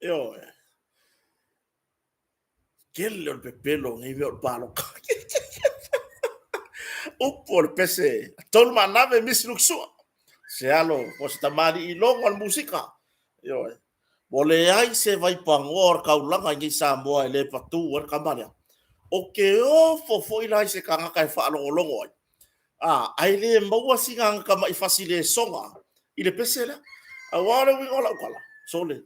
Ioe. Tele o le pepelo o nei mea o le paloka. Upu o le pese, tolu maanave misi lukisua. Se alo, po se tamalii logo o le musika. Ioe. Ua leai se vaipanoa o le taulaga i nei Samoa e le patu ai le tama lea. O ke ofo foi la i se tagata e faalogologo ai, a, ae le maua sina tamai fasi lesona i le pese lea. Aua o le uiga o lau tala, sole,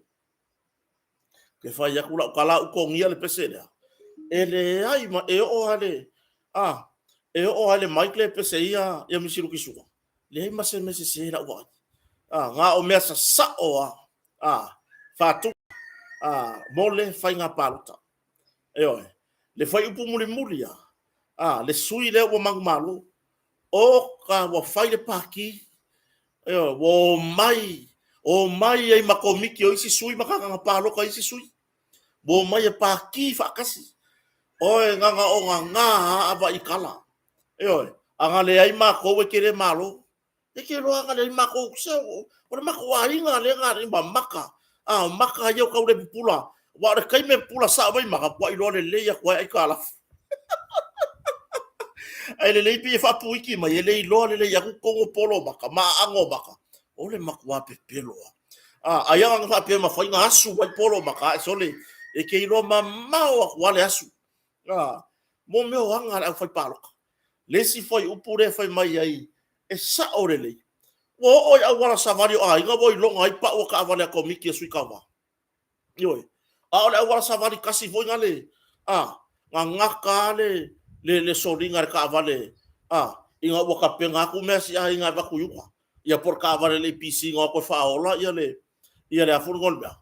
ke fai atu lau tala au togia le pese lea, e leai ma, e oo lava le, a, e oo lava le mic le pese ia, ia Misi Lukisua, leai ma se mea sese lau vaai. A, na o mea sasao lava, a, faatu, a, mo le faiga palota. Ioe, le fuaiupu mulimuli lava, a, le sui lea ua manumalo, oka ua fai le pati, ioe, ua omai, omai ai ma komiti o isi sui ma tagata palota o isi sui, ua omai e pati faatasi. Oe na ona ona na lava avaai tala. Ioe, a na leai matou e te le malo. E te iloa ana leai matou, se o le matou aiga lea na alii ma maka, a o maka ia o tau le pupula, aua o le taimi e pupula sao mai maka, matua iloa lelei atu ai aitalafu. Ae lelei pei e faapuiki mai, e le iloa lelei atu totonu o polo o maka ma aano o maka, o le matua pepelo lava. A, ai lava na faapea e mafai ona asu mai polo o maka, ae sole, e te iloa mamao atu lava le asu. A, mo mea o aga a le aufaipaloka. Le isi fuaiupu lea e fai mai ai, e sao lelei. Ua oo i auala savali o aiga ua iloga ai pau o taavale a Komiti a Sui Tauva. Ioe. A o le auala savali tasi foi na le, a, na gata lava le, le, le soliga e le taavale, a, ina ua tapena atu mea a si aiga e avatu i uka. Ia po o le taavale a le APC na o atu e faaola ia le, ia le a foi le igoa o le mea,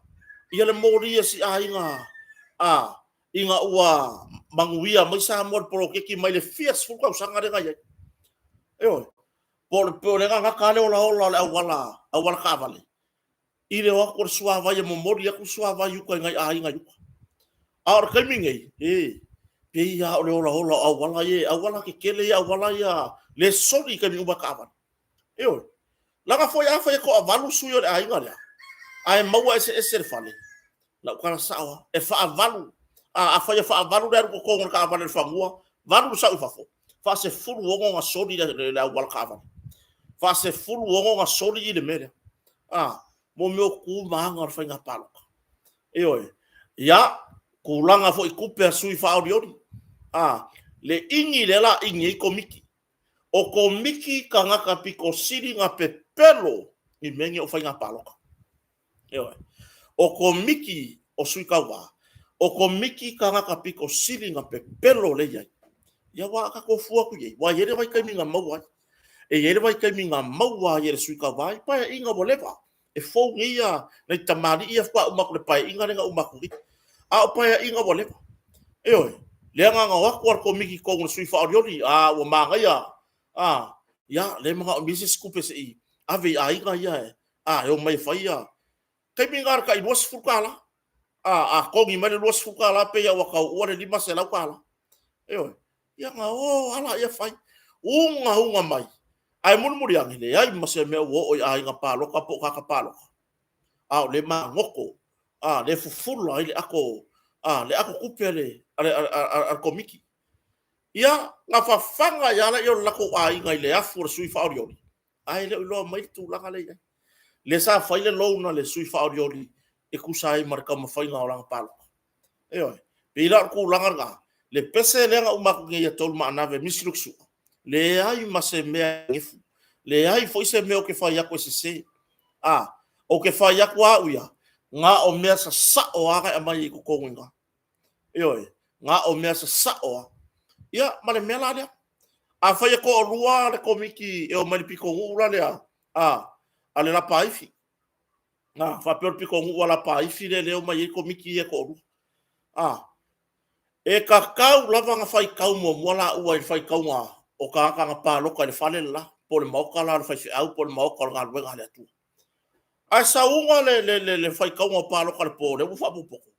ia le moli a si aiga, a, ina ua manuia mai Samoa i le poloketi mai le fia sefulu tausaga lea na i ai. Ioe. Po o le gagata lava le olaola o le auala, auala taavale, i le o atu o le suavai e momoli atu le suavai i uta i nai aiga i uta. A o le taimi nei, e pei lava o le olaola o auala ia, auala tetele ia, auala ia le soli i taimi uma e taavale. Ioe. Leaga foi afai e toavalu sui o le aiga lea, ae maua eseese le fale, lau tala sao lava, e faavalu. A, afai e faavalu le alu i totonu o le taavale i le fanua, valu le sau i fafo, faasefulu ono ona soli le, le auala taavale. Faasefulu ono ona soli i le mea lea. A, mo mea o tu ma aga o le faiga palota. Ioe. Ia, tulaga foi tupe a sui faaolioli. A, le igi lea la igi ai komiti. O komiti tagata pito sili na pepelo i mea nei o faiga palota. Ioe. O komiti o sui tauva, o komiti tagata pito sili na pepelo lea e i ai. Ia aua a tatou fua atu i ai, aua e i ai le vaitaimi na maua ai. E i ai le vaitaimi na maua ai e le sui tauva i paeaiga ua leva. E fou nei ia nai tamalii ia faatoa uma atu i le paeaiga lea na uma atu nei. A o paeaiga ua leva. Ioe, lea na ona o atu lava le komiti i totonu o le sui faaolioli, a ua manaia, a, ia, lea e manaomia se isi tupe se i ave i aiga ia e, a, e omai e fai ia. Taimi lena o le tai $20, a, a togi mai le $20 pei lava ua tau ua le $500. Ioe, ia ona o lava lea fai, ugauga mai, ae mulimuli ane, leai ma se mea ua oo i aiga palota po o tagata palota, a o lea e magoto, a, lea e fufula ai le ato, a, le ato tupe a le, a le, a le komiti. Ia, na fafaga ai lava lea o le latou aiga i le afu o le sui faaolioli, ae le o iloa mai le tulaga lea e i ai. Lea sa fai le loan a le sui faaolioli e tusa ai ma le taumafaiga o lana palota. Ioe. Pei la o le tulaga lena, le pese lea na uma atu nei a Tolumaanave Misi Luksua, leai ma se mea e gefu, leai foi se mea ou te fai atu e sese. A, ou te fai atu lava au ia, na o mea sasao lava na e aumai i totonu i ina. Ioe, na o mea sasao lava. Ia, ma le mea la lea. Afai e toalua le komiti e omai i le pitonuu la lea, a, a le Lapaifi, a, faapea o le pitonuu a Lapaifi lea e omai ai komiti ia e toalua. A, e tatau lava ona faitau muamua laua i le faitauga o tagata na palota i le fale le la, po o le maota la o le faifeau po o le maota o le galuega a le Atua. Ae sauga le, le, le, le faitauga o palota i le po, lea ua faaopoopo.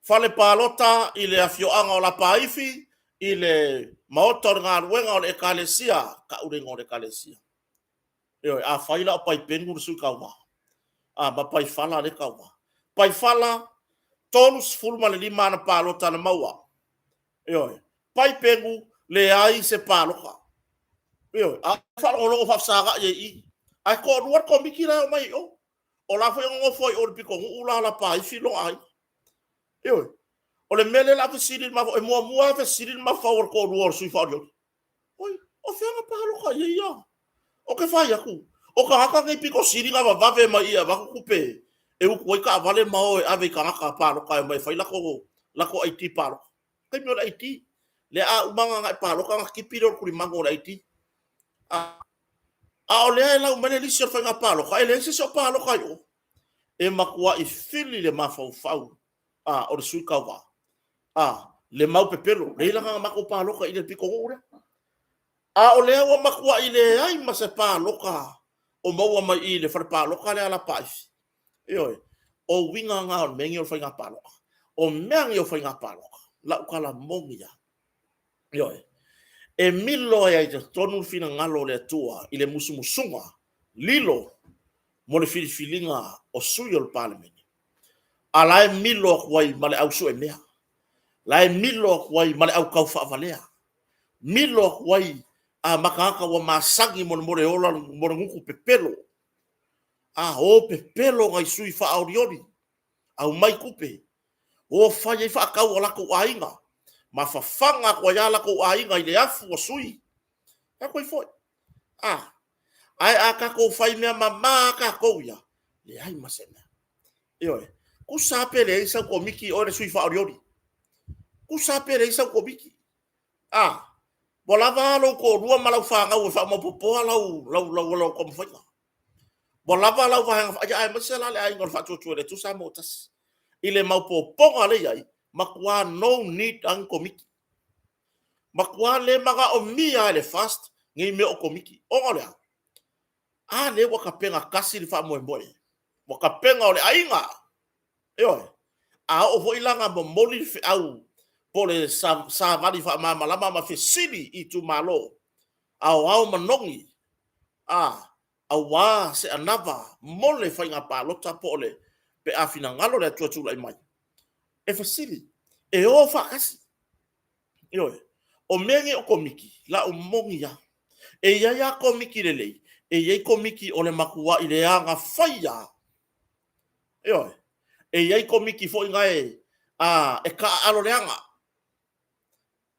Fale palota i le afioaga o Lapaifi, i le maota o le galuega o le Ekalesia, tau le igoa o le Ekalesia. Ioe, afai la o Paipenu le sui tauva, a, ma Paifala le tauva. Paifala 35 ana palota na maua. Ioe. Paipegu, leai se palota. Ioe. A faalogologo faafesagai ai i i. Ae toalua le komiti la e omai i o. O la foi e nonofo ai i o i le pitonuu la o Lapaifi lona aiga. Ioe. O le mea lea o le a fesili le mafaufau, e muamua lava fesili le mafaufau o le toalua o le sui faaolioli. Oi, o fea na palota i ai ia? Ou te fai atu, o tagata nei pito sili ona vavave mai i e avatu tupe e utu ai taavale ma o e ave i tagata palota e omai e fai latou ID palota. Taimi o le ID, lea a uma ona e palota ona tipi lea o le tulimanu o le ID. A o lea e lau mai le lisi o le faiga palota, e leai se isi o palota i o. E matuai fili le mafaufau o le sui tauva. Le mau pepelo, leai la na matou palota i le pitonuu lea. A o lea ua matuai leai ma se palota o maua mai i le fale palota lea a Lapaifi. Ioe, o uiga na o le mea nei o le faiga palota. O mea nei o faiga palota, lau tala moni lava. Ioe, e milo ai i totonu le finagalo o le Atua i le musumusuga lilo mo le filifiliga o sui o le Palemene. A la e milo atu ai ma le au suemea, la e milo atu ai ma le au taufaavalea, milo atu ai a ma tagata ua masani mo le ola mo le gutu pepelo. A o pepelo nai sui faaolioli, aumai tupe, o fai ai faatau a latou aiga, ma fafaga atu ai lava latou aiga i le afu o sui. Atu ai foi. A, ae a tatou fai mea mama lava tatou ia, leai ma se mea. Ioe. Tusa lava pe leai sau komiti oe le sui faaolioli. Tusa lava pe leai sau komiti. A, ua lava a lou toalua ma lau fanau e faamaopoopoa lau, lau, lau, lau taumafaiga. Ua lava lau vaega, ia aemaise la le aiga o le Faatuatua i le Atua Samoa ua Tasi. I le maopoopoga lea e i ai, matua no need lava ni komiti. Matua le manaomia lava e le FAST nei mea o komiti. Ona o le a? A lea ua tapena tasi le faamoemoe. Ua tapena o le aiga. Ioe. A oo foi la na momoli le feau po o le savali faamalamalama ma fesili i itumalo aoao manogi, a, aua se anava mo le faiga palota po o le pe a finagalo le Atua e tulai mai, e fesili, e o faatasi. Ioe. O mea nei o komiti, lau moni lava, e i ai lava komiti lelei, e i ai komiti o le matuai leaga fai lava. Ioe. E i ai komiti foi na e, a, e taaalo leaga.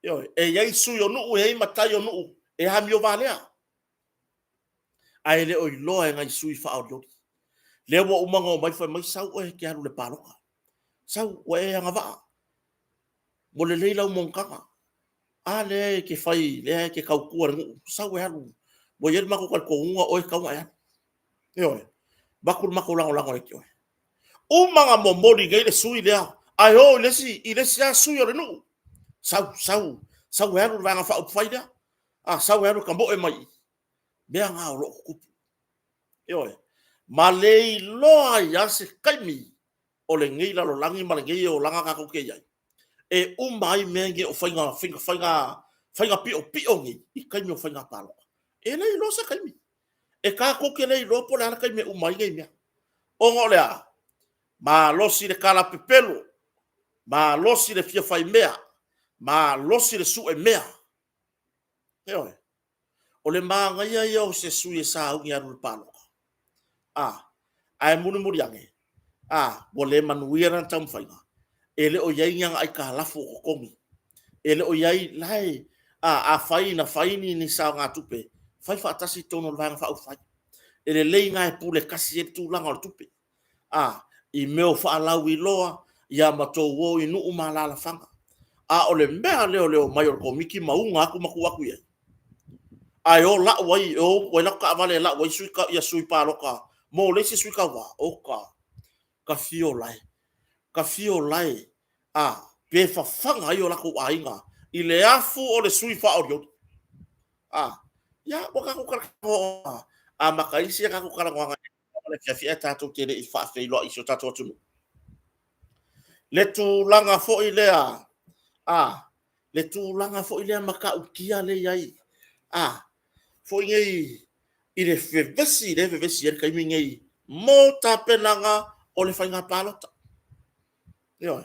Ioe. E i ai sui o nuu, e i ai matai o nuu e amio valea. Ae le o iloa e nai sui faaolioli. Lea ua uma ona omai fai mai, sau oe e te alu i le palota. Sau, ua e agavaa. Ua lelei lau monotaga. A lea e te fai, lea e te tautua i le nuu, sau e alu. Ua i ai le matou talitonuga o oe e tatau ona e alu. Ioe. Avatu le matou lagolago ia te oe. Uma ona momoli nei le sui lea, ae o i le isi, i le isi lava sui o le nuu. Sau, sau, sau e alu i le Vaega Faaupufai lea. A, sau e alu e tamoe mai i i. Mea na o lo o tutupu. Ioe. Ma le iloa ai lava se taimi o lenei lalolagi ma lenei olaga tatou te i ai, e uma ai mea nei o faiga, faiga, faiga, faiga piopio nei i taimi o faiga palota. E le iloa se taimi. E tatou te le iloa po o le a le taimi e uma ai nei mea. Ona o le a? Malosi le tala pepelo, malosi le fia fai mea, malosi le sue mea. Ioe. O le manaia ia o se sui e sauni e alu i le palota. A, ae mulimuli ane, a, ua le manuia lana taumafaiga. E le o i ai ni ana aitalafu o totogi. E le o i ai, la e, a, afai na fai ni, ni saogatupe, fai faatasi i totonu o le Vaega Faaupufai. E lelei na e pule tasi ai le tulaga o le tupe. A, i mea o faalauiloa, ia ma tou o i nuu ma alaalafaga. A o le mea lea o le omai o le Komiti ma uga atu ma tuu atu i ai, ae o lau ai, e o utu ai latou taavale e lau ai sui, ia sui palota mo le isi sui tauva, oka, ka fio lae, ka fio lae, a, pe fafaga ai o latou aiga i le afu o le sui faaolioli. A, ia, ua tatou talanoa, amata isi a tatou talanoaga le afiafi ae tatou te le i faafeiloai i si o tatou atunuu. Le tulaga foi lea, a, le tulaga foi lea matautia lea i ai, a, foi nei i le vevesi, lea e vevesi ai le taimi nei mo tapenaga o le faiga palota. Ioe.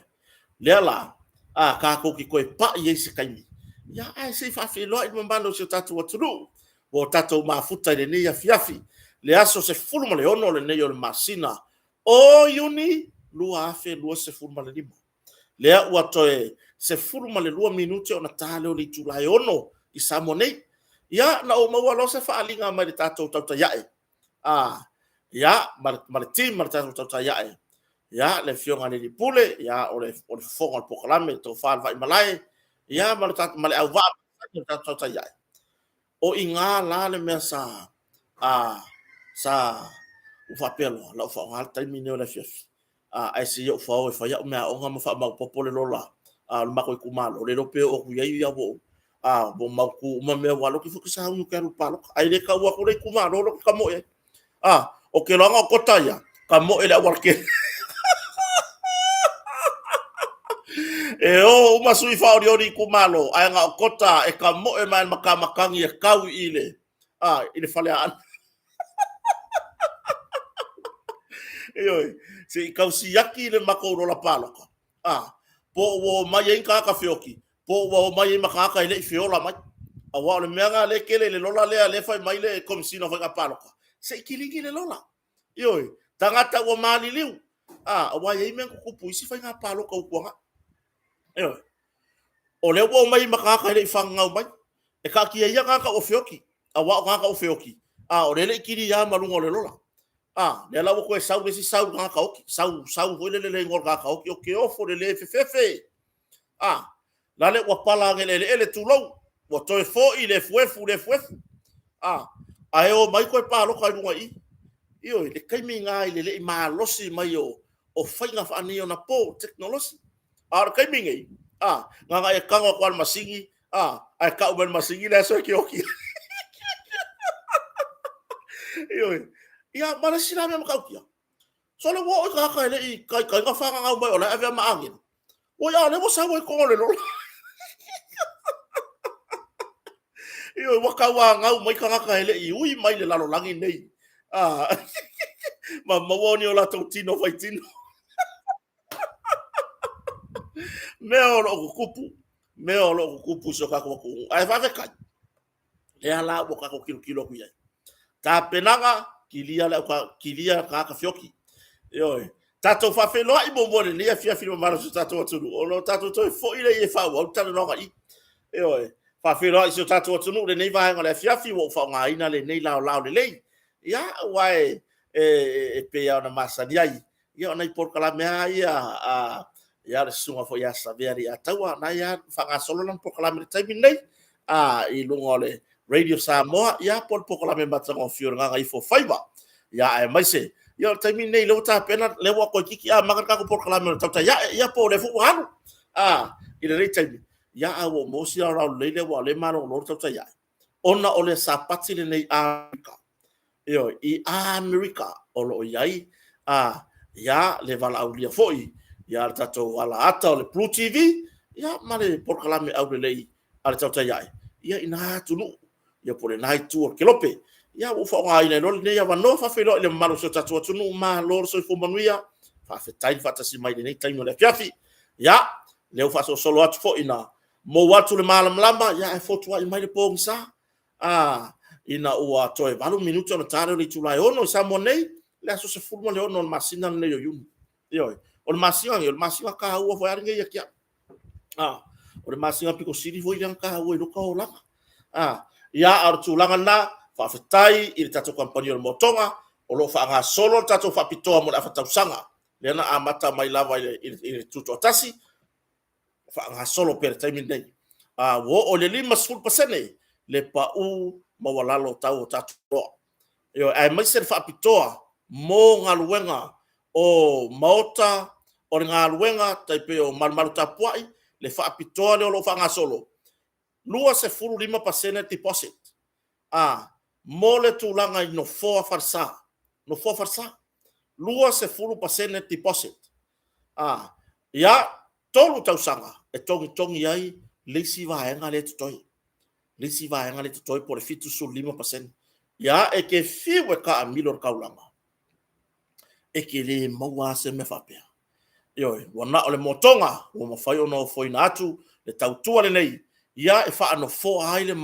Lea la, a kākou ke toe paʻi ai se taimi, ia, ae se i faafeiloai le mamalu o si o tatou atunuu, ua o tatou mafuta i lenei afiafi, le aso 16 lenei o le masina o Iuni 2025. Lea ua toe 12 minute ona ta lea o le itula e 6 i Samoa nei. Ia, na ou maua loa se faaaliga mai le tatou tautai ae, ia, ma le team a le tatou tautai ae, ia, le Afioga i le Pule, ia, o le fofoga o le polokalame, le tofa i le Vaimalae, ia, ma le auvaa o le tatou tautai ae. O i ina la le mea sa, sa ou faapea loa, o le a ou faaaoga le taimi lenei o le afiafi, ae se i ou fao e fai au meaaoga ma faamaopoopo le lola a le matou itumalo, le iloa pe oo atu i ai ua ou mautu uma mea, aua o lea ou te ifo ou te sauni ou te alu i le palota. Ae le tau atu le itumalo lea ou te tamoe ai. Ou te iloa na o Kota ia, tamoe i le aualatele. E o uma sui faaolioli i itumalo, ae na o Kota e tamoe mai lava i le matamatagi e tau i le, i le Faleaana. Ioe, se i tau siaki le matou lola palota, po ua omai ai ni tagata feoki, po ua omai ai ma tagata e le i feola mai. Aua o le mea lena o lea e tele i le lola lea, lea e fai mai le Komesina o Faiga Palota, se i kilini le lola. Ioe, tagata ua maliliu, aua e i ai mea na tutupu i isi faiga palota ua tuanai. Ioe. O lea ua omai ma tagata e le i fananau mai. E taatia ia tagata ua feoki, aua o tagata ua feoki, a o lea e le i kilia ma luga o le lola. A, lea la ua toe sau le isi sau i le tagata oti, sau, sau foi lele i le igoa o le tagata oti, ou te ofo i le le fefefe. A, lale ua pala ane i le eleele, tulou, ua toe foi le efuefu i le efuefu. A, ae omai toe palota i luga i i. Ioe, le taimi lena i le le i malosi mai o faiga faaneionapo, tekonolosi. A o le taimi lenei, a, na ona e tago atu lava i le masini, a, ae tau mai e le masini le aso e te oti ai. Ioe. Ia, ma le isi la mea matautia, sole ua oo i tagata e le i taitai ona fananau mai o la e avea ma agelu. Oi, a o lea ua sau ai i totonu o le lola. Ioe, ua tauanau mai tagata e le i ui mai i le lalolagi nei, ma maua ni o latou tino faitino. Mea o lo o tutupu, mea o lo o tutupu i si o tatou atunuu. Ae faafetai, lea la ua tatou tilotilo atu i ai. Tapenaga, kilia le auka, kilia tagata feoki. Ioe. Tatou faafeiloai muamua i lenei afiafi i le mamalu o si o tatou atunuu, ona o tatou toe foi lea e faaauau le talanoaga i. Ioe. Faafeiloai i si o tatou atunuu i lenei vaega o le afiafi ua ou faaaogaina lenei laolao lelei. Ia, aua e, e, e pei lava ona masani ai, Ia, o nai polokalame lava ia a ia le susuga foi ia Savea Leiataua, na ia faagasolo lana polokalame i le taimi lenei a i luga o le Radio Samoa, ia po o le polokalame matagofie o le Gagaifo Faiva. Ia aemaise, ia o le taimi lenei lea ua tapena, lea ua toeitiiti amata le tatou polokalame o le Tautai Ae, ia po o lea foi ua alu a i lenei taimi. Ia a ua ou maua si laolao lelei lea aua o lea e malolo le Tautai Ae ona o le Sapati lenei a Ioe, i Amerika o lo o i ai a, ia, le valaaulia foi ia le tatou alaata o le Blue TV, ia, ma le polokalame aulelei a le Tautai Ae, ia, i na atunuu, ia, po o lena itu o le kelope. Ia, ua ou faaaogaina ai loa lenei avanoa, faafeiloai i le mamalu o si o tatou atunuu, malo le soifua manuia, faafetai le faatasi mai i lenei taimi o le afiafi. Ia, lea ua faasolosolo atu foi ina mou atu le malamalama, ia, ae fotuai mai le pogisa, A, ina ua toe 8 minute ona ta lea o le itula e 6 i Samoa nei, le aso 16 o le masina lenei o Iuni. Ioe, o le masina lenei, o le masina taua foi lava lenei ia te au. A, o le masina pito sili foi lea ona taua i lota olaga. A, ia, a o le tulaga lena, faafetai i le tatou kamupani o le Motoga, o lo o faagasolo le tatou faapitoa mo le afa tausaga, lea na amata mai lava i le tutoatasi, faagasolo pea i le taimi lenei. A ua oo i le 50% le pau maualalo o tau o tatou oloa. Ioe, aemaise le faapitoa mo galuega o maota o le galuega tai pei o Malumalu Tapuai, le faapitoa lea o lo o faagasolo, 25% deposit a mo le tulaga i nofoa falesa, nofoa falesa, 20% deposit. A, ia, tolu tausaga e togitogi ai le isi vaega lea e totoe, le isi vaega lea e totoe po o le 75%. Ia, e te fiu e taamilo i le taulaga, e te le maua lava se mea faapea. Ioe, ua na o le motoga ua mafai ona ofoina atu le tautua lenei, ia e faanofoa ai le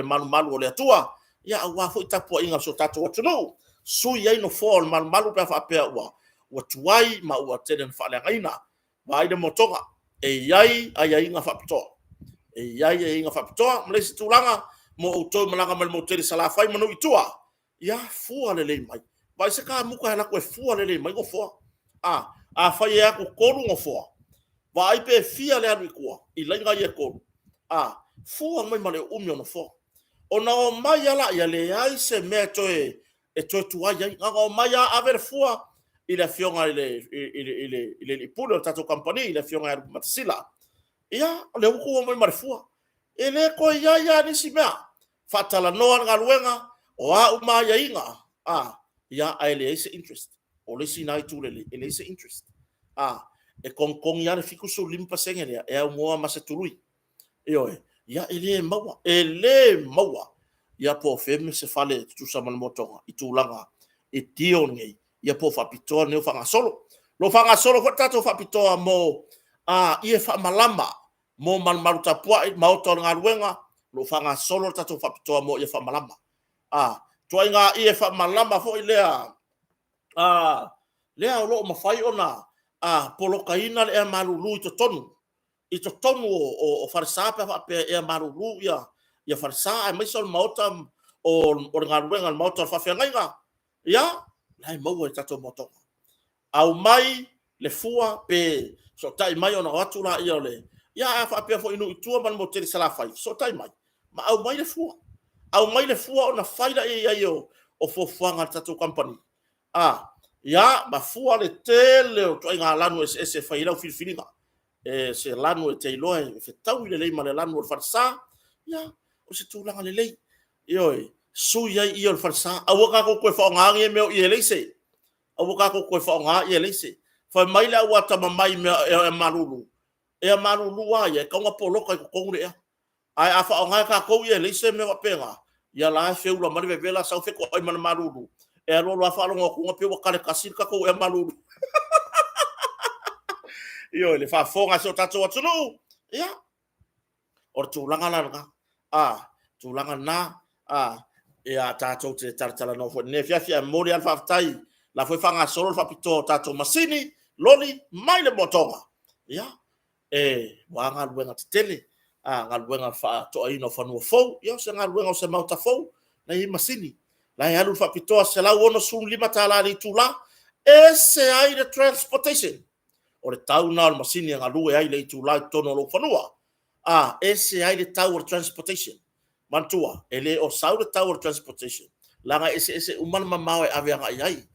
malumalu o le Atua, ia aua foi tapuaiga a si o tatou atunuu, sui ai nofoa o le malumalu pe a faapea ua tuai ma ua tele ina faaleagaina. Vaai le motoga, e i ai aiaiga faapitoa. E i ai aiaiga faapitoa. Ma le isi tulaga, mo outou e malaga mai le motu tele i Salafai ma nuu i tua, ia fua lelei mai. Vaai se kamuta e alu atu e fua lelei mai nofoa. Afai e alu 3 nofoa, vaai pe fia le alu i tua i laina ia e 3, fua mai ma le uumi o nofoa. Ona omai lava lea, leai se mea e toe tuai ai. Na ona omai lava ave le fua i le afioga i le alii Pule o le tatou kamupani, le afioga ia Lupematasila. Ia, o lea ua outou omai ma le fua. E le toe i ai lava nisi mea. Faatalanoa le galuega, o a uma aiaiga, ae leai se interest. O le isi lena itu lelei, e leai se interest. E togitogi lava le 75% lea e aunoa ma se tului. Ioe, ia e le maua, e le maua ia po o fea se fale e tutusa ma le motoga i tulaga i deal nei, ia po o faapitoa nei o faagasolo. O lo o faagasolo foi le tatou faapitoa mo ie faamalama mo malumalu tapuai, maota o le galuega, o lo o faagasolo le tatou faapitoa mo ie faamalama. Ituaiga ie faamalama foi lea lea o lo o mafai ona polokaina le ea malulu i totonu o falesa pe a faapea e ea malulu ia falesa aemaise o le maota o le galuega, le maota o le faafeagaiga, ia, la e maua i le tatou motoga. Aumai le fua pe fesootai mai ona o atu lea o le... Ia a faapea foi i nuu i tua ma le motu tele i Salafai, fesootai mai ma aumai le fua. Aumai le fua ona fai lea i ai o fuafuaga a le tatou kamupani, ia ma fua le tele o ituaiga lanu eseese e fai ai lau filifiliga. Se lanu e te iloa e fetaui lelei ma le lanu o le falesa, ia, o se tulaga lelei. Ioe, sui ai ie o le falesa. Aua tatou te toe faaaogaina ia mea o ie eleise. Aua tatou te toe faaaogaina ie eleise. Fai mai le au atamamai i mea o ea malulu, ea malulu lava ia, e tatau ona poloka i totonu le ea. Ae a faaaoga e tatou ie eleise ma mea faapena, ia la e feula mai le vevela sau fetoai ma le malulu, e alu alu lava faalogo atu pei ua tale tasi le tatou ea malulu. Ioe, le faafofoga a si o tatou atunuu, ia, o le tulaga la lena. Tulaga lena, ia tatou te talatalanoa foi i lenei afiafi, ae momoli lava le faafetai, o la foi e faagasolo le faapitoa o tatou masini, loli mai le motoga, ia, aua galuega tetele, galuega faatoaina o fanua fou, ia o se galuega o se maota fou, la e i ai masini, la e alu le faapitoa, $165 i le itula, ese ai le transportation. O le tau lena o le masini e galue ai le itula i totonu o lou fanua, ese ai le tau o le transportation. Manatua, e le o sau le tau o le transportation, leaga e eseese uma le mamao e ave agai i ai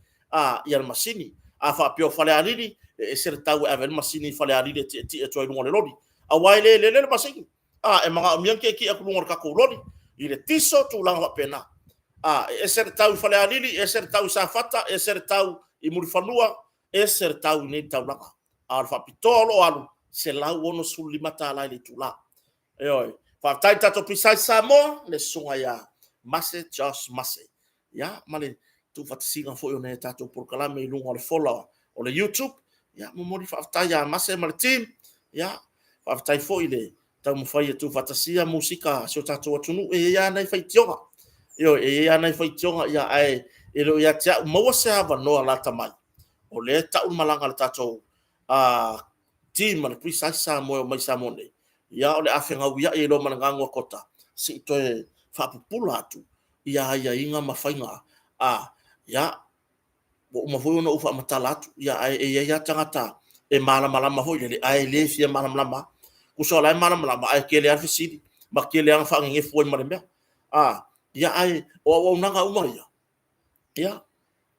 le masini. A faapea o Falealili, e ese le tau e ave ai le masini i Falealili e tietie atu ai i luga o le loli, aua e le lele le masini. E manaomia le tietie atu i luga o le tatou loli i le tiso, tulaga faapena. E ese le tau i Falealili, ese le tau i Safata, ese le tau i Mulifanua, ese le tau i inei i le taulaga. A o le faapitoa o lo o alu, $165 i le itula. Ioe. Faafetai i le tatou Precise Samoa, le susuga ia Mase Josh Mase, ia ma le tuufaatasiga foi o nai a tatou polokalame i luga o le fola o le YouTube. Ia, momoli faafetai ia Mase ma le team. Ia, faafetai foi le taumafai e tuufaatasia musika a si o tatou atunuu. E i ai lava nai faitioga. Ioe, e i ai lava nai faitioga, ae e le o ia te au. Maua se avanoa lata mai, o lea e tau le malaga a le tatou team a le Precise Samoa e omai i Samoa nei, ia o le a fegauiai ai loa ma le ganu a Kota, se i toe faapupula atu ia aiaiga ma faiga. Ia, ua uma foi ona ou faamatala atu, ae i ai lava tagata e malamalama foi lele, ae le fia malamalama lava. Tusa o la e malamalama, ae tele lava fesili ma tele lava ina faanenefu ai ma le mea. Ia ae o auaunaga uma ia, ia,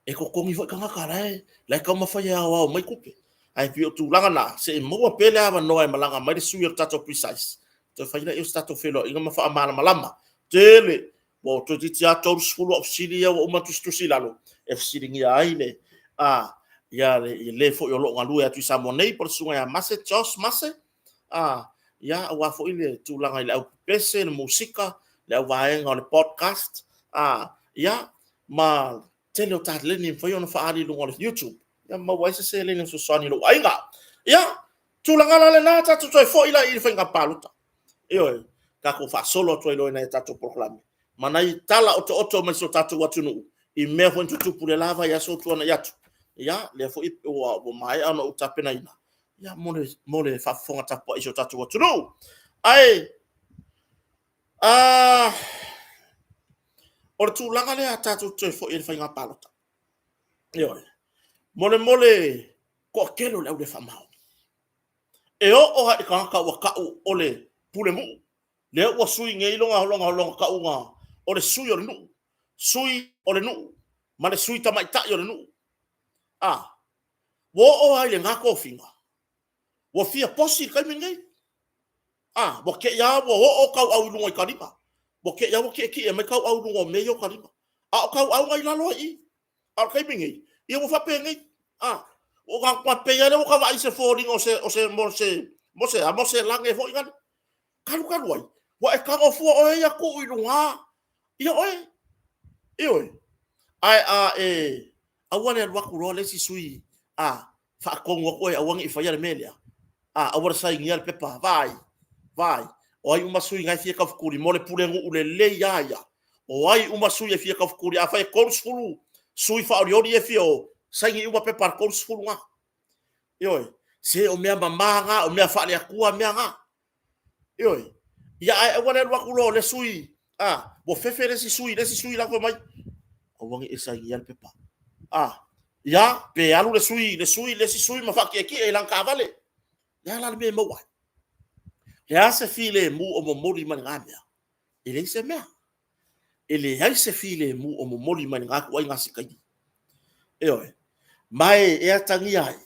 e totogi foi tagata la e taumafai e aoao mai tupe. Ae pei o tulaga na, se i maua pea le avanoa e malaga mai le sui o le tatou Precise, toe fai lea o se tatou feiloaiga ma faamalamalama tele. Ua toeitiiti lava 30 au fesili ia ua uma ona tusitusi i lalo e fesiligia ai le le foi o lo o galue atu i Samoa nei po o le susuga ia Mase Josh Mase, ia, aua foi le tulaga i le au pepese, le musika, le au vaega o le podcast, ia, ma tele o taleni e mafai ona faaali i luga o le YouTube, ia maua ai se seleni e fesoasoani i lou aiga. Ia, tulaga la lena, tatou toe foi la i le faiga palota. Ioe, tatou faasolo atu ai loa i nai a tatou polokalame ma nai tala otooto mai si o tatou atunuu i mea foi na tutupu i le la vaiaso ua tuanai atu. Ia, lea foi ua maea ona ou tapenaina, ia, mo le faafofoga tapuai a si o tatou atunuu. Ae, o le tulaga lea tatou te toe foi ai i le faiga palota. Ioe. Mo le toatele o le au le faamaoni. E oo lava i tagata ua tau o le pulenuu, lea ua sui nei lona tauga o le sui o le nuu, sui o le nuu ma le sui tamaitai o le nuu. A, ua oo lava i lena tofiga, ua fia posi i le taimi lenei. A, ua te i lava ua oo tauau i luga i taliga, ua te i lava ua tietie mai tauau i luga o mea ia o taliga, a o tauau na i lalo ai i i. A o le taimi lenei, ia ua faapenei, a, ua pei lava lea ua ta vaai i se foliga o se, mo se a? Mo se lage foi lale. Talu talu ai, ua e tago fua oe ia tuu i luga ia oe. Ioe. Ae a e aua le alu atu loa le isi sui a faatonu atu oe e aua ne i faia le mea lea, a, aua le sainia le pepa, vaai, vaai, o ai uma sui na e fia taufetuli mo le pulenuu lelei lava ia, o ai uma sui e fia taufetuli. Afai e 30 sui faaolioli ia e fia o, saini uma pepa a le 30 lena. Ioe. Se o mea mama na, o mea faale-Atua mea na. Ioe. Ia ae aua le alu atu loa o le sui, a, ua fefe le isi sui, le isi sui la fai mai, aua ne i e sainia le pepa. A, ia, pe alu le sui, le sui, le isi sui ma faatietie i lana taavale. O le a la le mea e maua ai? O le a se filemu o momoli mai lena mea? E leai se mea. E leai se filemu o momoli mai lena ituaiga sikaini. Ioe. Ma e atagia ai,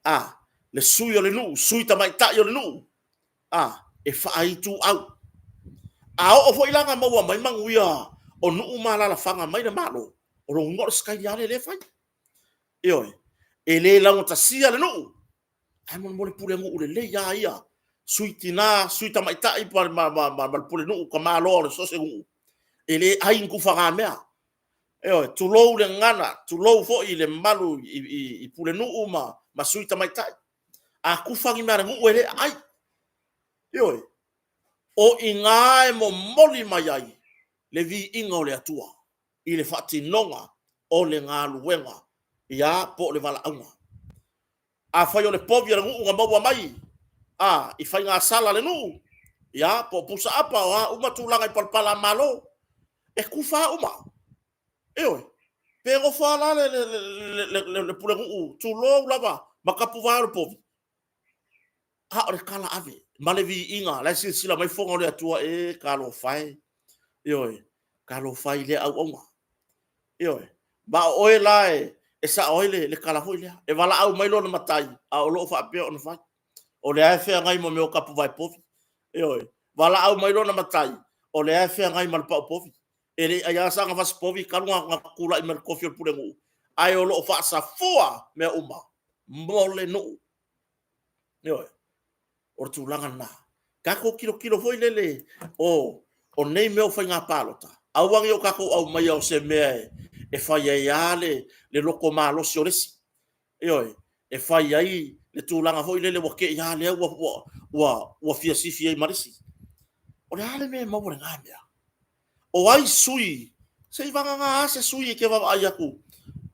a, le sui o le nuu, sui tamaitai o le nuu, a, e faaituau. A oo foi la ina maua mai manuia o nuu ma alaalafaga mai le Malo, o lona uiga o le sikaini lava lea o lea e fai. Ioe. E le laugatasia le nuu, ae mo le pulenuu lelei lava ia, sui tina, sui tamaitai ma le pulenuu, tamaloa o so o se nuu, e le ai ni tufagamea. Ioe, tulou le gagana, tulou foi le mamalu i pulenuu ma sui tamaitai. A tufa ni mea a le nuu e le aai. Ioe. O i ina e momoli mai ai le viiga o le Atua i le faatinoga o le galuega, ia, po o le valaauga. Afai o le povi a le nuu na maua mai a i faigasala a le nuu, ia, po o pusaapa, o a uma tulaga i palapala a Malo, e tufa lava uma. Ioe. Pe nofo lava la le pulenuu, tulou lava, ma tapuvae o le povi, a o le tala ave ma le viiga, la e silasila mai fofoga o le Atua, e talofa e, ioe, talofa e i lea auauna. Ioe. Ma o oe la e sao ai le tala foi lea, e valaau mai lona matai, a o lo o faapea ona fai. O lea e feagai ma mea o tapuvae povi. Ioe. Valaau mai lona matai, o lea e feagai ma le pau povi. E le i aia lava sana fasipovi talu ona tulai mai i le tofi o le pulenuu, ae o lo o faasafua mea uma mo le nuu. Ioe. O le tulaga lena. Tatou tilotilo foi lele o nei mea o faiga palota, aua ne i o tatou aumaia o se mea e fai ai lava le loto malosi o le isi. Ioe. E fai ai le tulaga foi lele ua te i lava lea ua fia sifi ai ma le isi. O le a le mea e maua i lena mea? O ai sui, seivagana lava se sui e te vaavaai atu,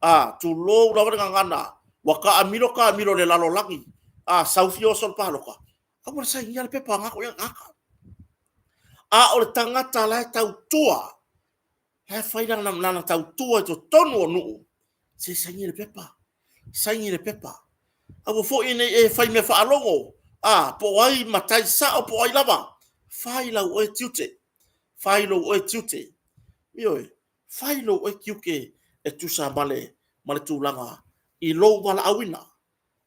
a, tulou lava le gagana, ua taamilo taamilo i le lalolagi, a, sau fia oso i le palota, aua le sainia le pepa a na tagata. A o le tagata la e tautua, la e fai lana tautua i totonu o nuu, se saini le pepa, saini le pepa. Aua foi ne i e fai mea faalogo, a, po o ai matai sao po o ai lava, fai lau oe tiute, fai lou oe tiute. Ioe, fai lou oe tiute e tusa ma le tulaga i lou valaauina.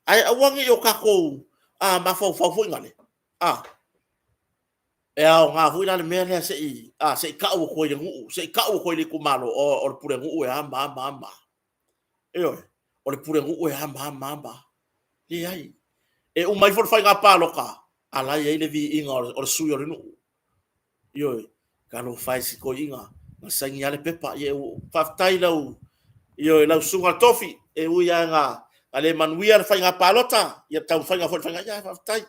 Ae aua ne i o tatou mafaufau foi lale, a, e aoga foi la le mea lea se i, a, se i tau atu ai i le nuu, se i tau atu ai i le itumalo, o, o le pulenuu e a ma a ma a ma a. Ioe, o le pulenuu e a ma a ma a ma a. Leai. E uma ifo le faiga palota, a la e i ai le viiga o le sui o le nuu. Ioe, talofa e i si toeaina, na saini lava le pepa. Ia, faafetai i lau, ioe, lau susuga i le tofi, e ui lava ina A le manuia le faiga palota, ia taumafaiga foi le faiga, ia faafetai.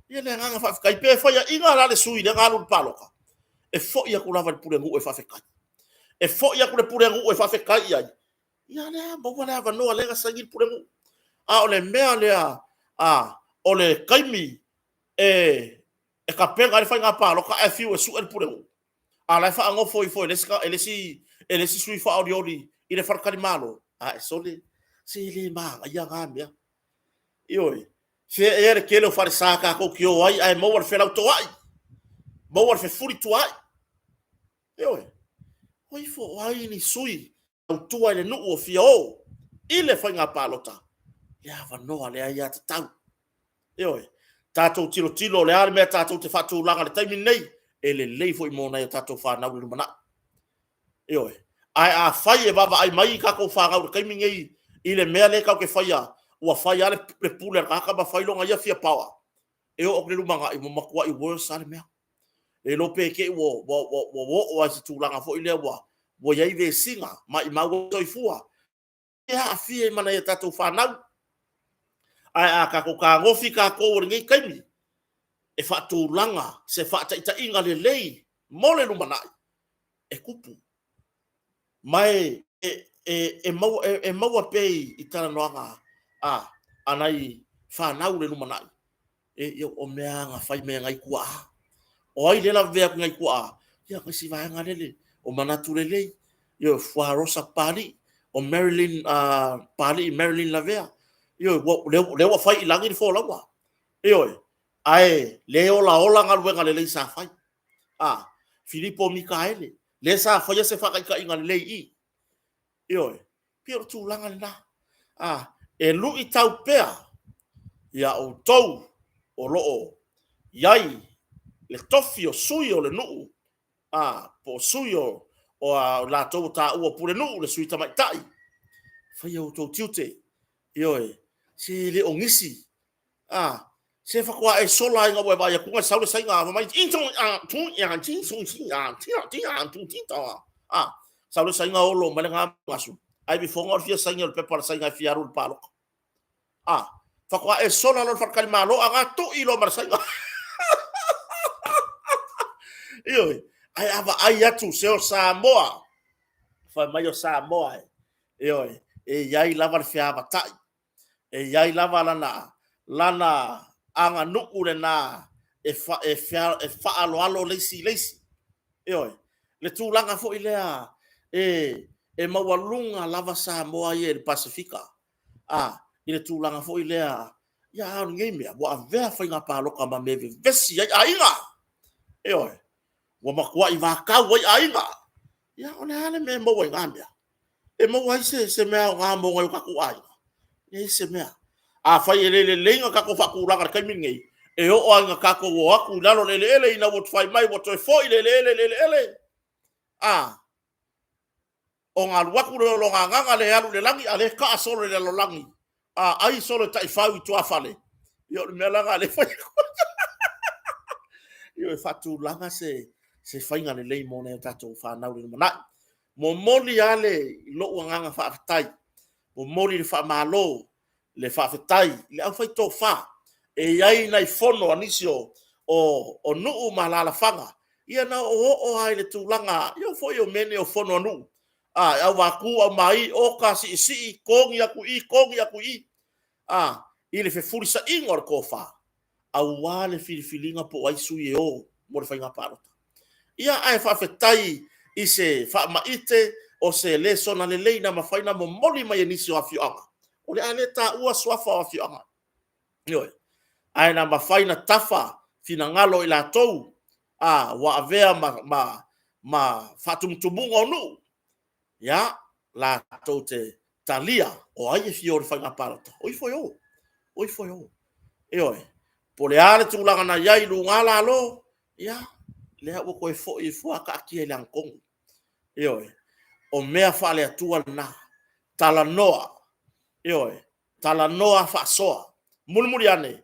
Ia le agaga faafetai, pe faiaina la le sui lea na alu i le palota, e foi atu lava i le pulenuu e faafetai. E foi atu i le pulenuu e faafetai i ai, ia lea maua le avanoa lea na saini le pulenuu. A o le mea lea, o le taimi e tapena ai le faiga palota ae fiu e sue le pulenuu, a o la e faanofo ifo e le isi sui faaolioli i le faletalimalo, ae sole, se le manaia na mea. Ioe. Fea ea le tele o falesa tatou te o ai ae maua le felautoai, maua le fefulituaai. Ioe. O ifo o ai ni sui tautua i le nuu o fia o i le faiga palota? Le avanoa le aiatatau. Ioe. Tatou tilotilo o le a le mea tatou te faatulaga i le taimi lenei, e lelei foi mo nai a tatou fanau i le lumanai. Ioe. Ae afai e vaavaai mai a tatou fanau i le taimi lenei i le mea lea tatou te faia, ua fai lava le pule a le tagata ma fai lona ia fia power, e oo atu i le lumanai ua matuai worse lava le mea. Le iloa pe te i ua oo lava i se tulaga foi lea ua i ai vesiga, maumau ai le soifua, e aafia ai ma nai a tatou fanau. Ae a tatou fetagofi tatou o lenei taimi e faatulaga se faataitaiga lelei mo le lumanai, e tupu. Ma e maua pea i talanoaga a nai fanau i le lumanai, o mea lava na fai mai e nai tuaa. O ai lea e lavevea atu i nai tuaa? Ia o si vaega lele o Manatu Lelei, o Fuarosa Papalii, o Marilyn Papalii Marilyn Lavea. Ioe, o lea ua fai i lagi le folauga. Ioe, ae le olaola galuega lelei sa fai. Filipo Mikaele, lea sa faia se faataitaiga lelei i i. Ioe, pei o le tulaga lena. E luitau pea ia outou o lo o i ai le tofi o sui o le nuu, po o sui o latou ua taua o pulenuu, le sui tamaitai, faia o outou tiute. Ioe, se le o nisi, se faatoa e sola lava ina ua e vaai atu e sau le Saina fai mai, sau le Saina olo mai lana gasu, ae ifoga o le fia saini o le pepa a le Saina e fia alu i le palota. Faatoa e sola loa i le faletalimalo a na tui loa ma le Saina. Ioe, ae a vaai atu, se o Samoa, fai mai o Samoa, ioe, e i ai lava le feavatai, e i ai lava lana aganuu lena e faaaloalo le isi i le isi. Ioe, le tulaga foi lea e maualuga lava Samoa ia i le Pasefika, i le tulaga foi lea, a o lenei mea, ua avea faiga palota ma mea e vevesi ai aiga. Ioe, ua matuai vatau ai aiga. Ia o le a le mea e maua i na mea? E maua ai se mea aoga mo nai o tatou aiga? E leai se mea. Afai e le lelei ona tatou faatulaga i le taimi lenei, e oo lava ina tatou o atu i lalo o le eleele ina ua fai mai ua toe foi le eleele i le eleele, a, ona alu atu lea o lona agaga lea e alu i le lagi, a o lea e taa solo e le lalolagi, a ai solo e taifau i tuafale. Ia o le mea la lena o lea e fai atu ai. Ioe, faatulaga se faiga lelei mo nai a tatou fanau i le lumanai. Momoli lava lou agaga faafetai, momoli le faamalo, le faafetai i le aufaitofa. E i ai nai fono a nisi o nuu ma alaalafaga, ia na oooo lava i le tulaga foi o mea nei o fono a nuu, e auvaku aumai, oka siisii, togi atu i i, togi atu i i, i le fefulisaiga o le tofa, aua le filifiliga po o ai sui e o mo le faiga palota. Ia, ae faafetai i se faamaite o se lesona lelei na mafai ona momoli mai e nisi o afioaga. O le a le taua suafa o afioaga, ioe, ae na mafai ona tafa finagalo o i latou ua avea ma faatumutumuga o nuu, ia, latou te talia o ai e fia o i le faiga palota, o ifo e o, o ifo e o. Ioe. Po o le a le tulaga na i ai i luga lalo, ia, lea ua toe foi ifo lava taatia i le agatonu. Ioe. O mea faale-Atua na. Talanoa, ioe, talanoa faasoa. Mulimuli ane,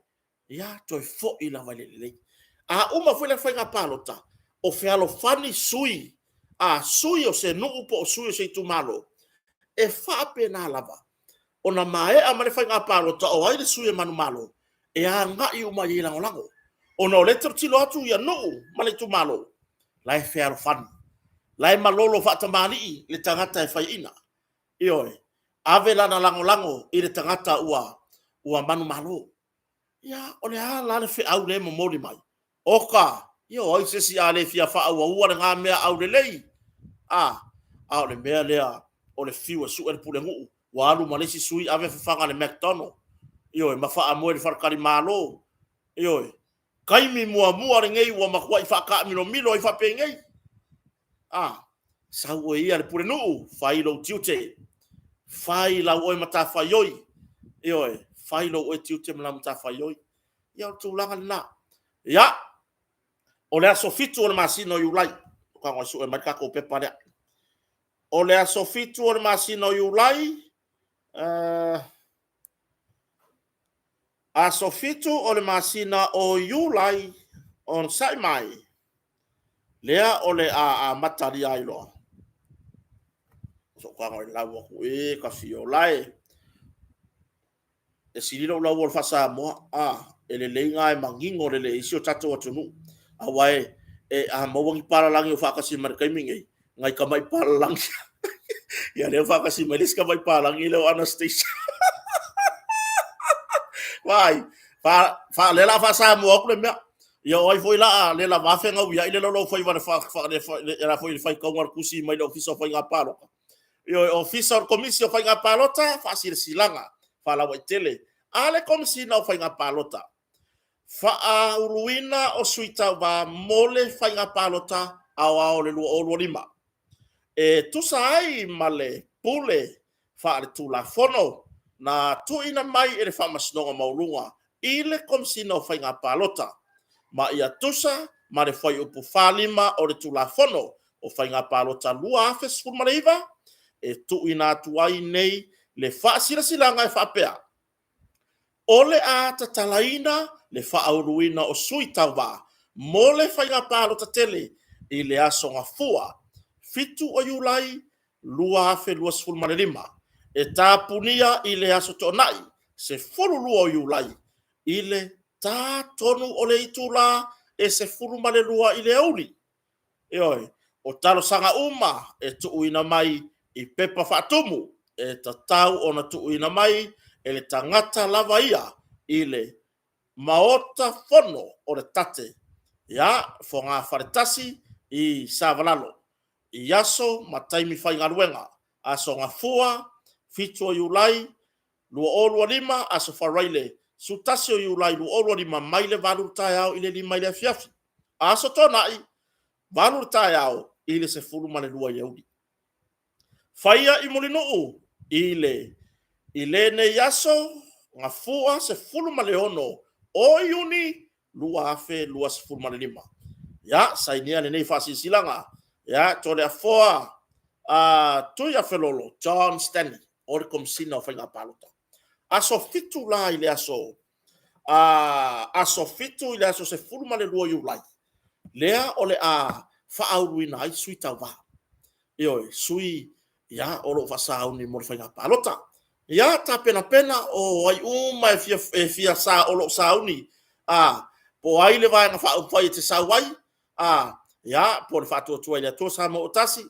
ia toe foi lava i le lelei. A uma foi le faiga palota o fealofani sui, a sui o se nuu po o sui o se itumalo, e faapena lava. Ona maea ma le faiga palota o ai le sui e manumalo, e agai uma i ai e lagolago. Ona o lea e tilotilo atu ia nuu ma le itumalo, la e fealofani, la e malolo faatamalii le tagata e faiaina. Ioe, ave lana lagolago i le tagata ua manumalo. Ia, o le a la le feau lea e momoli mai? Oka, ia o ai se isi a le fia faaauaua lena mea aulelei? A, a o le mea lea o le fiu e sue le pulenuu, ua alu ma le isi sui ave fafaga i le McDonald, ioe, ma faamoe i le faletalimalo, ioe. Taimi muamua lenei ua matuai faataamilomilo ai faapenei. A, sau oe ia le pulenuu, fai lou tiute, fai lau oe matafaioi, ioe, fai lou oe tiute ma lau matafaioi. Ia o le tulaga lena. Ia, o le aso 7 o le masina o Iulai, tago e sue mai le tatou pepa lea. O le aso 7 o le masina o Iulai, aso 7 o le masina o Iulai, onosai mai, lea o le a amatalia ai loa. Sotaga o le lau atu e ta fiola e. E sili lou lau o le faa-Samoa, a, e lelei na e manino lelei ai si o tatou atunuu. Aua e, e a maua ni palalagi o faatasi mai le taimi nei, nai tamai palalagi. Ia lea ua faatasi mai le isi tamai palalagi lea o Anastasia. Vaai, fa, fa, lea la faa-Samoa atu le mea. Ia o ai foi la le lava fegauiai le laulaufaiva le fa, fa, le, fa, le, le, foi le faitauga o le tusi mai le Ofisa o Faiga Palota. Ioe, Ofisa o le Komisi o Faiga Palota, Faasilasilaga Faalauaitele a le Komesina o Faiga Palota. Faauluina o sui tauva mo le Faiga Palota Aoao o le 2025. E tusa ai ma le pule faaletulafono na tuuina mai e le Faamasinoga Maualuga i le Komesina o Faiga Palota, ma ia tusa ma le Fuaiupu 45 o le Tulafono o Faiga Palota 2019, e tuuina atu ai nei le faasilasilaga e faapea, O le a tatalaina le faauluina o sui tauva mo le faiga palota tele i le aso Gafua 7 o Iulai 2025, e tapunia i le aso Toonai 12 o Iulai i le ta tonu o le itula e 12 i le aoauli. Ioe, o talosaga uma e tuuina mai i pepa faatumu e tatau ona tuuina mai e le tagata lava ia i le Maota Fono o le Tate, ia, Fogafale 1 i Savalalo, i aso ma taimi faigaluega, Aso Gafua, 7 o Iulai 2025, Aso Faraile 11 o Iulai 2025 mai le 8 i le taeao i le 5 i le afiafi. Aso Toonai, 8 i le taeao i le 12 i le aoauli. Faia i Mulinuu i le i lenei aso Gafua 16 o Iuni 2025. Ia, sainia lenei faasilasilaga ia Toleafoa Tuiafelolo John Stanley o le Komesina o Faiga Palota. Aso 7 la i le aso aso 7 i le aso 12 o Iulai, lea o le a faauluina ai sui tauva. Ioe, sui ia o lo o faasauni mo le faiga palota. Ia tapenapena o ai uma e fia, e fia sa, o lo o sauni, a, po o ai le vaega faaupufai e te sau ai, a, ia, po o le Faatuatua i le Atua Samoa ua Tasi,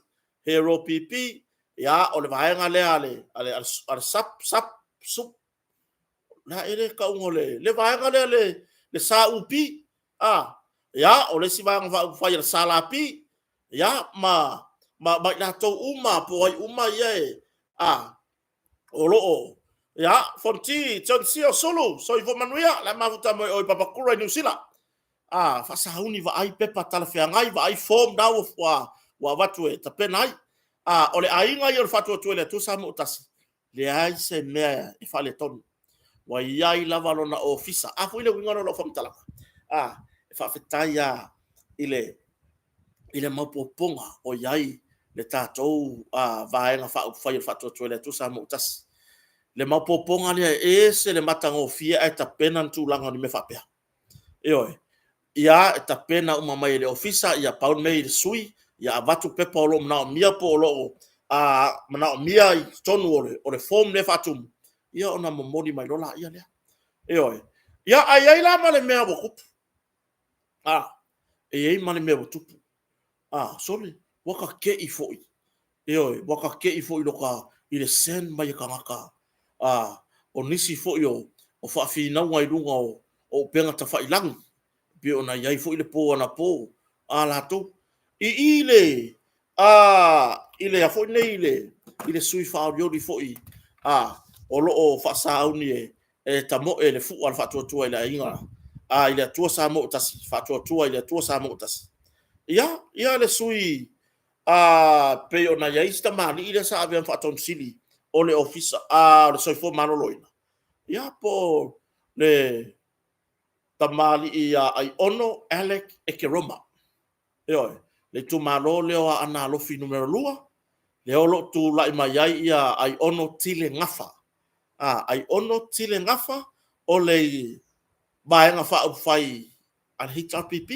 Hero PP, ia, o le vaega lea a le, a le, a le SUP, SUP, SUP, la e le tauga o le, le vaega lea le, le SUP, a, ia, o le isi vaega faaupufai a le SLP, ia, ma, ma, ma i latou uma, po o ai uma ia e, a, o lo o, ia, Fonoti, John Sio, Sulu, soifua manuia, la e mafuta mai oi Papakura i Niu Sila. A, faasauni vaai pepa talafeagai, vaai form na ua, ua, ua avatu e tapena ai. A, o le aiga ia o le Faatuatua i le Atua Samoa Tasi, leai se mea e faaletonu. Ua i ai lava lona ofisa. A foi le uiga lea o lau faamatalaga? A, e faafetai lava i le, i le maopoopoga o i ai le tatou Vaega Faaupufai o le Faatuatua i le Atua Samoa ua Tasi. Le maopoopoga lea e ese le matagofie ae tapena le tulaga o ni mea faapea. Ioe. Ia, e tapena uma mai e le ofisa, ia pau le mea i le sui, ia avatu pepa o lo o manaomia po o lo o manaomia i totonu o le, o le form lea faatumu. Ia ona momoli mai loa laia lea. Ioe. Ia, ae i ai la ma le mea ua tupu. A, e i ai ma le mea ua tupu. A, sole, ua tate'i foi. Ioe, ua tate'i foi i lota, i le send mai e tagata, a, o nisi foi o, o faafinauga i luga o, o upega tafailagi, e pei ona i ai foi le po anapo a latou. I i le, a, i le a foi nei i le, i le sui faaolioli foi, a, o lo o faasauni e, e tamoe le fua a le Faatuatua i le Aiga, a, i le Atua Samoa ua Tasi, Faatuatua i le Atua Samoa ua Tasi. Ia, ia le sui, a, pei ona i ai si tamalii lea sa avea ma Faatonusili o le Ofisa, a, o le Soifua Maloloina, ia, po o le tamalii ia Aiono Alec Ekeroma. Ioe, le itumalo lea o Aana Alofi Nu.2, lea o lo o tulai mai ai ia Aiono Tile Gafa. A, Aiono Tile Gafa o le Vaega Faaupufai a le HRPP.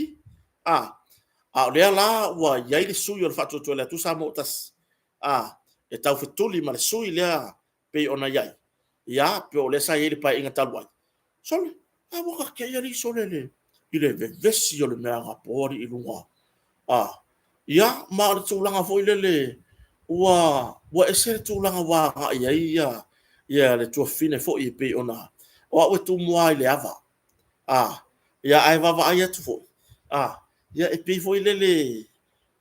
A, a o lea la ua i ai le sui o le Faatuatua i le Atua Samoa ua Tasi, a, e taufetuli ma le sui lea pei ona i ai, ia, pe o lea sa i ai i le Paeaiga talu ai. Sole, a ua tatea alii sole le, i le vevesi o le mea anapo alii i luga. A, ia, ma o le tulaga foi lele, ua, ua ese le tulaga ua agai ai ia, ia le tuafafine foi e pei ona, o au e tumu lava i le ava. A, ia, ae vaavaai atu foi, a, ia e pei foi lele,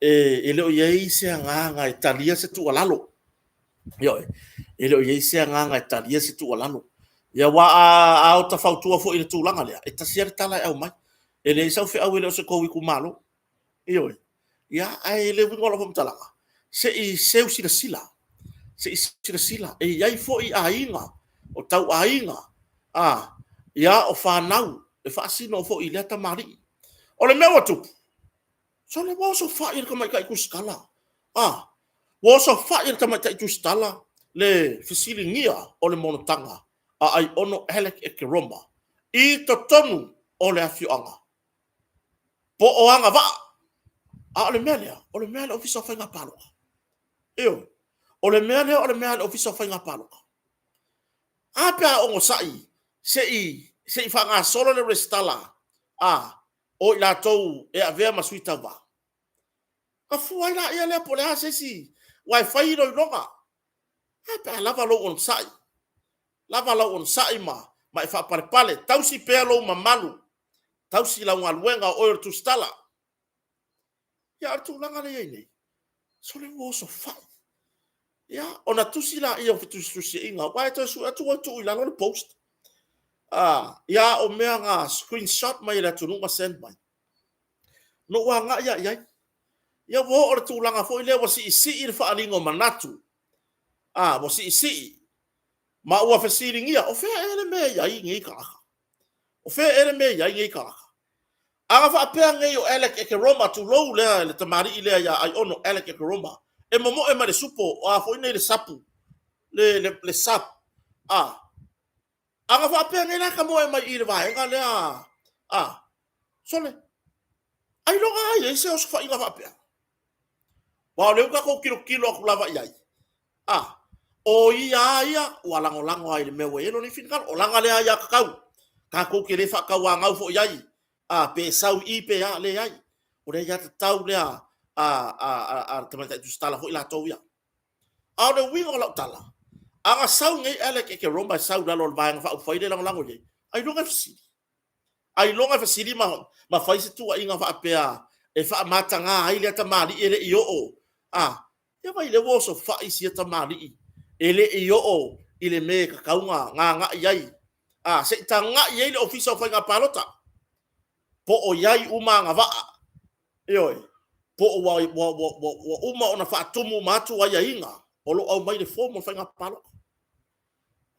e, e le o i ai se agaga e talia se tuualalo. Ioe, e le o i ai se agaga e talia se tuualalo. Ia aua a, a ota fautua foi i le tulaga lea, e tasi lava le tala e aumai. E leai sau feau e le o se tou itumalo. Ioe. Ia, ae le uiga o lau faamatalaga, se i seu silasila, se i silasila, e i ai foi aiga, o tauaiga, a, ia, o fanau e faasino foi i lea tamalii. O le mea ua tupu, Sole, ua osofai e le tamaitai tusitala. A, ua osofai e le tamaitai tusitala le fesiligia o le monotaga a Aiono Alec Ekeroma i totonu o le afioaga po o agavaa. A o le mea lea, o le mea a le Ofisa o Faiga Palota. Ioe. O le mea lea o le mea a le Ofisa o Faiga Palota. A pe a onosai se i se i faagasolo le resitala a o i latou e avea ma sui tauva. Ona fua ai laia lea po o le a se isi, aua e fai iloiloga. Ae pe a lava lou onosai, lava lau onosai ma, ma e faapalepale, tausi pea lou mamalu, tausi lau galuega o oe o le tusitala. Ia, a o le tulaga lea e i ai nei, sole ua osofai. Ia, ona tusi laia o fetusitusiaiga, aua e toe sue atu ua tuu i lalo le post. Ah, ia, o mea na screenshot mai e le atunuu ma send mai. Na ou agai lava i ai. Ia, ua oo i le tulaga foi lea ua siisii le faaaliga o manatu. Ah, ua siisii. Ma ua fesiligia, o fea ea le mea e i ai nei tagata? O fea ea le mea e i ai nei tagata? A na faapea nei o Alec Ekeroma, tulou lea le tamalii lea ia Aiono Alec Ekeroma, e momoe mai le supo, o a foi nei le sapu, le, le, le sap, a, a na faapea nei la e tamoe mai i le vaega lea, a, sole, ailoga lava i ai se osofaiga faapea. Aua o lea ua tatou tilotilo atu lava i ai, a, o ia lava ia ua lagolago lava i le mea ua i ai lona finagalo. O lana lea aiatatau, tatou te le faatauanau foi i ai, a, pe sau i i pe a, leai. O le aiatatau lea a, a, a, a le tamaitai tusitala foi latou ia. A o le uiga o lau tala, a na sau nei Alec Ekeroma e sau i lalo o le Vaega Faaupufai lea e lagolago i ai, ailoga e fesili? Ailoga e fesili ma, ma fai se tuuaiga faapea e faamataga ai lea tamalii e le i oo, a, ia vaai lea ua osofai sia tamalii e le i oo i le mea e tatau ona agai ai, a, se i tagai ai le Ofisa o Faiga Palota, po o i ai uma agavaa, ioe, po o ua, ua, ua, ua, ua uma ona faatumu uma atu aiaiga o lo o aumai i le form o le Faiga Palota.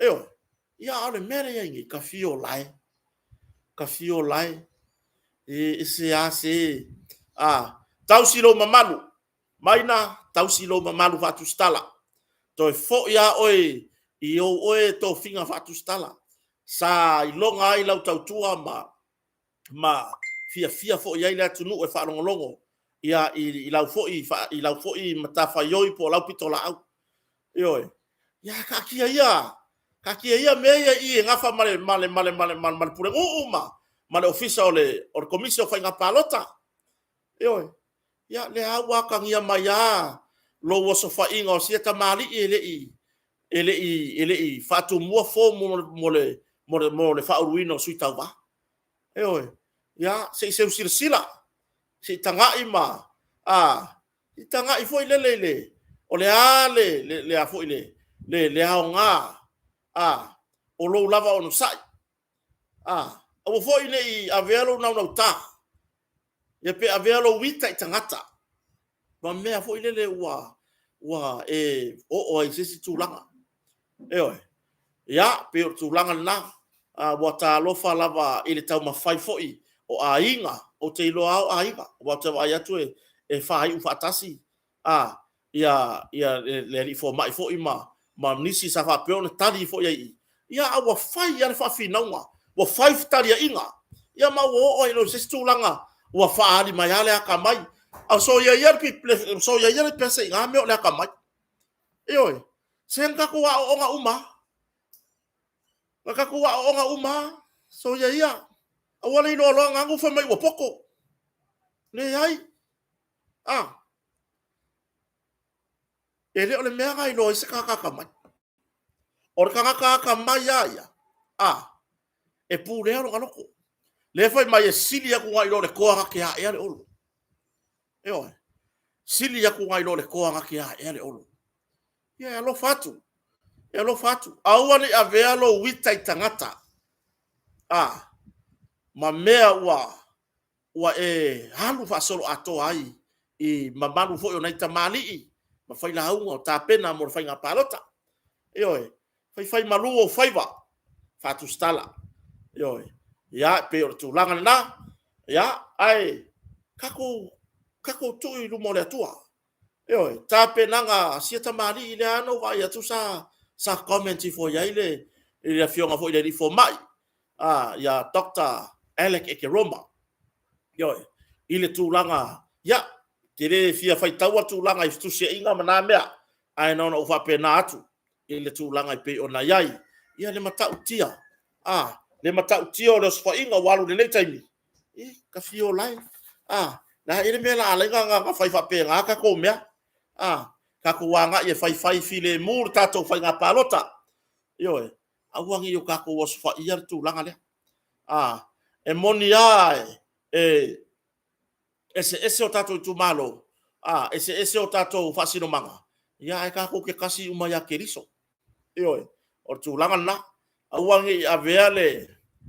Ioe. Ia, a o le mea lea e i ai nei, tafio lae, tafio lae, e ese a se, a, tausi lou mamalu, Maina, tausi lou mamalu faatusitala. Toe foi a oe i ou oe tofiga faatusitala. Sa iloga ai lau tautua ma, ma fiafia foi ai le atunuu e faalogologo ia i, i lau foi, i lau foi matafaioi po o lau pitolaau. Ioe. Ia, taatia ia. Taatia ia mea ia i i e gafa ma le, ma le, ma le, ma le, ma le, ma le pulenuu ma, ma le ofisa o le, o le komisi o faiga palota. Ioe. Ia, lea ua atagia mai lava lou osofaiga o sia tamalii e le i, e le i, e le i faatumua form mo le, mo le, mo le, mo le faauluina o sui tauva. Ioe. Ia, se i seu silasila, se i tagai ma, a, i tagai foi lele i le, o le a le, le, le, a foi le, le, le aoga, a, o lou lava onosai. A, aua foi ne i avea lou naunauta, ia pe avea lou ita i tagata, ma mea foi lele ua, ua e oo ai i se isi tulaga. Ioe. Ia, pei o le tulaga lena. A, ua talofa lava i le taumafai foi o aiga, ou te iloa lava o aiga, aua ou te vaai atu e faaiu faatasi a, ia, ia le alii fomai foi ma, ma nisi sa faapea ona tali foi ai i i. Ia, a ua fai lava le faafinauga, ua fai fetaliaiga, ia ma ua oo ai loa i se isi tulaga ua faaali mai lava le atamai. A soia ia le, soia ia le pese i na mea o le atamai. Ioe, se na tatou aooga uma lava. Na tatou aooga uma lava. Soia ia. Aua le iloa loa na fai mai ua poto. Leai. A. E le o le mea na iloa ai se tagata atamai. O le tagata atamai lava ia, a, e pulea lona loto. Lea fai mai e sili atu nai lo le toa na te aea le olo. Ioe. Sili atu nai lo le toa na te aea le olo. Ia e alofa atu. E alofa atu. Aua ne i avea lou ita i tagata. A, ma mea ua ua e alu faasoloatoa ai i mamalu foi o nai tamalii ma failauga o tapena mo le faiga palota. Ioe, faifai malu ou faiva, faatusitala. Ioe, ia, e pei o le tulaga lena. Ia, ae tatou, tatou tuu i luma o le Atua. Ioe, tapenaga a sia tamalii lea na ou vaai atu sa, sa comment ifo i ai le, le afioga foi i le alii fomai, a, ia Dr. Alec Ekeroma. Ioe, i le tulaga, ia, te le fia faitaua tulaga i fetusiaiga ma na mea, ae na ona ou faapena atu i le tulaga e pei ona i ai. Ia, le matautia, a, le matautia o le osofaiga ua alu i lenei taimi, e, ka fia ola e. A, na e le mea la alai na, na fai faapena tatou mea. A, tatou agai e faifai filemu le tatou faiga palota. Ioe, aua ne i o tatou osofaia le tulaga lea. A, e moni lava e eseese o tatou itumalo, a, eseese o tatou faasinomaga, ia ae tatou te tasi uma ia Keriso. Ioe, o le tulaga lena. Aua ne i avea le,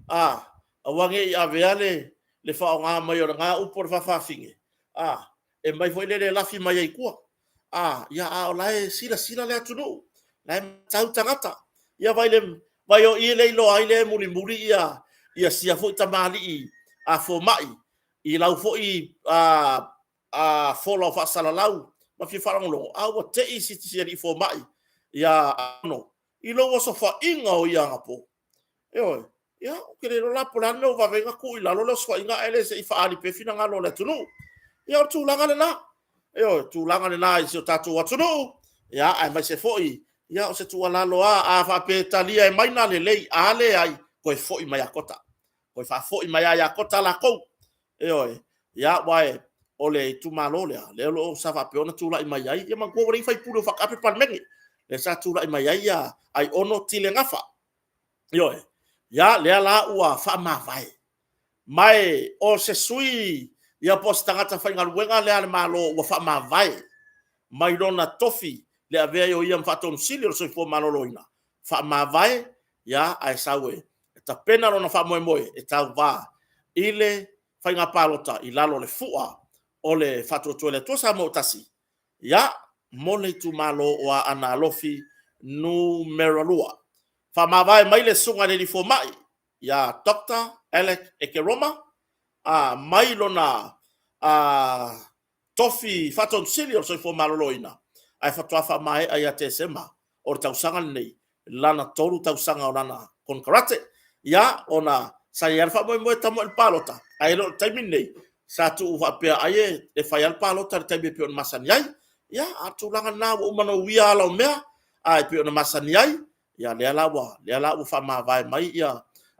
a, aua ne i avea le, le faaaoga mai o lena upu o le faafafine, a, e mai foi lele e lafi mai ai i tua. A, ia, a o la e silasila le atunuu, la e matau tagata. Ia vai le, vai o i le iloa ai lea e mulimuli ia, ia sia foi tamalii a fomai i lau foi a, a fola o faasalalau ma fia faalogologo, a ua te i si, si alii fomai ia Ano i lou osofaiga o ia anapo. Ioe. Ia, ou te le iloa la po o le a le mea ua vave ai ona tuu i lalo le osofaiga ae le se i faaali pea finagalo o le atunuu. Ia, o le tulaga lena. Ioe, tulaga lena i si o tatou atunuu, ia, aemaise foi, ia, o se tuualalo lava, a faapea e talia e Maina, lelei, a leai, toe foi mai ia Kota. Toe faafoi mai lava ia Kota latou. Ioe, ia, aua o le itumalo lea, lea o lo o sa faapea ona tulai mai ai, ia manatua ua leai ni faipule o faataape Palemene, lea sa tulai mai ai ia Aiono Tile Gafa. Ioe, ia, lea la ua faamavae. Ma e o se sui ia po o se tagata faigaluega lea a le Malo ua faamavae mai lona tofi le avea ai o ia ma Faatonu Sili o le Soifua Maloloina, faamavae, ia, ae sau e tapena lona faamoemoe e tauva i le faiga palota i lalo o le fua o le Faatuatua i le Atua Samoa ua Tasi, ia, mo le itumalo o Aana Alofi Numera 2. Faamavae mai le Susuga i le Alii Fomai ia Doctor Alec Ekeroma, a, mai lona a, tofi Faatonu Sili o le Soifua Maloloina, ae faatoa faamaea ia Tesema o le tausaga lenei lana 3 tausaga o lana konekarate. Ia, ona sa i ai lava le faamoemoe e tama i le palota, ae le o le taimi lenei, sa tuu faapea ai e fai lava le palota i le taimi e pei ona masani ai. Ia, a o le tulaga lena ua uma ona uia ala o mea, a e pei ona masani ai. Ia lea la ua lea la ua faamavae mai ia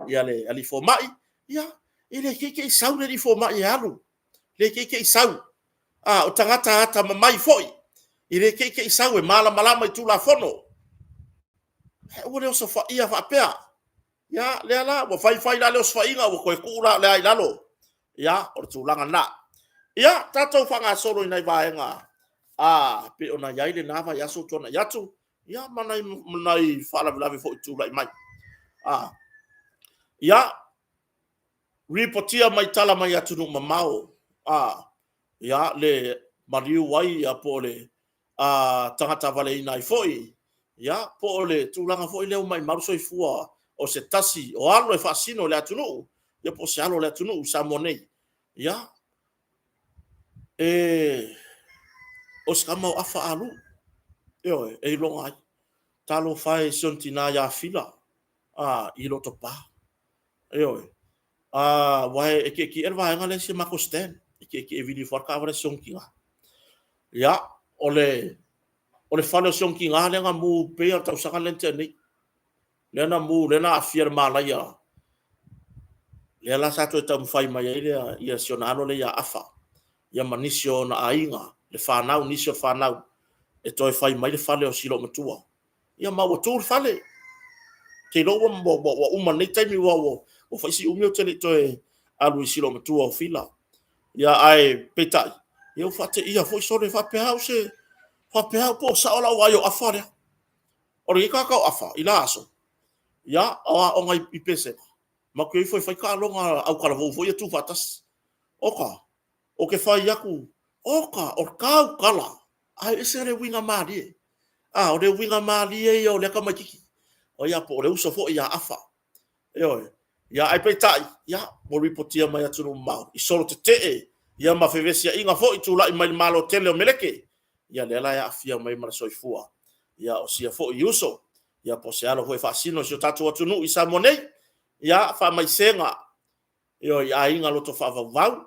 ia le alii fomai, ia e le te i te i sau le alii fomai e alu. Le te i te i sau. A o tagata atamamai foi, e le te i te i sau e malamalama i Tulafono. Ae aua le osofaia faapea. Ia, lea la ua fai fai la le osofaiga ua toe tuu la o le a i lalo. Ia, o le tulaga lena. Ia, tatou faagasolo i nai vaega a pei ona i ai lena vaiaso ua tuanai atu, ia ma nai faalavelave foi e tulai mai. Ia, ripotia mai tala mai atunuu mamao, ia le maliu ai po o le tagata valeina ai foi, ia po o le tulaga foi lea ua maumau le soifua o se tasi o alo e faasino i le atunuu, ia po o se alo o le atunuu i Samoa nei. Ia, o se tama o Afa Ah Loo, ioe, e iloga ai. Talofa e i si ona tina ia Fila i Lotopa. Ioe. Aua e tietie le vaega lea i si a matou stand, e tietie e vili ifo lava le taavale a si ona tina. Ia, o le fale o si ona tina lea na mu pei lava o le tausaga lea na tea nei, lea na mu, lea na aafia i le malaia, lea la sa toe taumafai mai ai si ona alo lea ia Afa, ia ma nisi o ona aiga, le fanau, nisi o fanau e toe fai mai le fale o si loomatua. Ia ma ua tu le fale. Ou te iloa ua uma i lenei taimi, aua ua fai si umi ou te le i toe alu i si loomatua o Fila. Ia ae peitai, ia ua faateia foi sole, faapea au se, faapea au po o sao lau vaai o Afa lea. O lenei tagata o Afa i la aso, ia, o aoga i Peseta, matou te o ifo e fai taaloga autalavou foi ia tuufaatasi. Oka, ou te fai atu, oka, o tau tala, ae ese le uiga malie. A, o le uiga malie ia o lea tamaitiiti. Ia po o le uso foi ia Afa. Ioe. Ia ae peitai, ia, ua ripotia mai atunuu mamao i solo tetee ia ma fevesiaiga foi tulai mai le Malo tele o Meleke. Ia lea la e aafia mai ma le soifua ia o sia foi uso ia po o se alo foi e faasino i si o tatou atunuu i Samoa nei. Ia faamaisega ioe, i aiga loto faavauvau,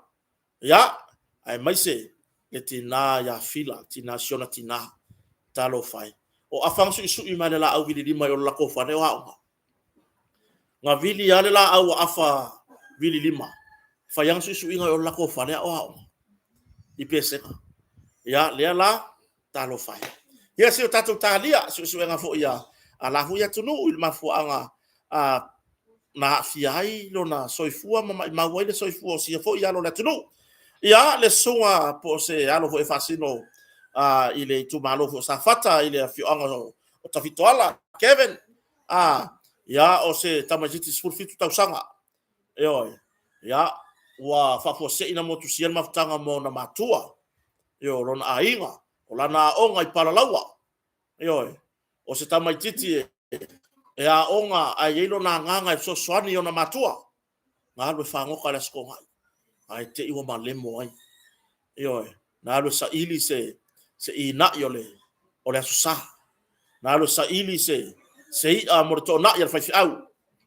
ia, aemaise le tina ia Fila, tina, si ona tina. Talofa e. O afa na suisui mai le laau vililima i o le latou fale o aoga. Na vili lava le laau a afa vililima, fai lava suisuiga i o le latou fale a o aoga i Peseta. Ia, lea la, talofa e. Ia se i o tatou talia suesuega foi a la foi atunuu i le mafuaaga na aafia ai lona soifua ma maumau ai le soifua o sia foi alo o le atunuu. Ia, le susuga po o se alo foi e faasino i le itumalo foi o Safata i le afioaga o Tafitoala, Kevin, ia, o se tamaitiiti 17 tausaga, ioe, ia, ua faafuasei ona motusia le mafutaga ma ona matua, ioe, o lona aiga, o lana aoga i Palalaua, ioe, o se tamaitiiti e aoga ae i ai lona agaga e fesoasoani i ona matua, na alu e fagota i le Aso Toonai, ae te i ua malemo ai. Ioe, na alu e saili se inai o le Aso Sa, na alu e saili se i'a mo le toonai a le faifeau,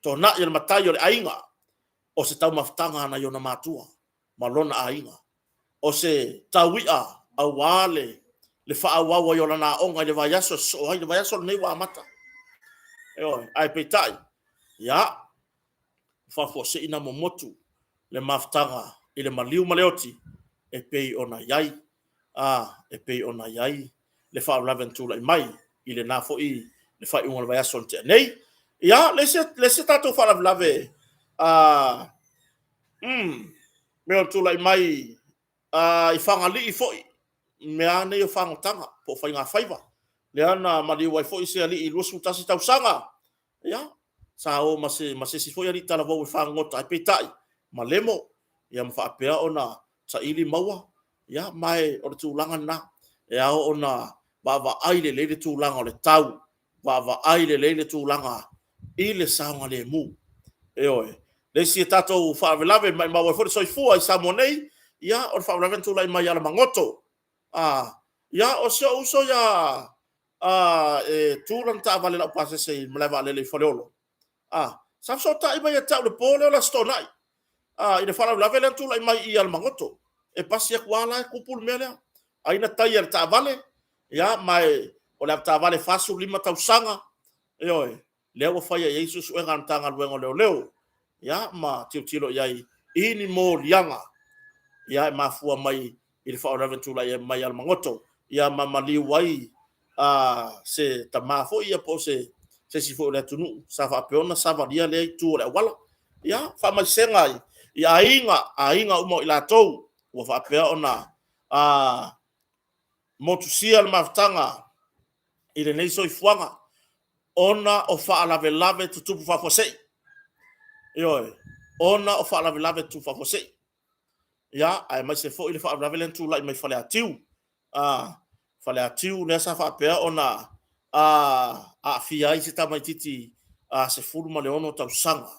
toonai a le matai o le aiga, o se taumafataga nai ona matua ma lona aiga. O se taui'a aua le faaauau ai o lana aoga i le vaiaso e sosoo ai, le vaiaso lenei ua amata. Ioe, ae peitai, ia, faafuasei ona momotu le mafutaga i le maliu ma le oti e pei ona i ai, a, e pei ona i ai le faalavelave na tulai mai i lena foi le faaiuga o le vaiaso na tea nei. Ia, le isi, le isi tatou faalavelave, a, mea o tulai mai i Fagalii foi, mea nei o fagotaga po o faigafaiva, lea na maliu ai foi se alii i 21 tausaga, ia, sa o ma se, ma se isi foi alii talavou e fagogota, ae peitai, malemo, ia ma faapea ona saili maua, ia, ma o le tulaga lena, e ao ona vaavaai lelei le tulaga o le tau, vaavaai lelei le tulaga i le saogalemu. Ioe. Le isi tatou faalavelave maumau ai foi le soifua i Samoa nei, ia o le faalavelave na tulai mai i Alamagoto. Ia o si ou uso ia e tu lana taavale laupasese i le malae vaalele i Faleolo. Sa fesootai mai ia te au i le po lea o le Aso Toonai i le faalavelave lea na tulai mai i Alamagoto. E pasi atu lava la e tupu le mea lea. Ai na taia e le taavale, ia ma o le avetaavale 45 tausaga, ioe. lea ua faia i ai suesuega a le Matagaluega o Leoleo, ia, ma tilotilo i ai i ni moliaga, ia, e mafua mai i le faalavelave na tulai mai Alamagoto, ia, ma maliu ai se tama foi ia po o se isi foi o le atunuu sa faapea ona savalia lea itu o le auala. Ia, faamaisega i aiga, aiga uma o i latou ua faapea ona motusia le mafutaga i lenei soifuaga ona o faalavelave tutupu faafuasei. Ioe, ona o faalavelave tutupu faafuasei. Ia, aemaise foi le faalavelave lea na tulai mai Faleatiu. Faleatiu lea sa faapea ona aafia ai se tamaitiiti 16 tausaga.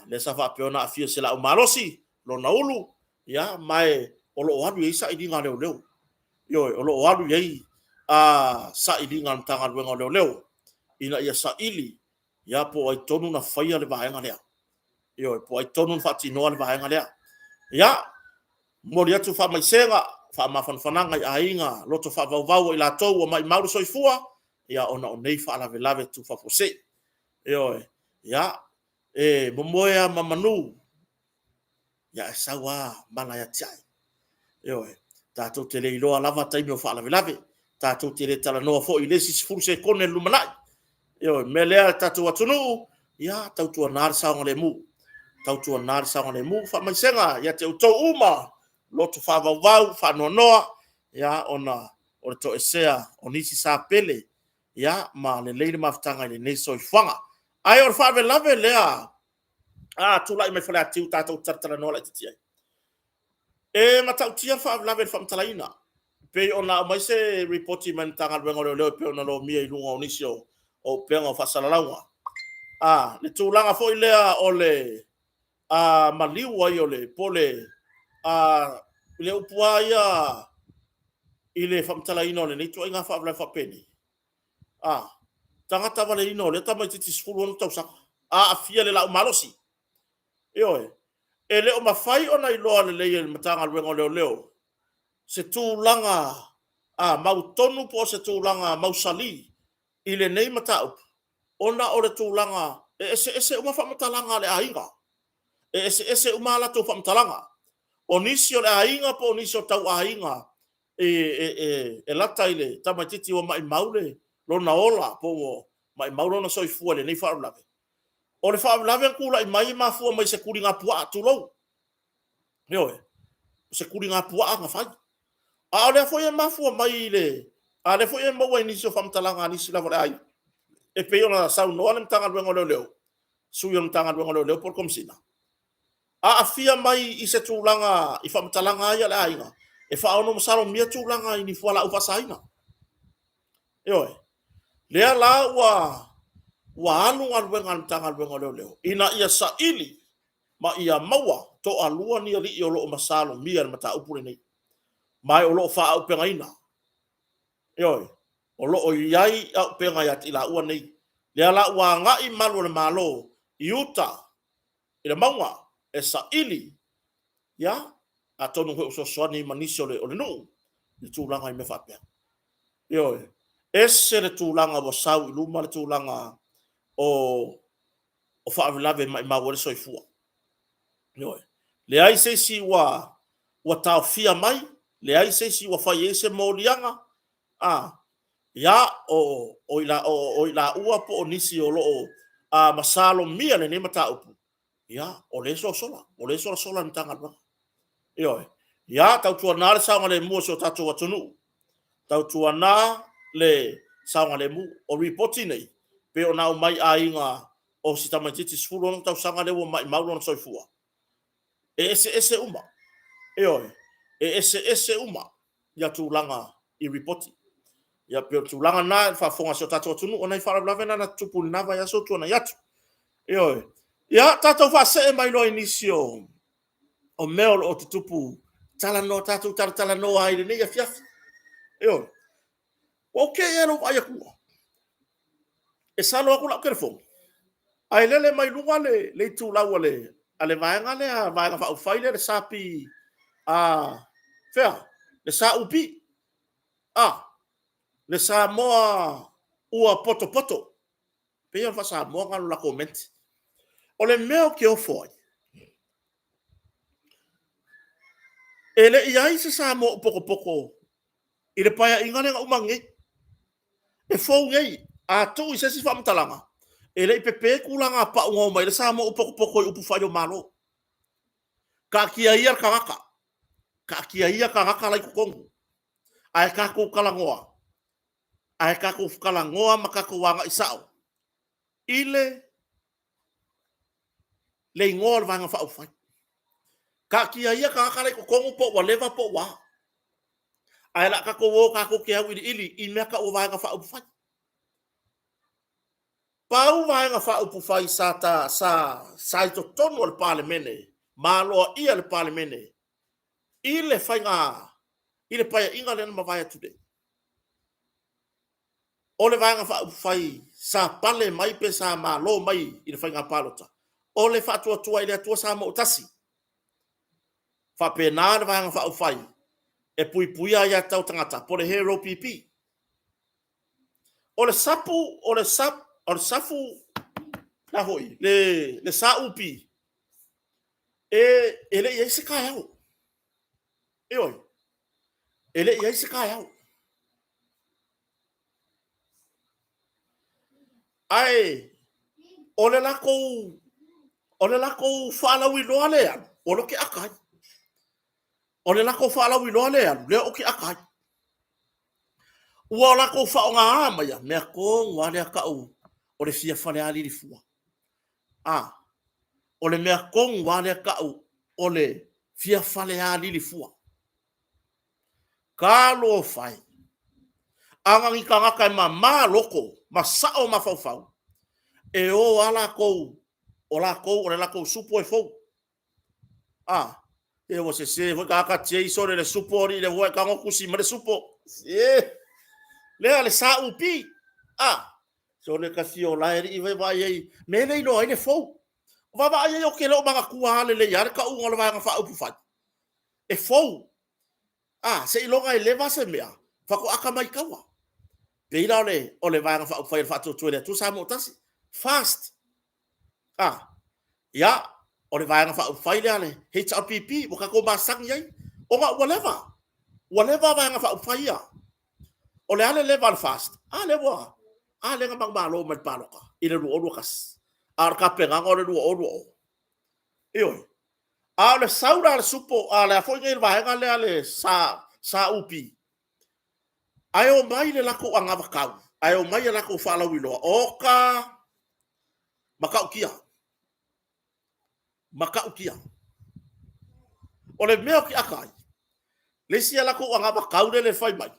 Lea sa faapea ona aafia i se laau malosi lona ulu, ia, ma o lo o alu i ai sailiga a leoleo. Ioe, o lo o alu i ai sailiga a le Matagaluega o Leoleo ina ia saili, ia, po o ai tonu na faia le vaega lea. Ioe, po o ai tonu na faatinoa le vaega lea. Ia, momoli atu faamaisega, faamafanafanaga i aiga loto faavauvau o i latou ua maumau le soifua, ia ona o nei faalavelave tutupu faafuasei. Ioe, ia, e momoe lava ma manu, ia ae sau lava mala e atiae. Ioe, tatou te le iloa lava taimi o faalavelave, tatou te le talanoa foi i le isi 10 sekone i le lumanai. Ioe, o le mea lea le tatou atunuu, ia tautuana le saogalemu, tautuana le saogalemu. Faamaisega ia te outou uma, loto faavauvau, faanoanoa, ia ona o le toesea o nisi sa pele, ia ma lelei le mafutaga i lenei soifuaga. Ae o le faalavelave lea a tulai mai Faleatiu tatou te talatalanoa laitiiti ai. E matautia le faalavelave i le faamatalaina, pei ona aumai se lipoti mai le Matagaluega o Leoleo e pei ona lomia i luga o nisi o upega o faasalalauga. Le tulaga foi lea o le maliu ai o le po o le le upu lava ia i le faamatalaina o lenei ituaiga faalavelave faapenei, tagata valeina o lea tamaitiiti 16 tausaga, aafia i le laau malosi. Ioe. E le o mafai ona iloa lelei e le Matagaluega o Leoleo se tulaga mautonu po o se tulaga mausali i lenei mataupu, ona o le tulaga e eseese uma faamatalaga a le aiga, e eseese uma a latou faamatalaga. O nisi o le aiga po o nisi o tauaiga e lata i le tamaitiiti ua maumau lona ola po ua maumau lona soifua i lenei faalavelave. O le faalavelave na tulai mai e mafua mai i se tuligapuaa, tulou. Ioe, o se tuligapuaa na fai. A o lea foi e mafua mai i le... a o lea foi e maua i nisi o faamatalaga a nisi lava o le aiga, e pei ona saunoa le Matagaluega o Leoleo, sui o le Matagaluega o Leoleo po o le Komesina, aafia mai i se tulaga i faamatalaga lava ia a le aiga, e faaono masalomia tulaga i ni fualaau faasaina. Ioe. Lea la ua alu galuega a le Matagaluega o Leoleo ina ia saili ma ia maua toalua ni alii o lo o masalomia i le mataupu lenei. Ma o lo o faaauupegaina. Ioe. O lo o i ai auupega ia te i laua nei. Lea la ua agai malu o le Malo i uta i le mauga e saili, ia, atonu foi ua fesoasoani ma nisi o le nuu i tulaga i mea faapea. Ioe. Ese le tulaga ua sau i luma le tulaga o faalavelave e maumau ai le soifua. Ioe. Leai se isi ua taofia mai, leai se isi ua fai i ai se moliaga, a, ia, o i laua po o nisi o lo o masalomia lenei mataupu, ia, o lea e sosola, o lea e solasola e le Matagaluega. Ioe. Ia, tautuana le saogalemu o si o tatou atunuu, tautuana le saogalemu. O lipoti nei, pei ona aumai i aiga o si tamaitiiti 16 tausaga lea ua maumau lona soifua, e eseese uma. Ioe, e eseese uma ia tulaga i lipoti. Ia pei o le tulaga lena i le faafofoga a si o tatou atunuu, o nai faalavelave na na tutupu i lena vaiaso ua tuanai atu. Ioe. Ia, tatou faasee mai loa i nisi o mea o lo o tutupu, talanoa, tatou talatalanoa ai i lenei afiafi. Ioe. Ua ou te'i lava i lou vaai atu e salo atu lau telefoni, ae lele mai luga le itulau a le vaega lea, Vaega Faaupufai lea, le SAP, fea? Le SUP, le Samoa ua potopoto. Pei o le faa-Samoa na o le latou menti. O le mea ou te ofo ai, e le i i ai se Samoa ua potopoto i le Paeaiga lea na uma nei. E fou nei, a tuu i se isi faamatalaga, e le i pepe tulaga pau na omai ai le Samoa ua potopoto i upufai o Malo. Taatia ia le tagata, taatia ia tagata la i totonu, ae tatou talanoa, ae tatou talanoa ma tatou agai sao i le le igoa o le Vaega Faaupufai. Taatia ia tagata la i totonu po ua leva po o ua a, ae o le a tatou o tatou te auiliili i mea tau o Vaega Faaupufai. Pau Vaega Faaupufai sa, ta, sa, sa i totonu o le Palemene ma aloaia e le Palemene i le faiga i le Paeaiga lea na mavae atu nei, o le Vaega Faaupufai sa pale mai pe sa malo mai i le faiga palota, o le Faatuatua i le Atua Samoa ua Tasi. Faapena le Vaega Faaupufai e Puipuia Aia Tatau a Tagata po o le HRPP. O le sapu, o le sap, o le safu, la foi, le SUP, e le i i ai se taeao. Ioe, e le i i ai se taeao. Ae o le latou o le latou faalauiloa lea e alu, o lea ou te ata ai. O le latou faalauiloa lea e alu, lea ou te ata ai. Ua latou faaaogaā maia mea tonu lava lea tau o le fia falealili fua. A, o le mea tonu lava lea tau o le fia falealili fua. Talofa e! A na o ni tagata e mama loto ma sao mafaufau, e o lava latou, o latou o le latou supo e fou. A, se ua sese foi tagata Jason i le supo, alii, lea foi ua e tago tusi mai le supo. Se, lea le SUP. A, sole ta fia ola e alii, vaai ai, mea le iloa ai le fou. Vaavaai ai ou te le o manatua lava lelei lava le tauga o le Vaega Faaupufai. E fou. A, seiloga e leva se mea, faatoa atamai i taua. Pei la o le Vaega Faaupufai o le Faatuatua i le Atua Samoa ua Tasi. Fast. A, ia, o le Vaega Faaupufai lea a le HRPP ua tatou masani ai, ona ua leva, ua leva Vaega Faaupufai ia. O le a le leva o le FAST? A lea ua, a lea na manumalo mai i le palota i le 2021, a o le tapenaga o le 2020. Ioe. A o le sau la a le supo, a le a foi nei le vaega lea a le SUP, ae omai le latou anavatau, ae omai a latou faalauiloa, oka matautia, matautia. O le mea ou te ata ai, le isi a latou anavatau lea e fai mai,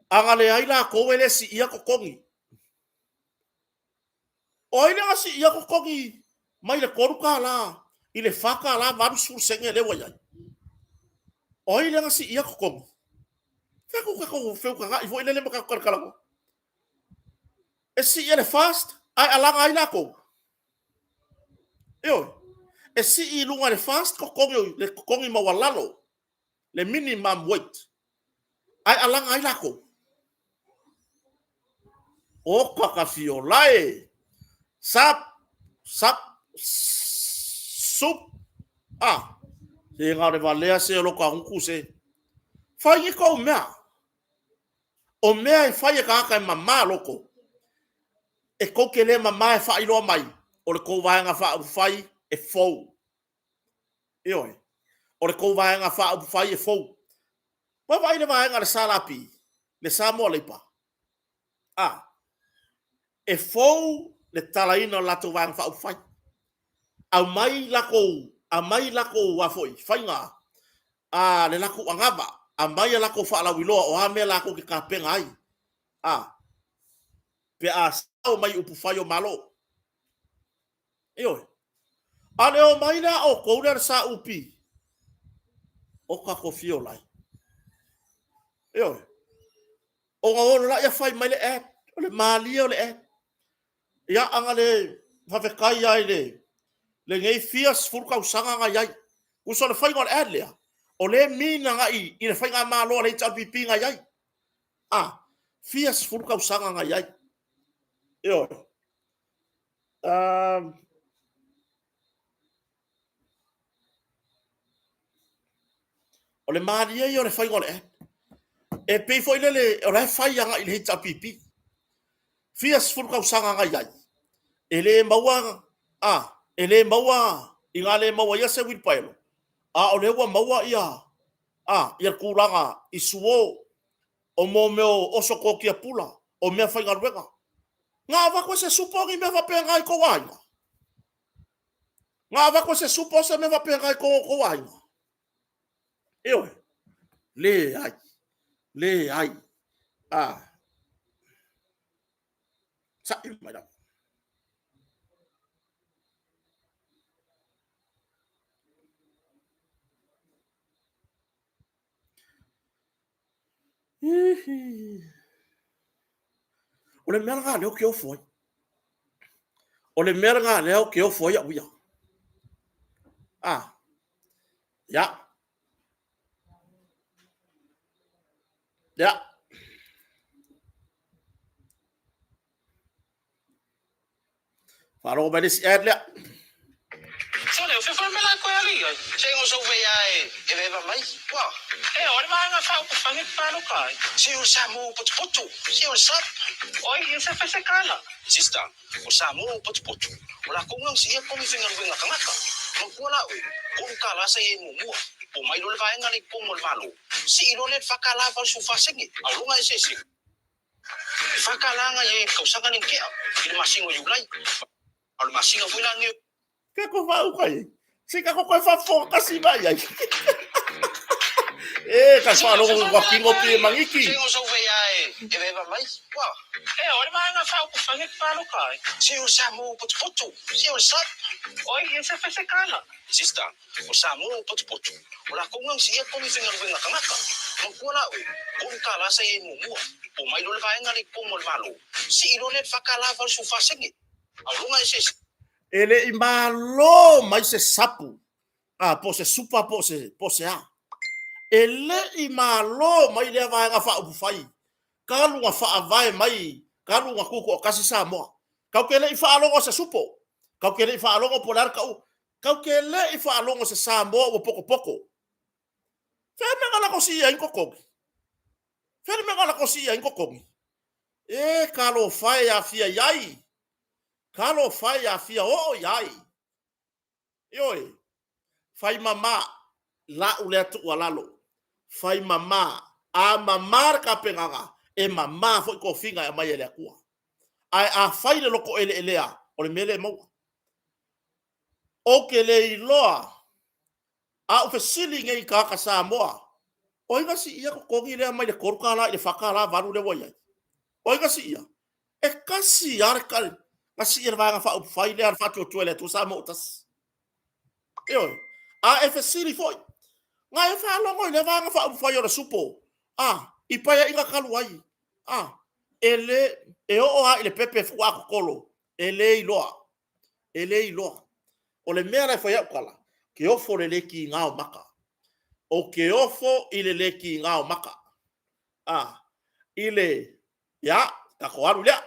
a na leai latou e le siia totogi. O ai lea na siia totogi mai le $3 i le $4.80 sene lea ua i ai? O ai lea na siia totogi? Fai atu tatou feutagai foi lele ma tatou talatalanoa. E sii e le FAST ae alaga ai latou. Ioe. E sii i luga e le FAST totogi, le totogi maualalo, le minimum wage, ae alaga ai latou. Oka ka fiola e! Sap, sap, sup, a, se na o le valea se o lota gutu se. Fai ni tou mea. O mea e fai e tagata e mama loto, e tou te le mama e faailoa mai, o le tou Vaega Faaupufai e fou. Ioe. O le tou Vaega Faaupufai e fou. Vaavaai i le vaega a le SLP, le Samoa Labour. A, e fou le tatalaina o le latou Vaega Faaupufai. Aumai latou, aumai latou a foi, faiga, a, le latou anava, aumai a latou faalauiloa o a mea latou te tapena ai, a, pe a sao mai i upufai o Malo. Ioe. A o le omai lea a outou lea le SUP, oka tofi ola e. Ioe. Ona o loa lea fai mai le ad, o le malie o le ad. Ia, ana le faafetai lava i le lenei fia sefulu tausaga na i ai. Tusa o le faiga o le ad lea, o lea e mean agai i le faigamalo a le HRPP na i ai. A, fia sefulu tausaga na i ai. Ioe. Um, o le malie ia o le faiga o le ad. E pei foi lele, o la e fai agai i le HRPP. Fia 10 tausaga na i ai, e le maua, a, e le maua, i na le maua ia se uilipaelo, a o lea ua maua ia, a, ia tulaga i suo, o mo mea o oso totia pula, o mea faigaluega. Na avatu e se supo ni mea faapena i tou aiga? Na avatu e se supo se mea faapena i totonu o tou aiga? Ioe, leai, leai. A, sa'i mai lava. O le mea lena lea ou te ofo ai. O le mea lena lea ou te ofo ai au ia. Ah, ia. Ia. Faalogo mai le isi ad lea. Sole, o fefo me la koe ali ai. Se ngo so ve ai e veva mai. Wa. E o le vaega faaupufai e paloka ai. Se o le Samoa ua potopoto. Se o le sap. Oi, e se fe se kala. Sister, o Samoa ua potopoto. O lakou nga usiia komi faigaluega tagata. Manatua la oe, kolu kala sa i ai muamua. Po mai loa le vaega le i totonu o le Malo. Sii loa lea i le fa kala 84 sene. Auloga eseese. E fa kala nga i ai i le tausaga nei na tea, i le masina o Iulai. A o le masina foi la nei o. Ke ko whauka i. Se ka ko koe whafofoga kasi mai ai. E, ka whaalongo ko ka kingo pi e mangiki. Se ngo sou vei ae e veva mai. Ua. E, o le vaega faaupufai e paloka ai. Se o le Samoa ua potopoto. Se o le sap. Oi, e se fe se kala. Sister, O Samoa ua potopoto. O lakou nga usiia komi faigaluega tagata. Manatua la oe, kolu kala sa i ai muamua. Po mai loa le vaega le i totonu o le Malo. Sii loa lea i le fa kala 84 sene. Auloga eseese. E le i malo mai se sapu, a, po o se supa po o se, po o se a. E le i malo mai lea vaega faaupufai talu na faavae mai, talu na tutoatasi Samoa. Tatou te le i faalogo se supo, tatou te le i faalogo po o le a le tau, Tatou te le i faalogo se Samoa ua potopoto. Fea le mea na latou siia ai ni totogi? Fea le mea na latou siia ai ni totogi? E, talofa e afia i ai! Talofa e afia oo i ai! Ioe, fai mama, la'u lea tuualalo, fai mama, a mama le tapenaga, e mama foi tofiga e aumai e le Atua. Ae a fai le loto eleelea, o le mea lea e maua. Ou te le iloa, a ou fesili nei i tagata Samoa, o ai na siia totogi lea mai le $3 i le $4.80 lea ua i ai? O ai na siia? E tasi lava le tali na sii e le Vaega Faaupufai lea a le Faatuatua i le Atua Samoa ua Tasi. Ioe. A e fesili foi, na e faalogo i le Vaega Faaupufai o le Supo, a, i Paeaiga talu ai, a, e le, e oo lava i le pepe faatoa totolo, e le iloa. E le iloa. O le mea la e fai au tala, ke ofo le le kiga o maka. Ou ke ofo i le le kiga o maka. A, i le, ia, tatou alu lea.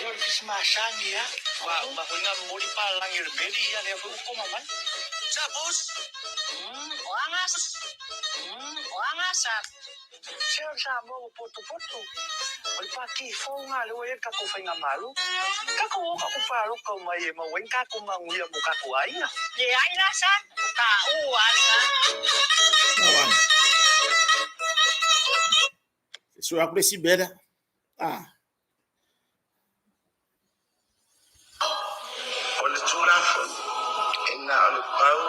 Ia o le fisi masani a. Ua uma foi na momoli palalagi o le meli ia lea foi ua koma mai. Sa boss. O aga. O aga sa. Se o le Samoa ua potopoto, o le Pākī fou ngā lea ua i ai le tatou faigamalo. Tatou o tatou palota uma ai e maua ai ni tatou manuia mo tatou aiga. Leai la sa, o taua lava lena. Sue aku le isi mea lea. Ah. O le Tulafono, e na o le pau.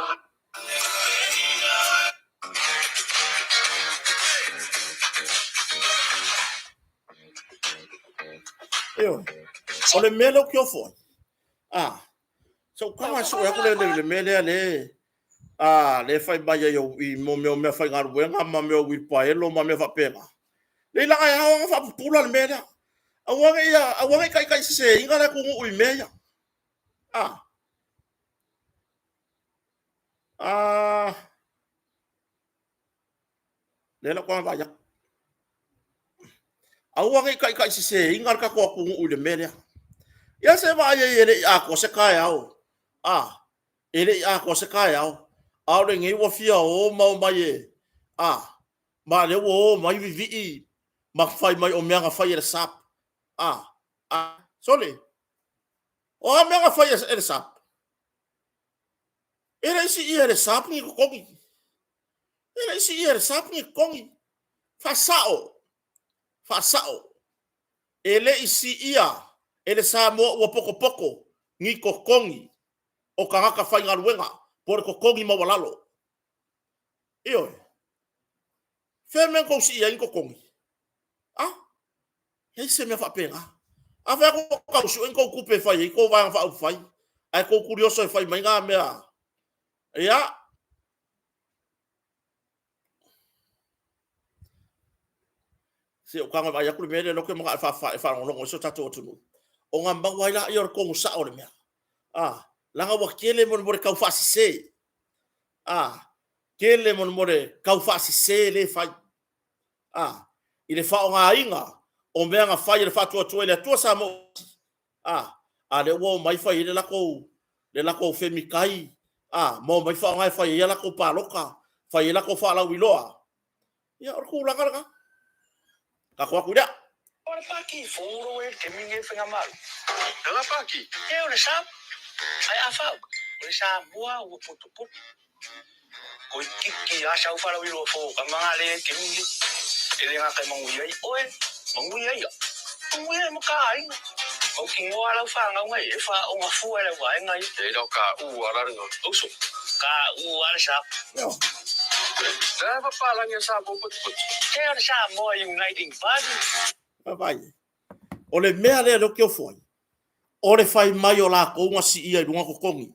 Ioe. O le mea lea ou te ofo ai. Ah. So kanga sue aku le le mea lea le a le fai mai ai i mo mea o mea faigaluega ma mea o uilipaelo ma mea faapena. Le laga e ao ona faapupula le mea lea. Aua ne i aua ne i taitaiseseina le atunuu i mea ia. A. A. Lea la ou vaai atu. Aua ne i taitaiseseina le tatou atunuu i le mea lea. Ia se vaai ai e le i atoa se taeao. A, e le i atoa se taeao, a o lenei ua fia o ma omai e, a, ma lea ua o mai vivii ma fai mai o mea na fai e le SAP. A, a, sole, o a mea na fai e le SAP? E le i siia e le SAP ni totogi. E le i siia e le SAP ni totogi. Faasao, faasao. E le i siia e le Samoa ua potopoto ni totogi o tagata faigaluega po o le totogi maualalo. Ioe. Fea mea na tou siia ai ni totogi? A? Leai se mea faapena. A fai atu tau sue ni tou tupe e fai ai tou Vaega Faaupufai, ae tou tulioso e fai mai na mea. Ia, se i ou tago e vaai atu le mea lea, lea ou te manao e faalogologo ai si o tatou atunuu, ona maua ai lea o le tonu sao o le mea. A, leaga ua tele mo le tau faasese. A, tele mo le tau faasese lea e fai. A, i le faaaogaina o mea na fai e le Faatuatua i le Atua Samoa. A, a lea ua omai fai ai le latou femitai, a, ma omai faaaoga e fai ai a latou palota, fai ai latou faalauiloa. Ia, o le tulaga lena. Tatou atu i lea. O le paki fou e te mingi e whainga malu. Nga paki? E o le sa. Ai a fau. O le sa mua ua poto poto. Ko i kiki a sau whalau i roa fo ka manga le te mingi. E le ngā kai mangui ai oe. Mangui ai ia. Mangui ai mo ka ainga. Mau ki ngoa lau whangau ngai e wha o ngā fua e lau vaenga i. E rau ka ua rarunga. Uso. Ka ua le sa. Io. Te papalangi o Samoa potopoto. Te o le Samoa Uniting Party. Vaai. O le mea lea lea ou te ofo ai, o le fai mai o latou na siia i luga totogi.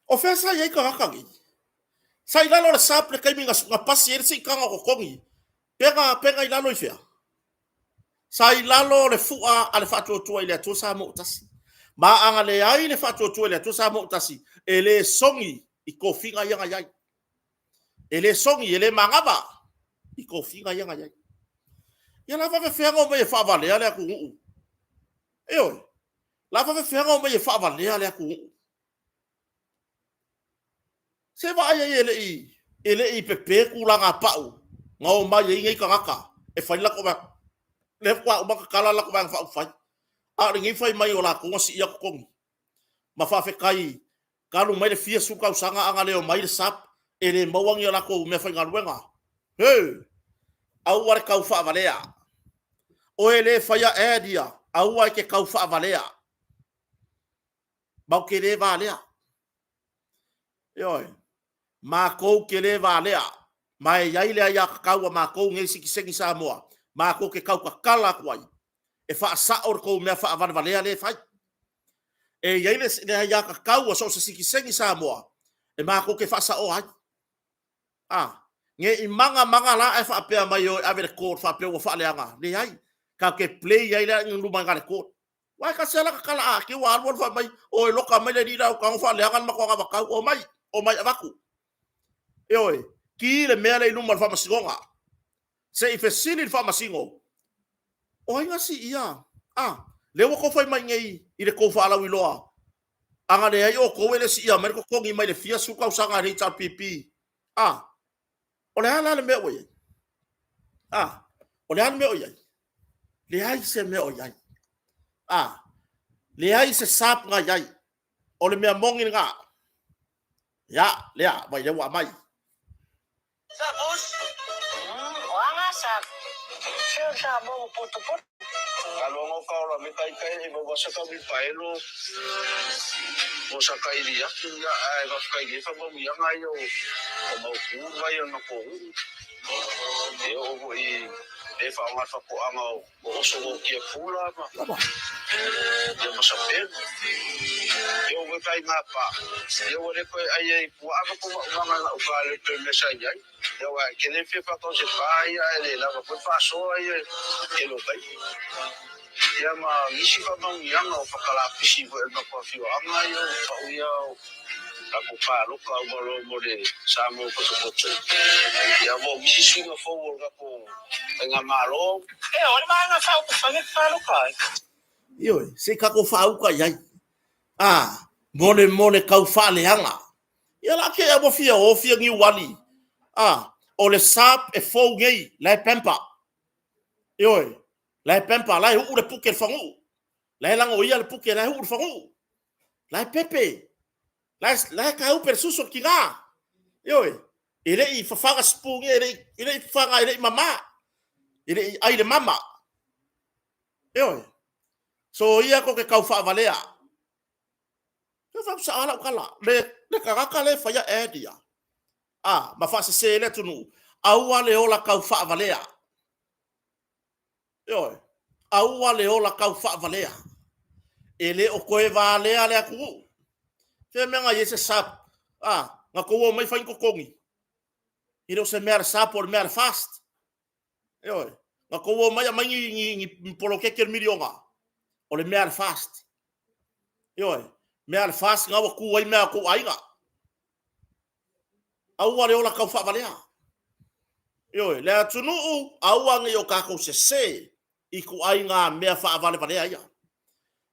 O fea sa i ai tagata nei? Sa i lalo o le SAP le taimi na pasi ai le siitaga o totogi. Pega, pega i lalo i fea? Sa i lalo o le fua a le Faatuatua i le Atua Samoa ua Tasi. Ma a na leai le Faatuatua i le Atua Samoa ua Tasi, e le sogi i tofiga ia na i ai. E le sogi, e le manava i tofiga ia na i ai. Ia la faafefea ona omai e faavalea le atunuu? Ioe, la faafefea ona omai e faavalea le atunuu? Se vaai ai e le i pepe tulaga pau na omai ai nei tagata e fai le latou vaega. Lea faatoa uma tatala le latou Vaega Faaupufai. A o lenei fai mai o latou na siia totogi. Ma faafetai talu mai le fia sefulu tausaga a na le omai le SAP e le maua ni a latou meafaigaluega. He! Aua le tau faavalea. Oe le faia ad ia, aua e te tau faavalea. Matou te le valea. Ioe. Matou te le valea. Ma e i ai le aiatatau a matou nei sitiseni Samoa, matou te tautatala atu ai e faasao le tou mea faavalevalea lea e fai. E i ai le aiatatau a so o se sitiseni Samoa e matou te faasaoa ai. A, ne i maga maga la ae faapea mai e o e ave le court faapea ua faaleaga. Leai, tatou te play ai lea i luma i le court. Aua e tasi lava la tatala a te ua alu alu fai mai, o e loka mai le alii la tago faaleaga le matou anavatau, omai, omai avatu. Ioe, ki le mea lea i luma o le faamasinoga. Se i fesili le faamasino, o ai na siia? A, lea ua tou fai mai nei i le tou faalauiloa, a na leai outou e le siia mai le totogi mai le fia sefulu tausaga a le HRPP. A, o le a la le mea ua i ai? A, o le a le mea o i ai? Leai se mea o i ai. A, leai se SAP na i ai. O le mea moni lena. Ia, lea, vai lea ua aumai. Sa boss. O anga sa. Se o sa mo potopoto. Ka loa ka ola me kai kai e maua sa ka paelo o sa kai li atu ia ae va kai le fa mau ia ngai o o mau ku vai o na ko e o ho i e fa nga fa ko anga o oso o kia pula ma ia ma sa pe e o kai ngā pa e o le koe ai ai kua ava ko wa nga na uka le pe me sa ia e wa ke le fe fa ko se pa ia e le lava ko fa so ia e lo kai ia ma nisi fa mau ianga o whakalapisi fo e na ko whio anga ia o pa ia o Tatou palota uma loa mo le Samoa potopoto. Ia ua isi suiga fou o le tatou faigamalo. E o le vaega faaupufai e palota ai. Ioe, se i tatou faauta i ai. A, mo le, mo le tau faaleaga. Ia la te ua fia o fia niuali. A, o le SAP e fou nei, la e pamper. Ioe, la e pamper, la e uu le puke i le faguu. La e lagoia le puke, la e uu le faguu. La e pepe. La e, la e taupe le susu o le tina. Ioe, e le i fafaga sipugia, e le i fafaga, e le i mama. E le i ai le mama. Ioe. So ia ko te tau faavalea. Se fai sao lau tala. Le, le tagata le faia ad ia. A, ma faasese le atunuu. Aua le ola tau faavalea. Ioe. Aua le ola tau faavalea. E le o toe valea le atunuu. Fea mea na i ai se sap? A, na tou omai fai ni totogi. E le o se mea a le SAP o le mea a le FAST. Ioe. Na tou omai aumai ni, ni, ni, ni poloketi o le miliona. O le mea a le FAST. Ioe. Mea a le FAST na ua tu ai mea a tou aiga. Aua le ola tau faavalea. Ioe, le atunuu, aua ne i o tatou sese i ituaiga mea faavalevalea ia.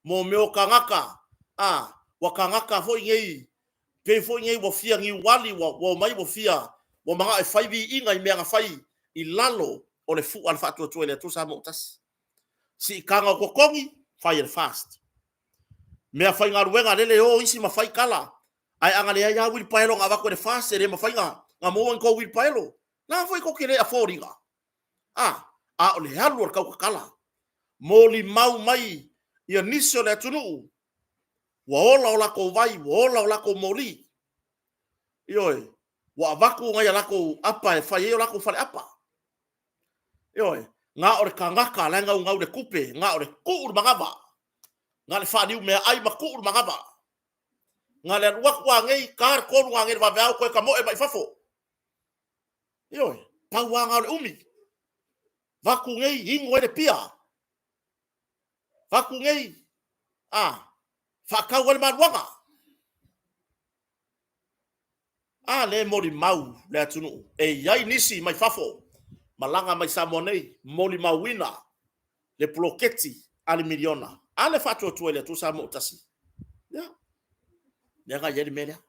Mo mea o tagata, a, ua tagata foi nei, pei foi nei ua fia niuali, ua, ua omai ua fia, ua manao e fai viiga i mea na fai i lalo o le fua a le Faatuatua i le Atua Samoa ua Tasi. Siitaga o totogi, fai e le FAST. Mea faigaluega lele o isi ma fai tala, ae a na leai lava uilipaelo na avatu e le FAST e le mafai na, na maua ni tou uilipaelo. La foi tou te le afford ina. A, a o le alu o le tautatala. Molimau mai ia nisi o le atunuu, ua ola o latou vai, ua ola o latou moli. Ioe, ua avatu nai a latou apa e fai ai o latou faleapa. Ioe, na o le tagata la e naunau i le tupe, na o le tuu le manava, na o le faaliu meaai ma tuu le manava. Na o le alu atu lava nei, ta le 3 nanei i le vaveao toe tamoe mai fafo. Ioe, pau lava na o le umi. Vaku nei, inu ai le pia. Vaku nei, a, faatau ai le maluaga. A lea e molimau le atunuu, e i ai nisi mai fafo malaga mai Samoa nei, molimauina le poloketi a le miliona. A le Faatuatua i le Atua Samoa ua Tasi. Ia, lea na i ai le mea lea.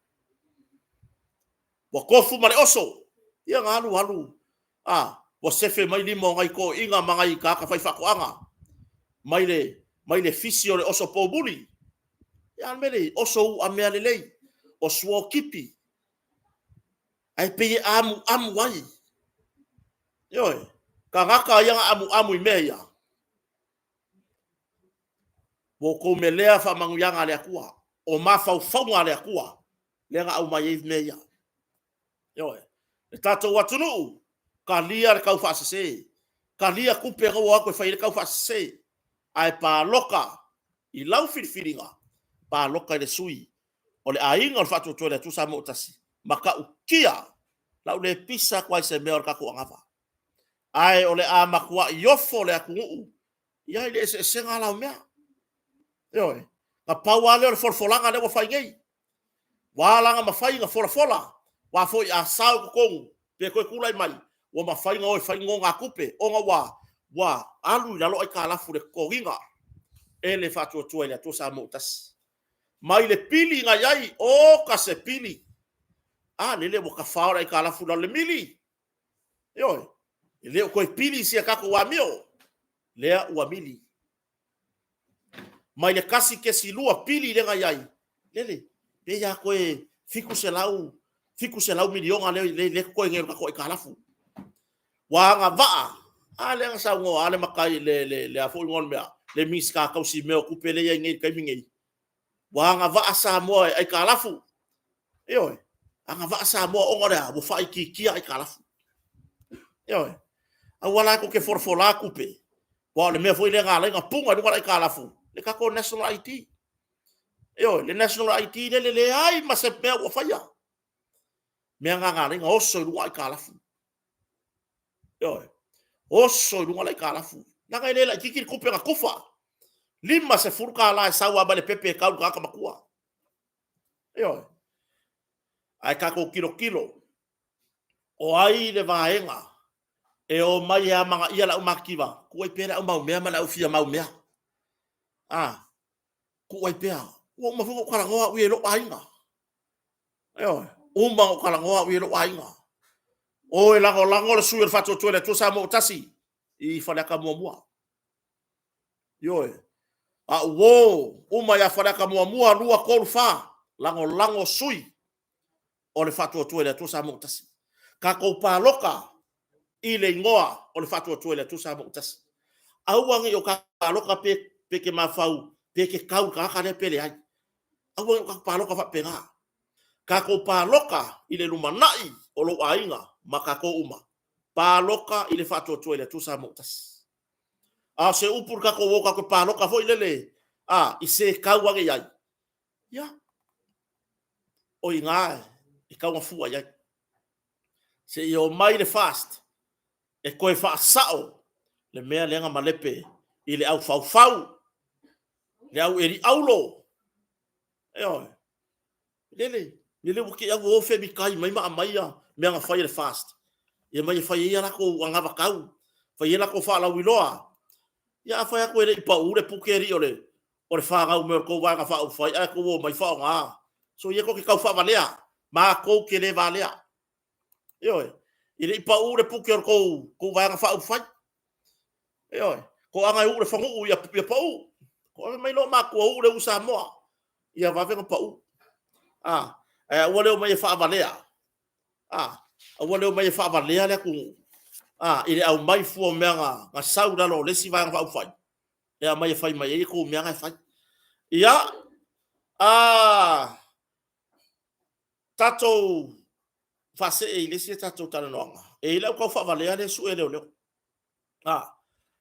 Ua tofu ma le oso. Ia na alu alu, a, ua sefe mai lima o nai toeaiina ma nai tagata faifaatoaga mai le, mai le fisi o le oso poumuli. Ia a le mea lea, oso uamea lelei, o suotipi, ae pei e amuamu ai. Ioe, tagata ia na amuamu i mea ia. Ua outou melea faamanuiaga a le Atua, o mafaufauga a le Atua, lea na aumai ai mea ia. Ioe, le tatou atunuu, talia le taufaasese, talia tupe na ua o atu e fai ai le taufaasese, ae palota i lau filifiliga, palota i le sui o le aiga o le Faatuatua i le Atua Samoa ua Tasi, matautia lau le pisa atu lava i se mea o le tatou anava. Ae o le a matuai ofo le atunuu ia i le eseesega la o mea. Ioe, na pau lava lea o le folafolaga lea ua fai nei. Ua ala ona mafai ona folafola, aua foi a sao i totonu pe toe tulai mai, ua mafai ona o e fai nonogatupe, ona ua, ua alu i lalo aitalafu i le totogiina e le Faatuatua i le Atua Samoa ua Tasi. Mai le pili na i ai, oka se pili! A lele ua tafao le aitalafu i lalo i le mili. Ioe, e le o toe pili si a tatou amio, lea ua mili. Mai le 1.2 pili lea na i ai, lele, pei a toe 700, 700 miliona lea e totoe nei o le tatou aitalafu. Ua agavaa, a lea na saunoa lava le matai, le a foi igoa o le mea, le Minisita tausi mea o tupe lea e i ai nei i le taimi nei, ua agavaa Samoa e aitalafu. Ioe, agavaa Samoa ona o le a? Ua faaitiitia aitalafu. Ioe, aua la tou te folafola tupe, aua o le mea foi lea na ala ai ona puna i luga le aitalafu, le tatou National ID. Ioe, le National ID lea e leai ma se mea ua faia. Mea na na ala ai ona oso i luga aitalafu. Ioe, oso i luga le aitalafu. Leaga e le laitiiti le tupe na tufa. $50 e sau lava mai le pepe e tau i le tagata matua. Ioe. Ae tatou tilotilo, o ai le vaega e o mai e amanaia le aumatitiva, tuu ai pea le aumaumea ma le aufia maumea. A, tuu ai pea. Ua uma foi ona ou talanoa au ia i lou aiga. Ioe, uma ona ou talanoa au ia i lou aiga. O e lagolago le sui o le Faatuatua i le Atua Samoa ua Tasi i Faleata 1. Ioe, a ou o uma ia Faleata 1, 2, 3, 4, lagolago sui o le Faatuatua i le Atua Samoa ua Tasi. Tatou palota i le igoa o le Faatuatua i le Atua Samoa ua Tasi. Aua ne i o tatou palota pe te mafaufau pe te tau i le tagata lea pe leai. Aua ne i o tatou palota faapena. Tatou palota i le lumanai o lou aiga ma tatou uma. Palota i le Faatuatua i le Atua Samoa ua Tasi. A o se upu i le tatou o tatou te palota foi lele, a, i se tau ane i ai, ia, o i ina e tatau ona fua i ai. Seia o mai le FAST e toe faasao le mea lea na malepe i le aufaufau, le au eli auro, ioe, lele, lele ua te i lava ua o femitai mai ma aumai mea na fai e le FAST, ia ma ia fai ai a latou anavatau, fai ai a latou faalauiloa. Ia a fai atu e le i pau le puke alii o le fanau mai o le tou Vaega Faaupufai ae tou omai faaaoga. Soia tou te tau faavalea, matou te le valea. Ioe, e le i pau le puke o le tou Vaega Faaupufai. Ioe, toaga e uu le faguu ia pau. Ave mai loomatutua uu le uu Samoa ia vave ona pau. A, ae aua le omai e faavalea. A, aua le omai e faavalea le atunuu a, i le aumai fua o mea na sau i lalo o le isi Vaega Faaupufai e aumai e fai mai ai tou mea na e fai. Ia, a, tatou faasee i le isi a tatou talanoaga. E i ai le au tau faavalea lea e sue e leoleo. A,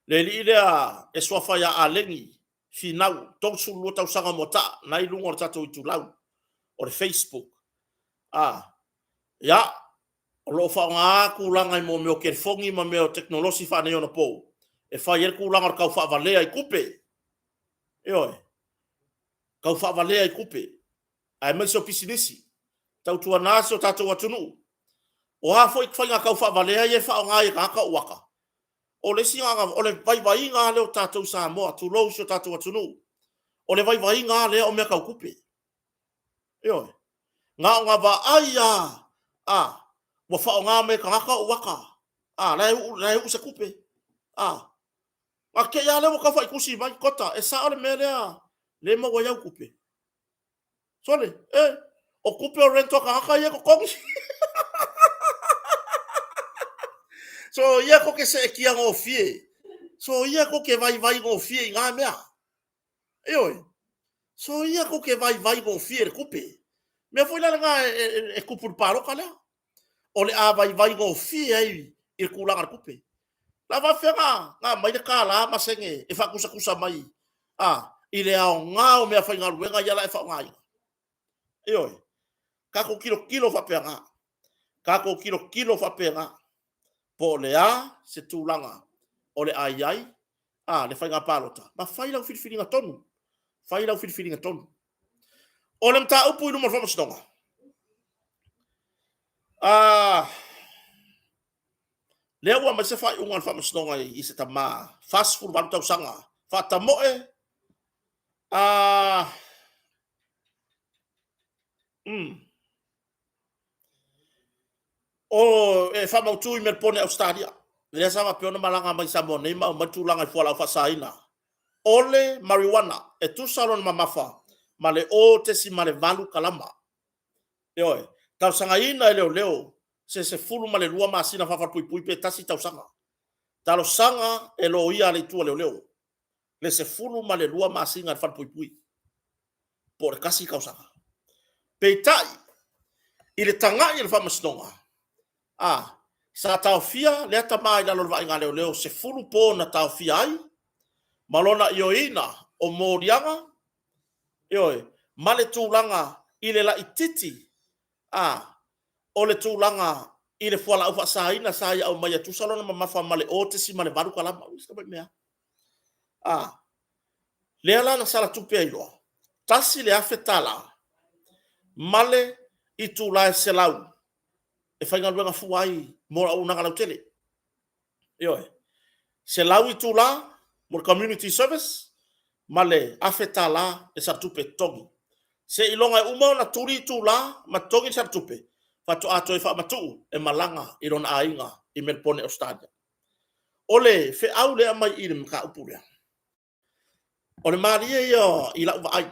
le alii lea e suafa ia Aleni Finau, 32 tausaga o Moataa, na i luga o le tatou itulau o le Facebook. A, ia, o lo o faaaoga tulaga i mea o telefoni ma mea o tekonolosi faaneionapo e fai ai le tulaga o le tau faavalea i tupe. Ioe, tau faavalea i tupe, aemaise o pisinisi. Tautuana si o tatou atunuu. O a foi faiga tau faavalea ia e faaaoga e tagata o uaka, o le isi o le vaivaiga lava lea o tatou i Samoa, tulou si o tatou atunuu, o le vaivaiga lava lea o mea tau tupe. Ioe. Na ona vaai lava, a, ua faaaoga mai e tagata ou ata, a, la e uu, la e uu se tupe. A, na te i lava lea ua tau faitusi mai, Kota, e sao le mea lea, lea e maua ai au tupe. Sole, e, o tupe o rent a tagata ia e totogi. So ia tou te seetia gofie. So ia tou te vaivai gofie i na mea. Ioe. So ia tou te vaivai gofie i le tupe. Mea foi la lena e tupu i le palota lea. O le a vaivai gofie ai i le tulaga o le tupe. La faafefea na aumai le $1 ma sene e faatusatusa mai a, i le aoga o meafaigaluega ia la e faaaogaina. Ioe. Tatou tilotilo faapena. Tatou tilotilo faapena. Po o le a se tulaga o le a i ai a, le faiga palota, ma fai lau filifiliga tonu. Fai lau filifiliga tonu. O le mataupu i luma o le faamasinoga, a, lea ua aumai se faaiuga a le faamasinoga i se tama 48 tausaga, faatamoe, a, o e faamautu i Melpone, Ausetalia, lea sa faapea ona malaga mai i Samoa nei ma aumai le tulaga i fualaau faasaina. O le marijuana e tusa lona mamafa ma le 0.8 kalama. Ioe, talosagaina e leoleo se 12 masina faa-falepuipui pe tasi tausaga. Talosaga e loia a le itu a leoleo le 12 masina i le falepuipui po o le tasi tausaga. Peitai, i le tagai a le faamasinoga, a, sa taofia lea tama i lalo o le vaaiga a leoleo 10 po na taofia ai ma lona ioeina o moliaga, ioe, ma le tulaga i le laititi, a, o le tulaga i le fualaau faasaina sa ia aumaia e tusa lona mamafa ma le 0.8 kalama. Ui, se mea. A, lea la na sala tupe ai loa, $1,000 ma le itula e 100 e faigaluega fua ai mo le auaunaga lautele. Ioe. 100 itula mo le community service ma le $1,000 le salatupe e totogi. Seiloga e uma ona tuli itula ma totogi le salatupe, faatoa toe faamatuu e malaga i lona aiga i Melepone, Ausetalia. O le feau lea e aumai i le mataupu lea, o le malie ia i lau vaai.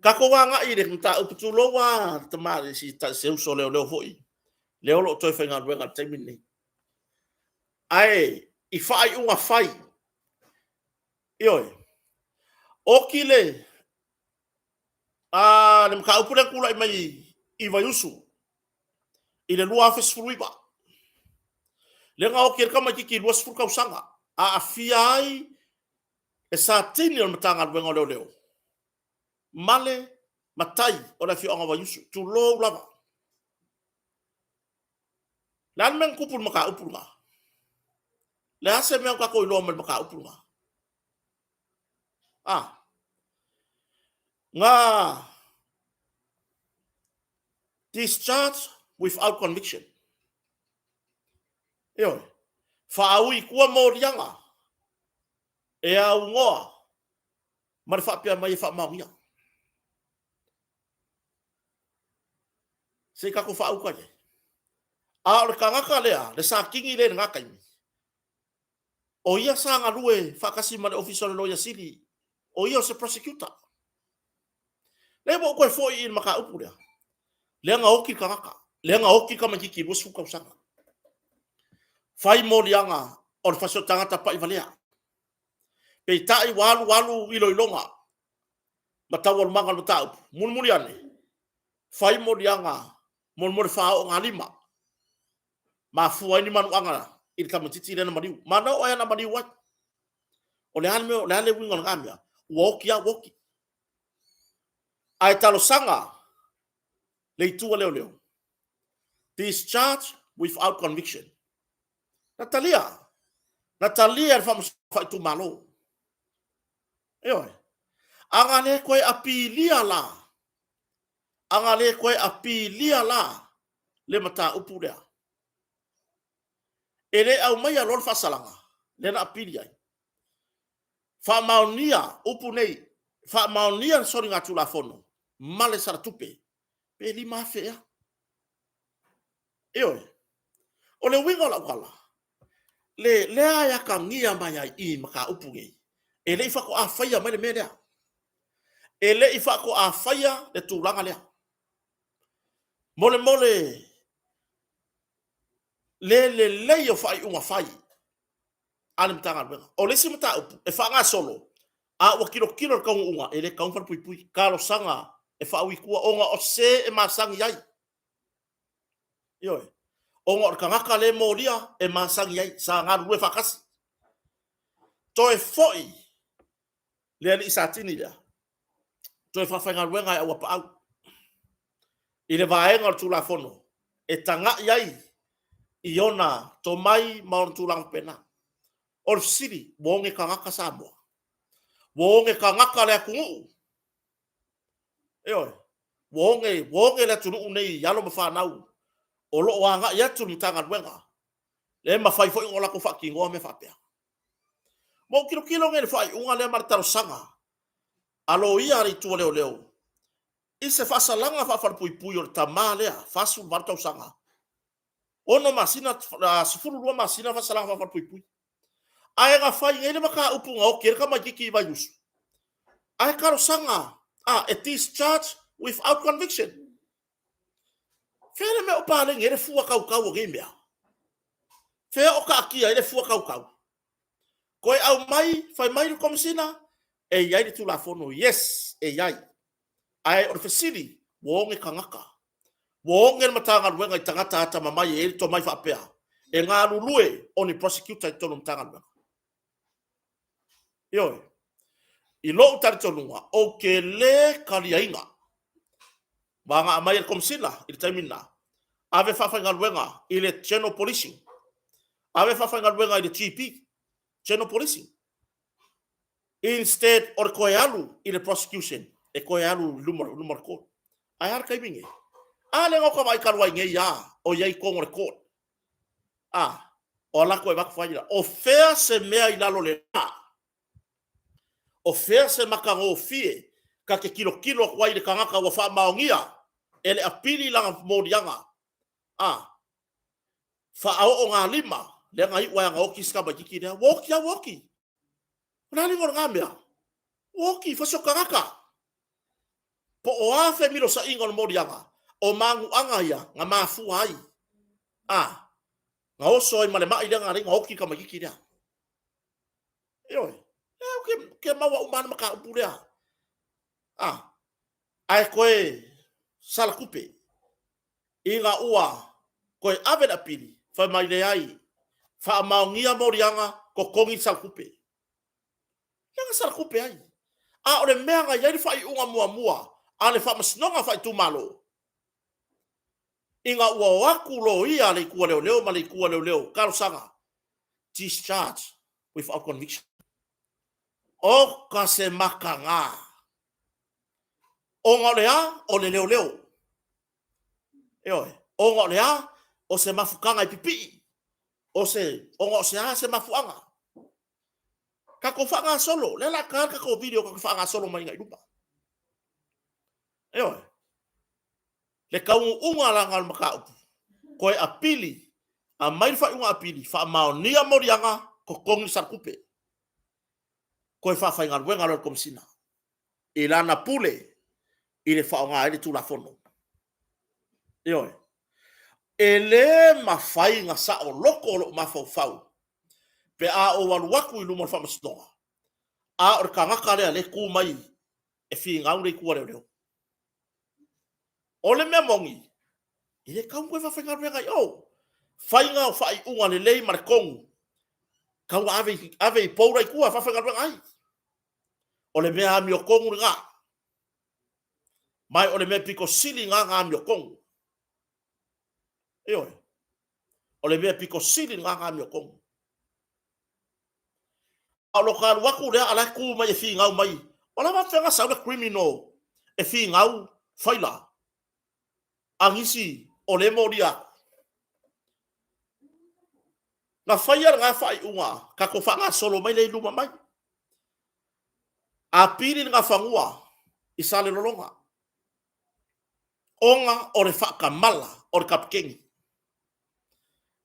Tatou agai i le mataupu, tulou lava le tamalii, se uso leoleo foi, lea o lo o toe faigaluega i le taimi lenei. Ae i faaiuga fai, ioe, oti le mataupu lea na tulai mai i Vaiusu i le 2019, lea na oti ai le tamaitiiti 20 tausaga, aafia ai le Satini o le Matagaluega o Leoleo ma le matai o le afioaga o Vaiusu, tulou lava. Le a le mea na tupu i le mataupu lena? Le a se mea ua tatou iloa mai le mataupu lena? A, na discharge without conviction. Ioe, faaui i tua moliaga e aunoa ma le faapea mai e faamaonia. Se i tatou faauta i ai. A o le tagata lea, le Satini lea i lena taimi, o ia sa galue faatasi ma le Ofisa o le Loia Sili, o ia o se prosecutor. Lea ua ou toe foi i le mataupu lea, lea na oti le tagata, lea na oti le tamaitiiti 20 tausaga. Fai moliaga o le fasioti tagata pai valea. Peitai ua alu alu iloiloga ma taualumaga o le mataupu, mulimuli ane, fai moliaga mo le faaoogalima, mafua ai ni manuaga i le tamaitiiti lea na maliu. Ma na oo lava ina maliu ai. O le a le mea, o le a le uiga o lena mea? Ua oti lava ua oti. Ae talosaga le itu a leoleo, discharge without conviction. Na talia, na talia e le Faamasinoga Faaitumalo. Ioe. A na le toe apilia la, a na le toe apilia la le mataupu lea, e le aumaia loa le faasalaga lea na apili ai, faamaonia upu nei, faamaonia le soligatulafono ma le salatupe pe $5,000 ea. Ioe. O le uiga o lau tala, le lea e atagia mai ai i mataupu nei, e le i faatoa faia mai le mea lea. E le i faatoa faia le tulaga lea. Molemole le lelei o faaiuga fai a le Matagaluega. O le isi mataupu e faagasolo, a ua tilotilo i le taunuuga, e le tatau ona falepuipui. Talosaga e faaui i tua ona o se e masani ai. Ioe. Ona o le tagata lea e molia e masani ai, sa galulue faatasi. Toe foi le alii Satini lea, toe faafaigaluega e Auapaau i le vaega o le Tulafono e tagai ai i ona tomai ma ona tulaga faapena. O le fesili, ua oge tagata Samoa? Ua oge tagata le atunuu? Ioe, ua oge, ua oge le atunuu nei i alo ma fanau o lo o agai atu i le Matagaluega, lea e mafai foi ona latou faatinoa mea faapea. Ua ou tilotilo nei i le faaiuga lea ma le talosaga a loia a le Itu a Leoleo i se faasalaga faafalepuipui o le tama lea 48 tausaga, 6 masina, 12 masina faasalaga faafalepuipui. Ae na fai nei le mataupu na oti ai le tamaitiiti i Vaiusu, ae talosaga a e discharge without conviction. Fea le mea o paleni ai le fua tautau o nei mea? Fea o taatia ai le fua tautau? Toe aumai, fai mai le Komesina, e i ai le Tulafono, yes, e i ai. Ae o le fesili, ua oge tagata? Ua oge le Matagaluega i tagata atamamai e i ai le tomai faapea, e galulue o ni prosecutor i totonu o le Matagaluega? Ioe. I lou talitonuga, ou te le taliaina. Ua agai mai e le Komesina i le taimi lena, ave faafaigaluega i le General Policing, ave faafaigaluega i le GP, General Policing, instead o le toe alu i le prosecution, e toe alu i luma, luma o le court. Ae a le taimi nei? A lea na o ta vaai talu ai nei a o i ai i totonu o le court. A, o alatu e avatu fai la. O fea se mea i lalo o le la? O fea se matagofie ta te tilotilo atu ai i le tagata ua faamaonia e le apili lana moliaga? A, faaoogalima lea na iu ai lava ina oti si tamaitiiti lea. Ua oti lava ua oti. O le a le igoa o lena mea? Ua oti, fai si o tagata. Po o a femilosaiga o le moliaga, o manuaga ia na mafua ai, a, na oso ai ma le mai lea na ala ai ona oti le tamaitiiti lea. Ioe, e ke, ke maua uma le mataupu lea. A, ae toe salatupe ina ua toe ave le apili, fai mai leai, faamaonia moliaga, totogi le salatupe. Lea na salatupe ai. A o le mea na i ai le faaiuga muamua a le Faamasinoga Faaitumalo, ina ua o atu loia a le Itu a Leoleo ma le Itu a Leoleo talosaga, discharge without conviction. Oka se mataga. Ona o le a? O le leoleo. Ioe. Ona o le a? O se mafutaga e pipii. O se, ona o se a se mafuaaga. Tatou faagasolo, lea la ta le tatou video tatou faagasolo mai i luma. Ioe. Le taunuuga la o le mataupu, toe apili, aumai le faaiuga apili, faamaonia moliaga, totogi le salatupe. Toe faafaigaluega loa le Komesina i lana pule i le faaaoga ai le Tulafono. Ioe. E le mafai na saoloto lou mafaufau pe a ou alu atu i luma o le faamasinoga, a o le tagata lea lea e tu mai e finau le itu a leoleo. O le mea moni, e le tatau ona toe faafaigaluega i o. Faiga o faaiuga lelei ma le tonu, tau ina ave, ave i pou la i tua e faafaigaluega ai. O le mea amiotonu lena. Ma o le mea pito sili lena na amiotonu. Ioe. O le mea pito sili lena na amiotonu. A o lo ta alu atu lea a la e tu mai e finau mai, o le a faapefea ona sau le criminal e finau faila a nisi o lea e molia atu? Na faia lena faaiuga tatou faagasolo mai lea i luma mai. Apili le Gafanua i Salelologa ona o le faatamala o le kapikeni.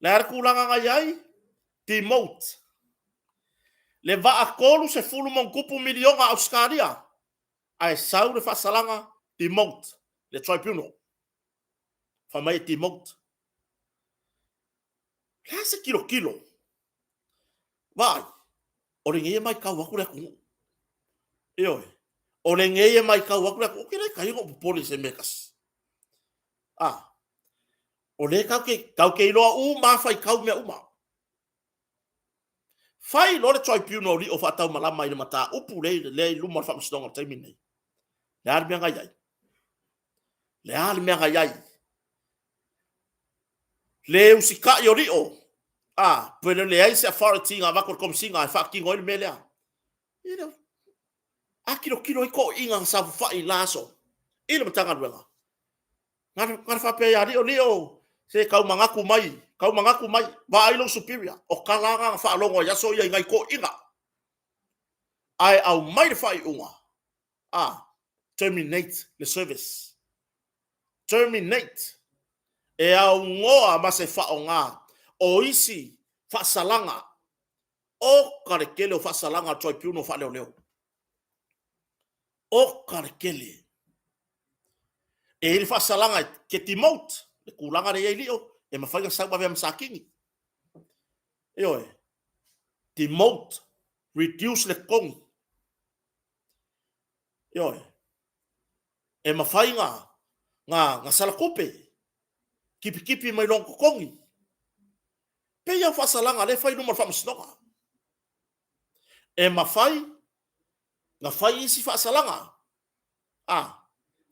Le a le tulaga na i ai? Demote. Le vaa 30 ma miliona Ausetalia ae sau le faasalaga demote le tribunal. Fai mai e demote. Le a se tilotilo? Vaai, o lenei e matau atu le atunuu. Ioe, o lenei e matau atu le atunuu. Ou te le taia ona ou popole i se mea e tasi. Ah, o lea tatou te, tatou te iloa uma lava faitau mea uma. Fai loa le tribunal lio faataumalama i le mataupu lea, lea i luma o le faamasinoga o le taimi lenei. Le a le mea na i ai? Le a le mea na i ai? Le usitai o lio, a, pe le leai se authority na avatu e le Komesina e faatino ai le mea lea. E le, a tilotilo ai toeaiina na saofafai i la aso i le Matagaluega. Na na faapea ia Lio, Lio, se tau manatu mai, tau manatu mai, vaai lou superior. O tala lava na faalogo ai aso ia i nai toeaiina. Ae aumai le faaiuga, a, terminate le service. Terminate. E aunoa ma se faaaoga o isi faasalaga. Oka le tele o faasalaga a le Tribunal faaleoleo. Oka le tele. E i ai le faasalaga e te demote, le tulaga lea e i ai Lio, e mafai ona sau avea ma Satini. Ioe. Demote, reduce le totogi. Ioe. E mafai na, na, na salatupe, tipitipi mai lona totogi. Pei lava o faasalaga lea e fai i luma o le faamasinoga. E mafai na fai isi faasalaga, a,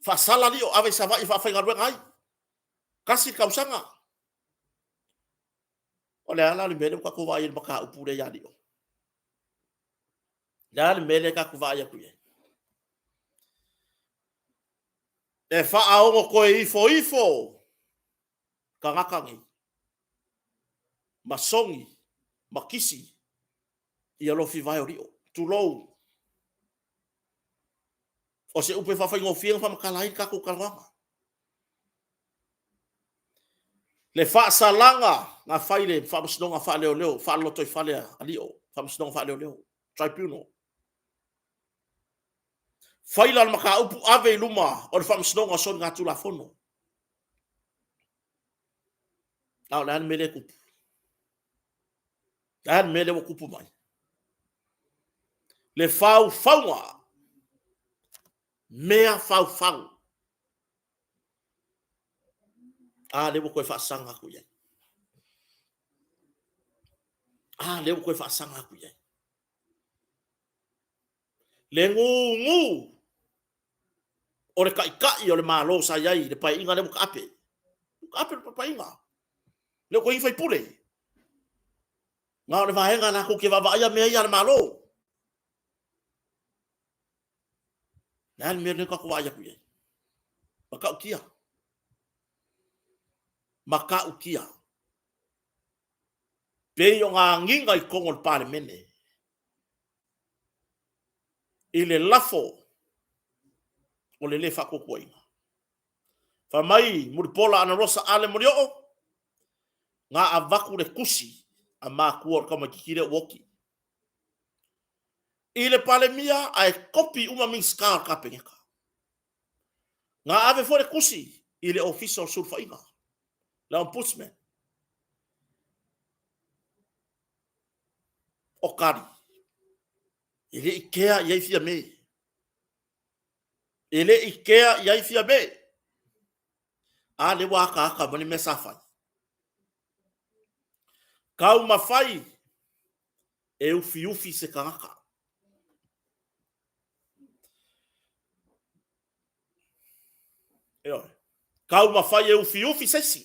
faasala lio ave i Savaii e faafaigaluega ai. Tasi le tausaga. O le a la le mea lea ua tatou vaai ai i le mataupu lea ia Lio? Le a le mea lea tatou vaai atu i ai? E faaogo koe ifo ifo tagata nei, ma sogi, ma kisi, ia lofi vae o lio. Tulou. O se upu e faafaigofie ona faamatala ai le tatou talanoaga. Le faasalaga na fai i le Faamasinoga Faaleoleo, Faalotoifale a Lio, Faamasinoga Faaleoleo, Tribunal. Faila le mataupu ave i luma o le Faamasinoga o Soligatulafono. A o le a le mea lea e tupu? Le a le mea lea ua tupu mai? Le faufauga, mea faufau. A lea ua toe faasaga atu i ai. A lea ua toe faasaga atu i ai. Le gugu o le taitai o le Malo sa i ai i le Paeaiga lea ua taape. Ua taape le Paeaiga. Lea ua toe i ai faipule. Na o le vaega latou te vaavaaia mea ia a le Malo. Le a le mea lea tatou vaai atu i ai? Matautia. Matautia. Pei o na agiga i totonu o le Palemene i le lafo o le le faatuatuaina. Fai mai Mulipola Anarosa Ale Molioo, na avatu le tusi a matua o le tamaitiiti lea ua oti i le Palemia ae kopi uma Minisita o le Kapeneta. Na ave foi le tusi i le Ofisa o le Sulufaiga, le Ombudsman. O tali, e le i kea i ai Fiame. E le i kea i ai Fiame. A lea ua ataata mai le mea sa fai. Taumafai e ufiufi se tagata. Ioe. Taumafai e ufiufi se isi.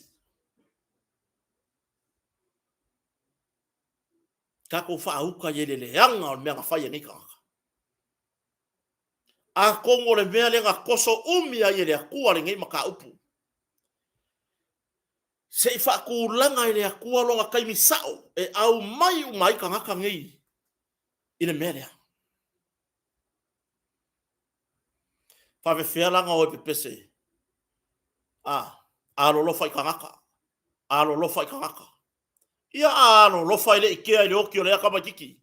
Tatou faauta i le leaga o le mea na fai e nei tagata. Atonu o le mea lea na toso umi ai e le Atua lenei mataupu, se i faatulaga e le Atua lona taimi sao e aumai uma ai tagata nei i le mea lea. Faafefea la ona o e pepese? A, alolofa i tagata, alolofa i tagata. Ia a alolofa e le i kea i le oti o lea tamaititi.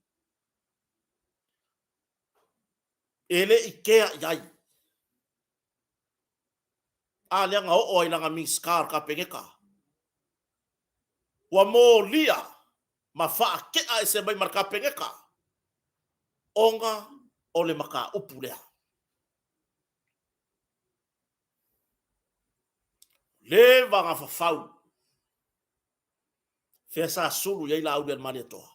E le i kea i ai. A lea na oo ai lana Minisita o le Kapeneta. Ua molia ma faatea ese mai ma le Kapeneta ona o le mataupu lea. Leva na fafau. Fea sa sulu i ai Laauli a le Malietoa?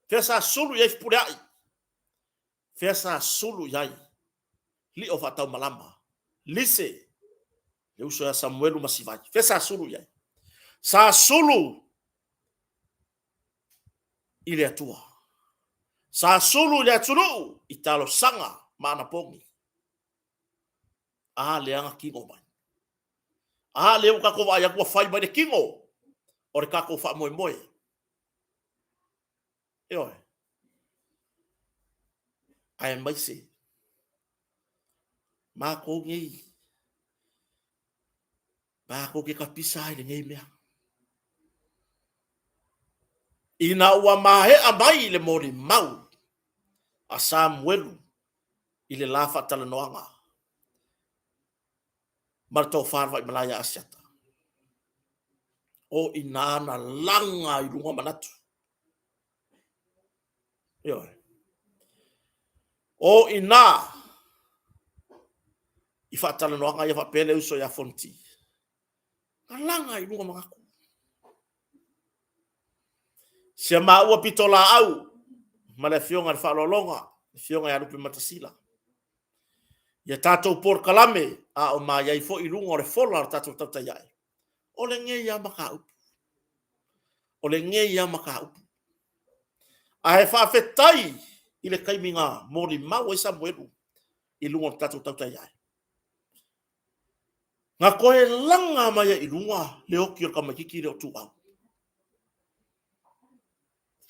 Fea sa sulu i ai Fepuleai? Fea sa sulu i ai Lio Faataumalama? Lise, le uso ia Samuelu ma Sivai. Fea sa sulu i ai? Sa sulu i le Atua. Sa sulu i le atunuu i talosaga ma anapogi. A lea na kino mai. A lea ua tatou vaai atu ua fai mai le kino o le tatou faamoemoe. Ioe. Aemaise matou nei, matou te tapisa ai lenei mea. Ina ua maea mai le molimau a Samuelu i le la faatalanoaga ma le tofa le Vaimalae ia Asiata. O i nā na laga i luga manatu. Ioe. O i nā i faatalanoaga ia faapea le uso ia Fonoti. Na laga i luga manatu. Sia maua pitolaau ma le afioga i le faaaloaloga, le afioga ia Lupematasila. Ia tatou polokalame a o ma i ai foi i luga o le fola o le tatou tautai ae. O lenei lava mataupu. O lenei lava mataupu. Ae faafetai i le taimi na molimau ai Samuelu i luga o le tatou tautai ae. Na koe laga mai ai i luga le oki o le tamaititi lea o Tuau.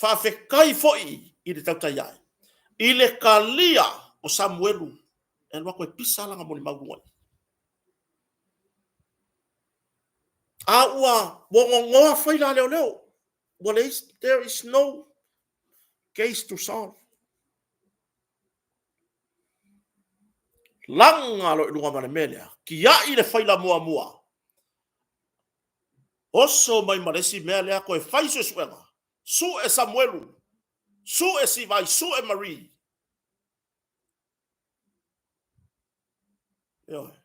Faafetai foi i le tautai ae, i le talia o Samuelu e alu atu e pisa lana molimau i luga i. A ua gogoa faila a leoleo, ua leai, there is no case to solve. Laga loa i luga ma le mea lea, tiai le faila muamua, oso mai ma le isi mea lea, toe fai suesuega, sue Samuelu, sue Sivai, sue Marie. Ioe.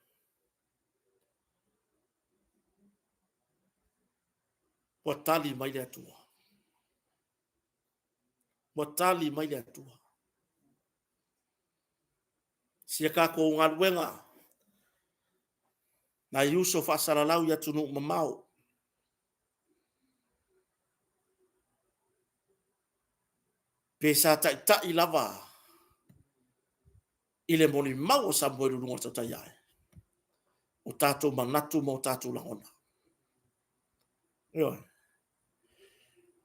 Ua tali mai le Atua. Ua tali mai le Atua. Si a tatou galuega, nai uso faasalalau i atunuu mamao. Pe sa taitai lava i le molimau o Samuelu i luga o le tautai ae, o tatou manatu ma o tatou lagona. Ioe.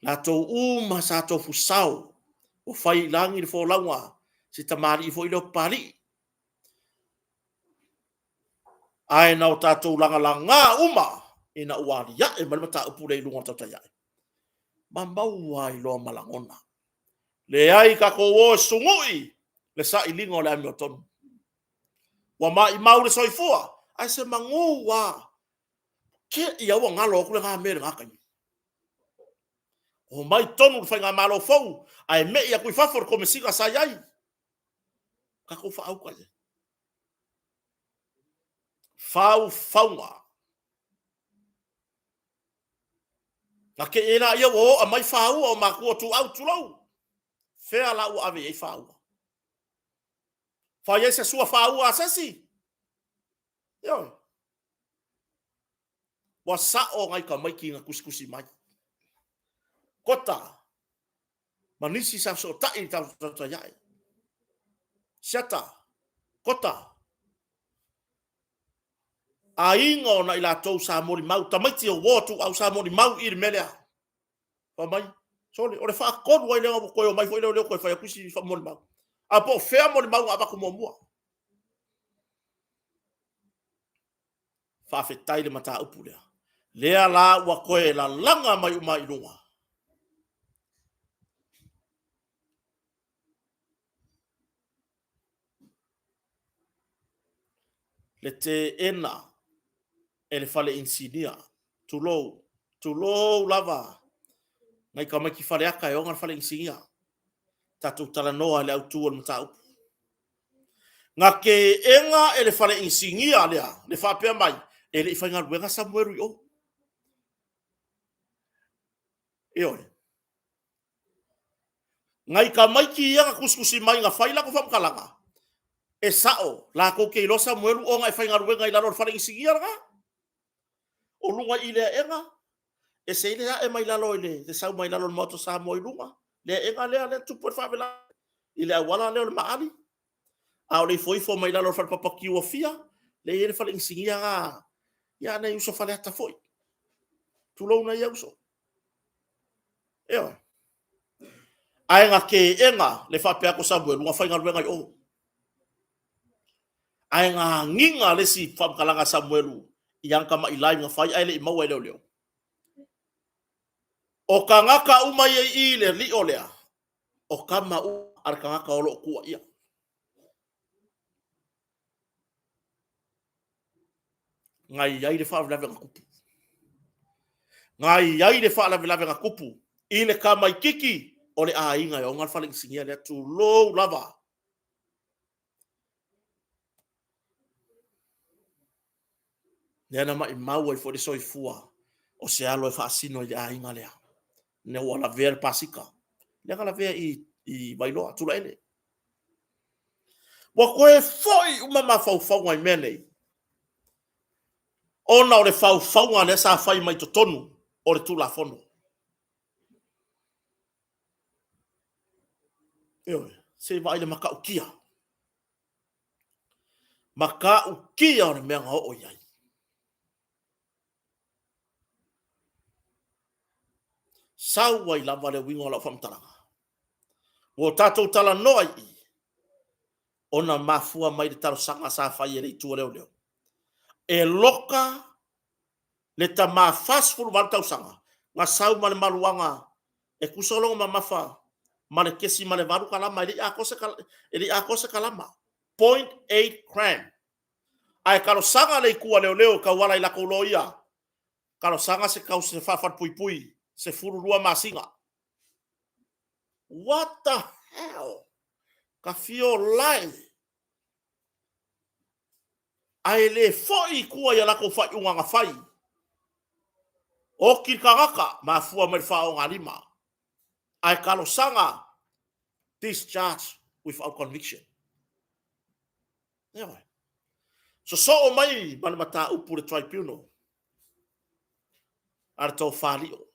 Latou uma sa tofu sao, ua fai i lagi le folauga, si tamalii foi lea o Papalii. Ae na o tatou lagalaga uma ina ua aliae mai le mataupu lea i luga o le tautai ae. Ma maua ai loa ma lagona. Leai tatou o e sugui le sailiga o le amiotonu. Ua maimau le soifua, ae se magu lava Ke ia ua galo atu lena mea i lena taimi. Omai tonu le faigamalo fou ae me'i atu i fafo le Komesina sa i ai. Tatou faauta i ai. Faufauga. Na te i ai laia ua oa mai faua o matua ituau tulou. Fea la ua ave i ai faua? Fai ai se sua faua a se isi? Ioe. Ua sao nai tamaiti na tusitusi mai. Kota ma nisi sa fesootai i le tautai ae. Siata, Kota, aiga o nai latou sa molimau, tamaiti o uo ituau sa molimau i le mea lea. Fai mai, sole, o le faatolu ai lea ua toe omai foi leoleo toe fai atu isi molimau. A po o fea molimau na avatu muamua? Faafetai le mataupu lea. Lea la ua toe lalaga mai uma i luga. Le teena e le fale inisinia, tulou, tulou lava nai tamaiti Faleata e ona le fale inisinia. Tatou talanoa i le autu o le mataupu. Na teena e le fale inisinia lea le faapea mai, e le i faigaluega Samuelu i o. Ioe. Nai tamaiti ia na tusitusi mai na fai latou faamatalaga, e sao, latou te iloa Samuelu ona e faigaluega i lalo o le fale inisinia lena. O luga i le aega, ese ai le ae mai lalo i le sau mai lalo o le Maota o Samoa i luga, le aega lea lea tupu ai le faalavelave i le auala lea o le Maali, a o le ifoifo mai lalo o le falepapa tiu o Afia, lea e i ai le fale inisinia lena, ia nai uso Faleata foi. Tulou nai ia uso. Ioe. Ae na teena le faapea atu o Samuelu na faigaluega i o. Ae na agiga le isi faamatalaga a Samuelu i ana tamai live na fai ae le i maua e leoleo. O tagata uma ia i i le lio lea, o tama uma a le tagata o lo o tuuaia. Na i ai le faalavelave na tupu. Na i ai le faalavelave na tupu i le tamaititi o le aiga e ona le fale inisinia lea, tulou lava. Lea na maimau ai foi le soifua o se alo e faasino i le aiga lea. Ina ua lavea le pasika. Lea na lavea i, i Vailoa, Tulaele. Ua toe foi uma mafaufauga i mea nei, ona o le faufauga lea sa fai mai totonu o le Tulafono. Ioe, se i vaai le matautia. Matautia o le mea na oo i ai. Sau ai lava le uiga o lau faamatalaga. Ua o tatou talanoa i i, ona mafua mai le talosaga sa fai e le Itu a Leoleo. E loka le tama 48 tausaga na sau ma le maluaga e tusa lona mamafa ma le kesi ma le 8 kalama, e le i atoa se kalama, 0.8 gram. Ae talosaga le Itu a Leoleo e tauala i latou loia, talosaga se tausaga faafalepuipui 12 masina. What the hell? Ka fiola e! Ae le foi i tua i a latou faaiuga na fai. Oti le tagata, mafua mai le faaaogalima. Ae talosaga discharge without conviction. Ioe. Sosoo mai ma le mataupu le tribunal a le tofa Lio.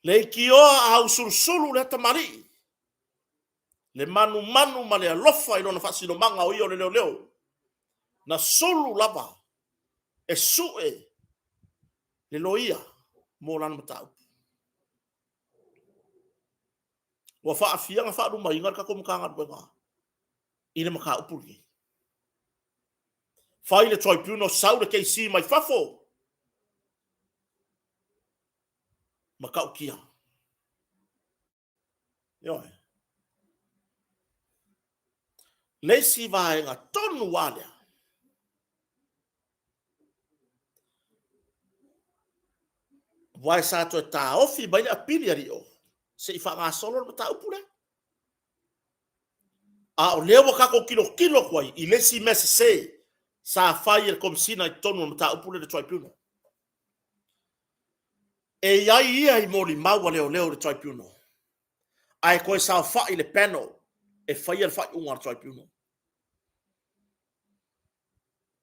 Leitioa a usulusulu lea tamalii, le manumanu ma le alofa i lona faasinomaga o ia o le leoleo, na sulu lava e sue le loia mo lana mataupu. Ua faafia na faalumaina le tatou Matagaluega i le mataupu lenei. Fai le tribunal, sau le KC mai fafo, matautia. Ioe. Le isi vaega tonu lava lea, aua e sa toe taofi mai le apili a Lio se i faagasolo le mataupu lea. A o lea ua tatou tilotilo atu ai i le isi mea sese sa fai e le Komesina i totonu o le mataupu lea i le Tribunal. E i ai ia i molimau a leoleo i le Tribunal, ae toe saofai le panel e faia le faaiuga a le Tribunal.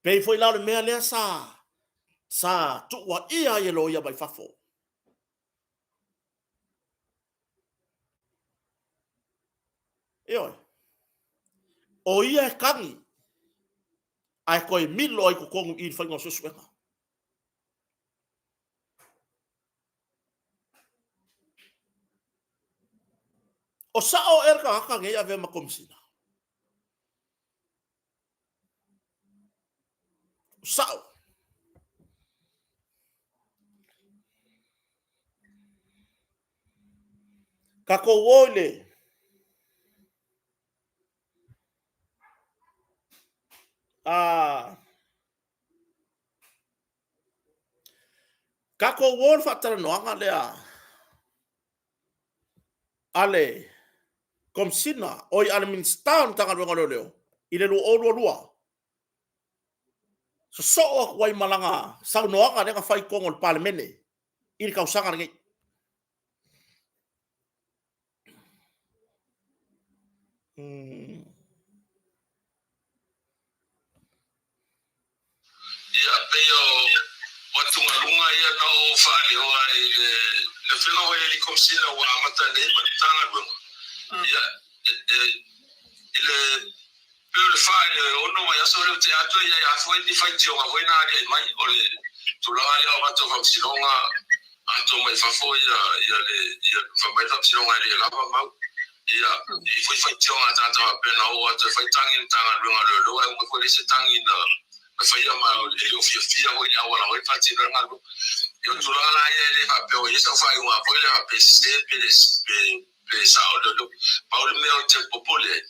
Pei foi la o le mea lea sa sa tuuaia ai e loia mai fafo. Ioe. O ia e kagi, ae toe milo ai totonu i le faiga o suesuega. O sao ea le tagata nei e avea ma Komesina? O sao. Tatou o i le a tatou o le faatalanoaga lea a le Komesina, oi, a le Minisita o le Matagaluega o Leoleo i le 2022, sosoo atu ai ma lana saunoaga lea na fai i totonu o le Palemene i le tausaga lenei. Ia, pei o atugaluga ia na ou faaleoa i le Afioga foi i le Komesina ua amata nei ma le Matagaluega. Ia, i le pei o le fa i le ono vaiaso lea ua tea atu e i ai lava foi ni faitioga foi na aliae mai o le tulaga lea o matou faamasinoga atoa mai fafo ia ia le ia fai mai le faamasinoga e le lava mau. Ia, e i ai foi faitioga a tagata faapea na oo atu e fai tagi i le Matagaluega o Leoleo ae uma ifo e leai se tagi na faia ma e le o fiafia foi i le auala foi e faatino ai le galuega. Ia o le tulaga la ia e le faapea ua i ai sau faaiuga foi lea faapea e sese pe le pe sao le leoleo. Pau le mea ou te popole ai,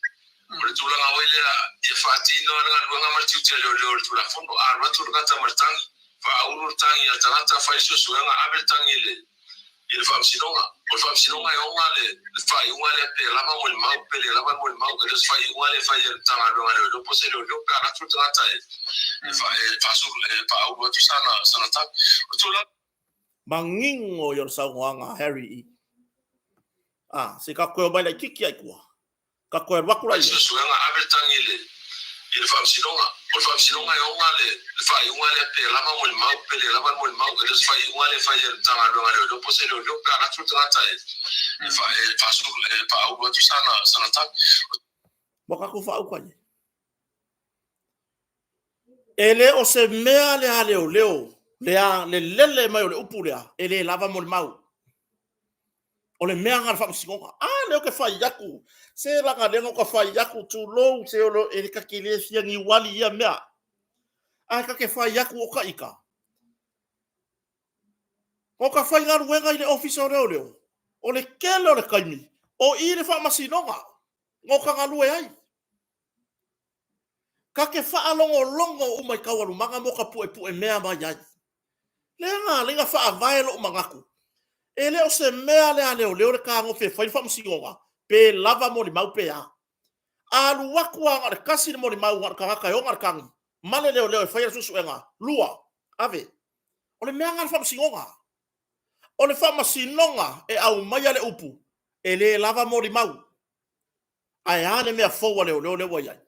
o le tulaga foi lea ia faatino lava le galuega ma le tiute a leoleo i le Tulafono. A alu atu le tagata ma le tagi, faaulu le tagi a le tagata, fai le suesuega, ave le tagi i le i le Faamasinoga. O le Faamasinoga e ona le faaiuga lea pe lava molimau pe le lava molimau. E le o se faaiuga lea e fai e le Matagaluega a Leoleo po o se leoleo pe a alu atu le tagata e faaulu atu sana tagi. O tulaga. Manino ia o le saunoaga a Harry i. A, se i tatou toe omai laitiiti lava i tua. Ka toe alu atu la ia. Suesuega ave le tagi i le Faamasinoga. O le Faamasinoga e ona le faaiuga lea pe lava molimau pe le lava le molimau. E le o se faaiuga lea e fai e le Matagaluega a Leoleo po o se leoleo pe a alu atu le tagata e faaulu atu sana tagi. Ua tatou faauka i ai. E le o se mea le a leoleo. Lea, le lele mai o le upu lea, e le lava mo le mau. O le mea lena a le faamasinoga. A lea ou te fai atu, se leaga lea na ou fai atu, tulou, se o le, e ta te le fia niuali i ia mea. Ae ta te fai atu o taita. O ta faigaluega i le Ofisa o Leoleo, o le tele o le taimi, o i le faamasinoga na o ta galue ai. Ta te faalogologo uma i taualumaga ma o ta puepue mea mai ai. Lea na ala ai ona faavae lou manatu, e le o se mea lea a leoleo le fetagofi e fai le faamasinoga, pe lava molimau pe a. A alu atu lava na o le tasi le molimau na o le tagata e ona le tagi ma le leoleo e faia le suesuega, lua, ave. O le mea lena a le faamasinoga. O le faamasinoga e aumaia le upu, e le lava molimau. Ae a le mea fou a leoleo lea ua i ai?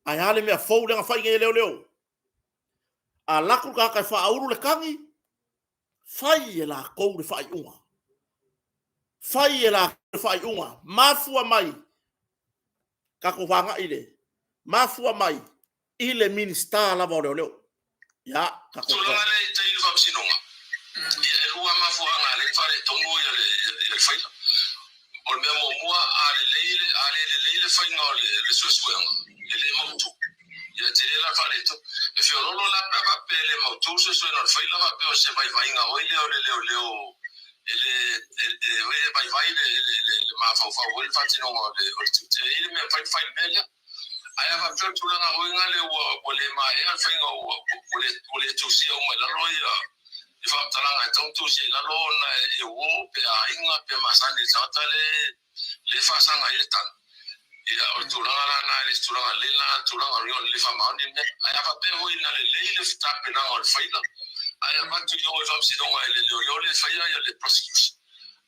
Ae a le mea fou lea na fai nei e leoleo? A alu atu le tagata e faaulu le tagi, fai e latou le faaiuga. Fai e latou le faaiuga. Mafua mai, tatou agai i le, mafua mai i le Minisita lava o Leoleo. Ia, tatou. Tulaga lea i tai i le faamasinoga, ia e lua mafuaaga e ala ai ona faaletonu ia le faila. O le mea muamua, a lelei le, a le lelei le faiga o le suesuega, e le mautu. Ia e tele la le faaletonu. E feoloolo la pe a faapea e le mautu le suesuega o le faila faapea o se vaivaiga foi lea o le leoleo e le, e, e vaivai le, le, le, le mafaufau foi le faatinoga o le, o le tiute. E i ai le mea e mafai ona fai i le mea lea. Ae a faapea o le tulaga foi lena lea ua le maea le faiga ua le tusia uma i lalo ia faamatalaga e tatau ona tusia i lalo ona e uo pe aiga pe masani i le tagata lea e faasaga ai le tagi. Ia o le tulaga la lena e le o se tulaga lelei lena tulaga o le le faamaoni le mea. Ae a faapea foi na lelei le tapenaga o le faila ae avatu i o i le faamasinoga e le leoleo lea e faia le prosecution,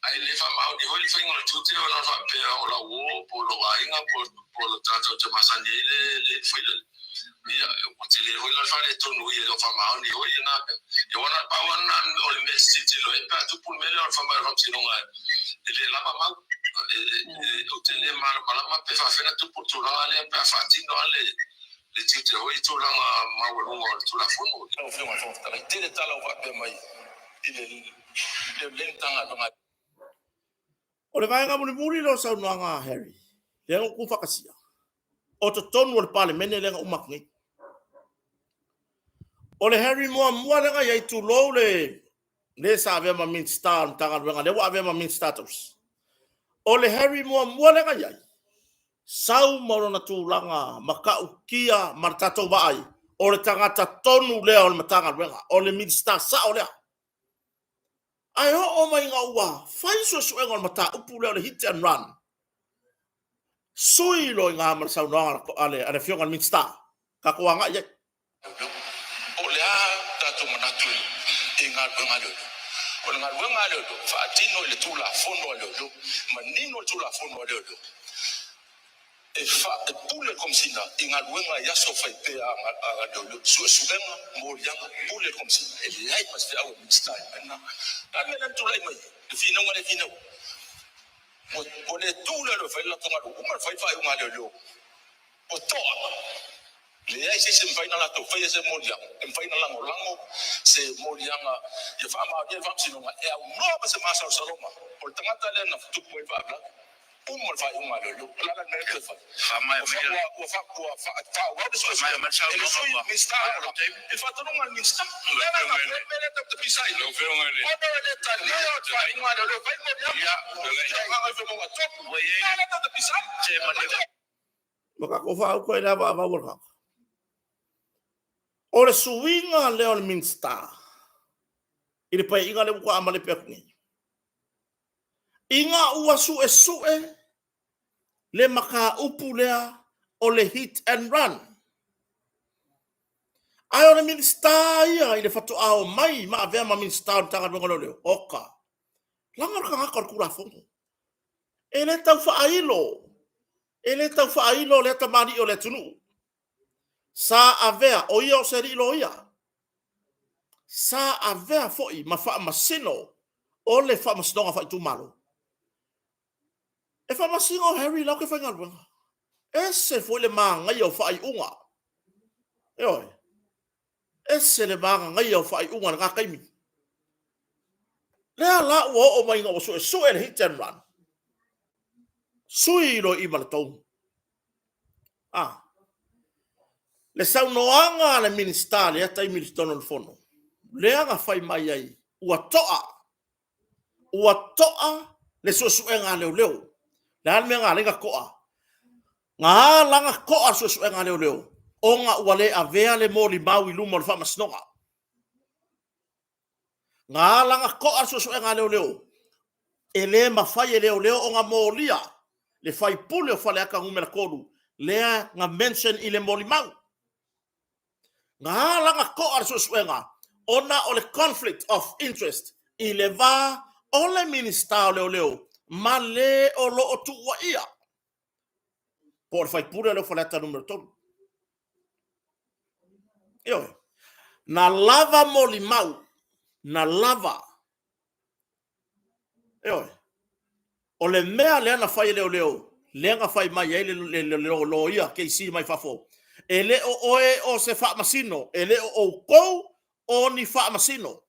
Ae le faamaoni foi le faiga o le tiute ona faapea o lau uo po o lou aiga po o le tagata ou te masani ai le le faila lea. Ia, ua tele foi la le faaletonu ia e le o faamaoni foi lena mea. Ia aua na o le pau lava lena o le mea e tilotilo ai pe a tupu le mea lea o le fai mai o le faamasinoga e le lava mau. Ou te le malamalama pe faafefea ona tupu le tulaga lea pe a faatino lava le tiute foi i tulaga maualuga o le Tulafono. Lau Afioga i le Fofoga Fetalai, tele tala ua faapea mai i le O le vaega mulimuli lea o saunoaga a Harry, lea na ou tuufaatasia, o totonu o le Palemene lea na uma atu nei. O le Harry muamua lea na i ai, tulou le le sa avea ma Minisita o le Matagaluega, lea ua avea ma Minisita tausi. O le Harry muamua lea na i ai, sau ma lona tulaga matautia ma le tatou vaai, o le tagata tonu lea o le Matagaluega, o le Minisita sao lea. Ae oo mai ina ua fai suesuega o le mataupu lea o le hit and run, sui loa i ina ma le saunoaga a le Afioga i le Minisita, tatou agai i ai. Po o le a tatou manatu i galuega a leoleo. O le galuega a leoleo, faatino i le Tulafono a leoleo, manino le Tulafono a leoleo. E fa, e pule le Komesina i galuega i aso fai pea a leoleo, suesuega, moliaga, pule le Komesina. E leai ma se feau a le Minisita i le mea lena. O le a le mea lea na tulai mai ai? Le finauga lea e finau ai. Ua, ua le tu le leoleo e fai le latou galuega, ua uma ona fai le faaiuga a leoleo, ua toa. Leai se isi e mafai ona latou faia se moliaga, e mafai ona lagolago se moliaga ia faamaonia le faamasinoga e aunoa ma se masalosaloga o le tagata lea na tupu ai le faalavelave. Uma le faaiuga a leoleo. O le a la le mea lea toe fai? Ua faaauau le suesuega e le Sui Minisita Lagolago i le faatonuga a le Minisita. O le a la le mea lea tatou te pisa ai nei? Ona e le talia le faaiuga a leoleo e fai le moliaga. Gagaifomauga 3. O le a la tatou te pisa ai? Ma tatou faautu ai le avaavau o le tagata. O le suiga lea o le Minisita i le paeaiga lea ua toa amalepe atu nei, ina ua suesue le mataupu lea o le hit and run. Ae o le Minisita ia i le faatoa omai ma avea ma Minisita o le Matagaluega o Leoleo, oka, leaga o le tagata o le Tulafono. E le tau faailo, e le tau faailo lea tamalii o le atunuu. Sa avea, o ia o se alii loia, sa avea foi ma faamasino o le Faamasinoga Faaitumalo. E faamasino Harry la ou te faigaluega. Ese foi le manaia o faaiuga. Ioe. Ese le magagaia o faaiuga i lena taimi. Lea la ua oo mai ina ua suesue le hit and run. Sui loa i ma le tonu. Ah. Le saunoaga a le Minisita lea taimi i totonu o le fono, lea na fai mai ai, ua to'a, ua to'a le suesuega a leoleo. Le a le mea na ala ai ona to'a? Na ala ona to'a le suesuega a leoleo, ona ua le avea le molimau i luma o le faamasinoga. Na ala ona to'a le suesuega a leoleo, e le mafai e leoleo ona molia le faipule o Faleata 3 lea na mention i le molimau. Na ala ona to'a le suesuega ona o le conflict of interest i le va o le Minisita o Leoleo ma le o lo o tuuaia po o le faipule lea o Faleata 3. Ioe. Na lava molimau, na lava. Ioe. O le mea lea na fai e leoleo, lea na fai mai ai le loia KC mai fafo, e le o oe o se faamasino, e le o outou o ni faamasino.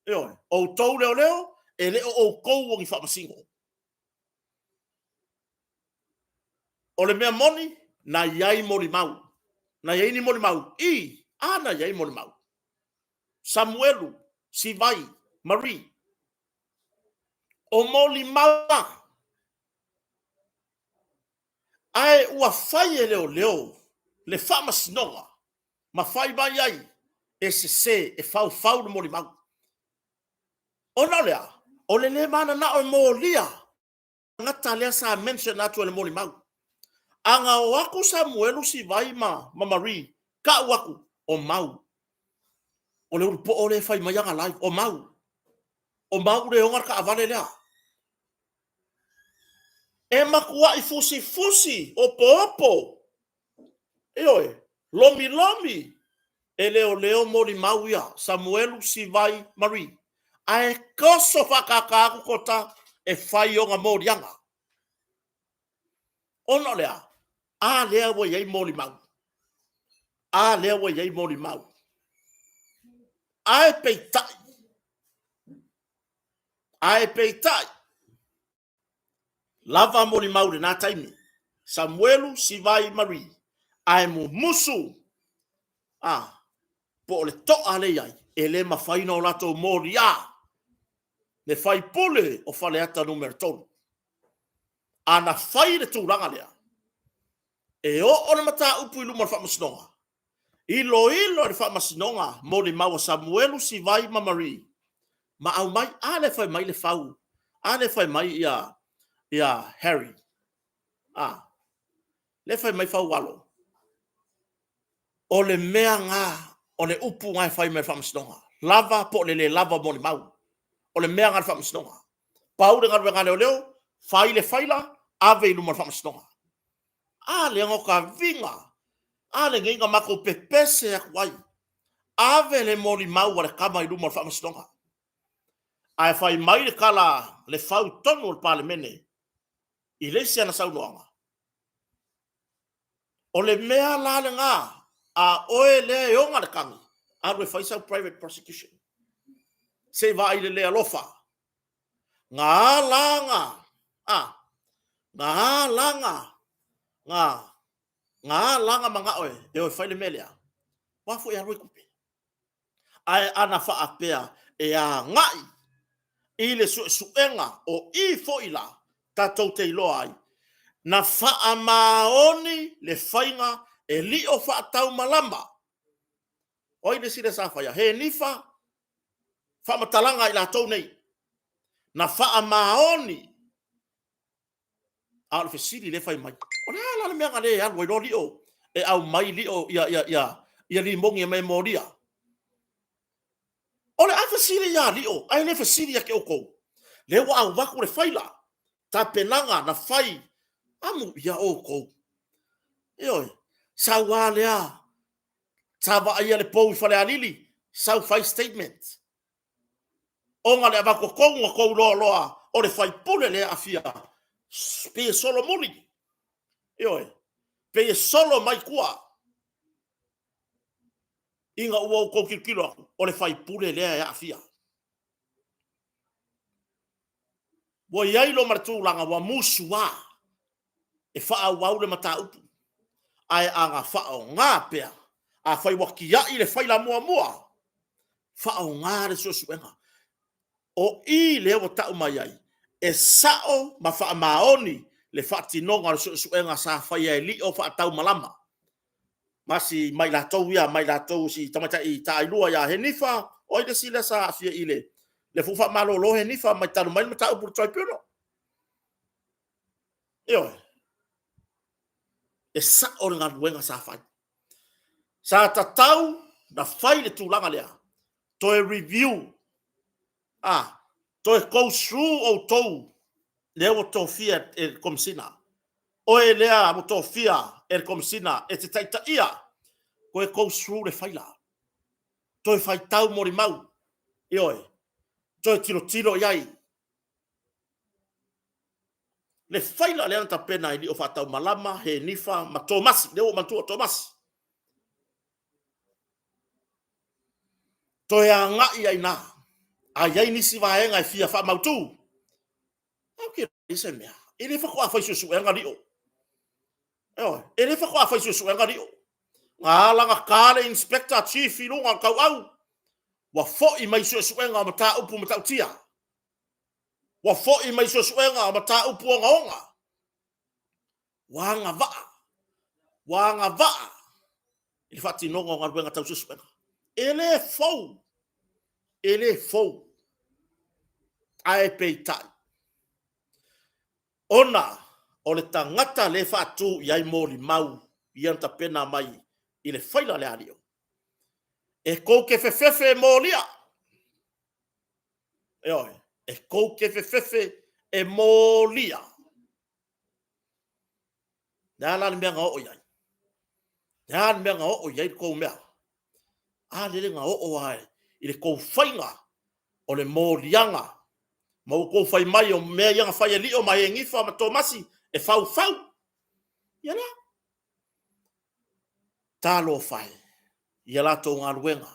Ioe, outou leoleo, e le o outou o ni faamasino. O le mea moni, na i ai molimau. Na i ai ni molimau? I, a na i ai molimau. Samuelu, Sivai, Marie. O molimau la. Ae ua fai e leoleo le faamasinoga ma fai mai ai e sese, e faufau le molimau. Ona o le a? O le le mananao e molia tagata lea sa mention atu e le molimau. A na o atu Samuelu, Sivai ma Marie, tau atu, o Mau. O le ulupoo lea e fai mai ana live, o Mau. O Mau lea e ona le taavale lea. E matuai fusifusi, opoopo, ioe, lomilomi e leoleo molimau ia, Samuelu, Sivai, Marie. Ae toso faatata atu Kota e fai ona moliaga. Ona o le a? A lea ua i ai molimau. A lea ua i ai molimau. Ae peitai, ae peitai, lava molimau i lena taimi, Samuelu, Sivai, Marie, ae mumusu, a, po o le to'a lea i ai, e le mafai ona o latou moliā le faipule o Faleata 3. A na fai le tulaga lea, e oo le mataupu i luma o le faamasinoga, iloilo e le faamasinoga molimau a Samuelu, Sivai ma Marie, ma aumai, a lea fai mai le fau, a lea fai mai ia, ia Harry, a, lea fai mai Faualo, o le mea na, o le upu na e fai mai e le faamasinoga, lava po o le le lava o molimau, o le mea na a le faamasinoga. Pau le galuega a leoleo, fai le faila, ave i luma o le faamasinoga. A lea na ota viga, a lenei na matou pepese atu ai, ave le molimau a le tama i luma o le faamasinoga. Ae fai mai le tala le fau tonu o le Palemene i le isi ana saunoaga, o le mea la lena a oe lea e ona le tagi, alu e fai sau private prosecution. Se i vaai i le le alofa. Na ala na, a, na ala na, na, na ala na manao e, e o e fai le mea lea. Ua foi e alu ai tupe. Ae ana faapea e agai i le suesuega o i foi la tatou te iloa ai, na faamaoni le faiga e lio faataumalama. O ai le isi lea sa faia? Henifa faamatalaga a i latou nei, na faamaoni. A o le fesili lea e fai mai, o le a la le mea na le alu ai loa Lio e aumai Lio ia, ia, ia, ia limogi e mai e molia? O le a fesili ia Lio, ae le fesili ia te outou. Lea ua avatu le faila, tapenaga na fai, amu ia outou. Ioe, sau lava lea, sa vaaia le pou i Falealili, sau fai statement. Ona le avatu totonu na tou iloa loa o le faipule lea e aafia, pei e solomuli. Ioe, pei e solo mai tua. Ina ua outou tilotilo atu, o le faipule lea e aafia. Ua i ai loa ma le tulaga ua musuā e faaauau le mataupu, ae a na faaaoga pea, afai ua tiai le faila muamua, faaaoga le suesuega. O i lea ua tau mai ai, e sao ma faamaoni le faatinoga o le suesuega sa faia e Lio Faataumalama ma si ma i latou ia, ma i latou si tamaitai taailua ia Henifa, o ai le isi lea sa aafia i le lea foi ua faamalolo Henifa mai talu mai le mataupu i le Tribunal. Ioe. E sao le galuega sa fai. Sa tatau na fai le tulaga lea, toe review, a, toe go through outou lea ua tofia e le Komesina. Oe lea ua tofia e le Komesina e te taitaia, toe go through le faila, toe faitau molimau, ioe, toe tilotilo i ai. Le faila lea na tapena e Lio Faataumalama, Henifa ma Tomasi, lea ua ou manatua o Tomasi. Toe agai ai i ina. A i ai nisi vaega e fia faamautu, e se mea, e le faatoa fai suesuega Lio. Ioe, e le faatoa fai suesuega Lio. Na ala ona ta le Inspector Chief i luga o le tauau, ua foi mai suesuega o mataupu matautia. Ua foi mai suesuega o mataupu ogaoga. Ua agavaa, ua agavaa i le faatinoga o galuega tau suesuega. E le fou, e le fou. Ae peitai, ona o le tagata lea e faatu i ai molimau ia na tapena mai i le faila lea a Lio, e tou te fefefe e molia, ioe, e tou te fefefe e molia. Le a la le mea na oo i ai? Le a le mea na oo i ai le tou mea? A lele na oo lava i le tou faiga o le moliaga ma ua outou fai mai o mea ia na fai e Lio ma Henifa ma Tomasi e faufau. Ia lea. Talofa e i a latou galuega.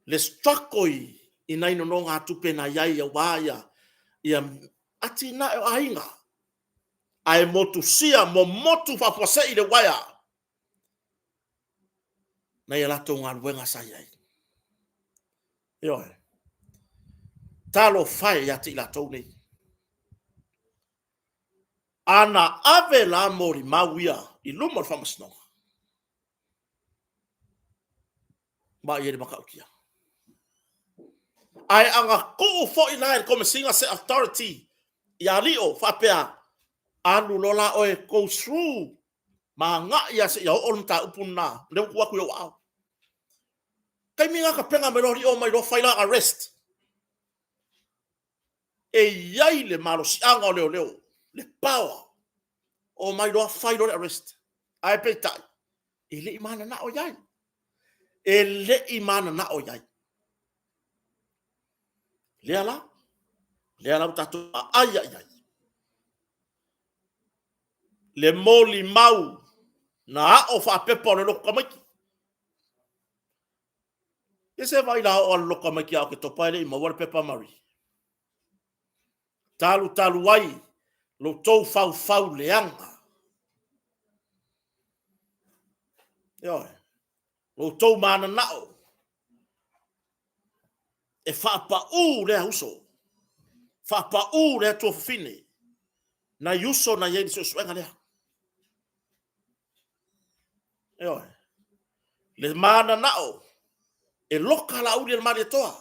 Le struggle i nai nonogatupe na i ai aua ia atinae o aiga, ae motusia, momotu faafuasei le uaea nai a latou galuega sa i ai. Ioe. Talofa e ia te i latou nei. A na ave la molimau ia i luma o le faamasinoga, vaai i le matautia. Ae a na tuu foi la e le Komesina se authority ia Lio faapea, alu loa la oe go through ma agai lava seia oo le mataupu lena, lea ua tuu atu i ou aao. Taimi lena tapena mai loa Lio omai loa fai la arrest. E i ai le malosiaga o leoleo, le power, omai loa fai loa le arrest. Ae peitai, e le i mananao i ai. E le i mananao i ai. Lea la, lea la ua tatou vaai i ai. Le molimau na ao faapepa o le lotu tamaiti. Ia se vaai la oo a le lotu tamaiti ia Oketopa e le i maua le pepa Marie. Talu talu ai lo tou faufau leaga. Ioe, lo tou mananao e faapaū lea uso, faapaū lea tuafafine, nai uso na i ai i le suesuega lea. Ioe. Le mananao e loka Laauli e le Malietoa,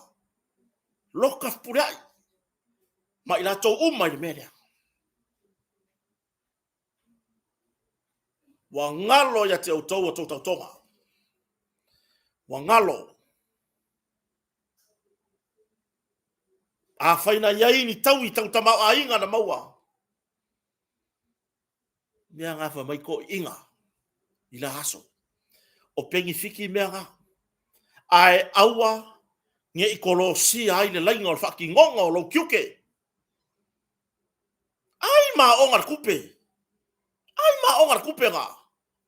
loka Fepuleai ma i latou uma i le mea lea. Ua galo ia te outou a outou tautoga. Ua galo. Afai na i ai ni taui tau tamaoaiga na maua, mea na fai mai toeaiina i la aso. O penifiti mea na. Ae aua ne i kolosia ai le laina o le faatinoga o lou tiute. Ai maoga le tupe. Ai maoga le tupe na.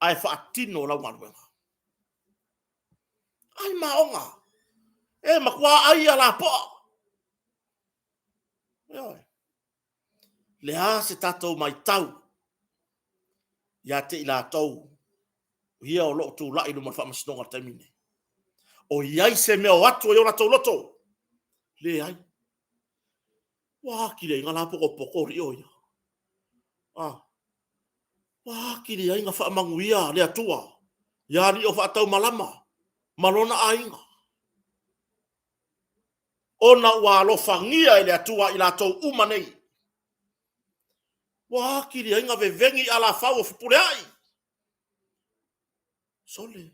Ae faatino lau galuega. Ai maoga. E matua ai a lapoa. Ioe. Le a se tatou maitau ia te i latou ia o lo o tulai i luma o le faamasinoga i le taimi nei. O i ai se mea o atu ai o latou loto? Leai. Ua atili ai na lapotopoto alii o ia. Ah. Ua atili ai na faamanuia le Atua ia alii o faataumalama ma lona aiga. Ona ua alofagia e le Atua i latou uma nei. Ua atili ai na veveni alafau o Fepuleai. Sole,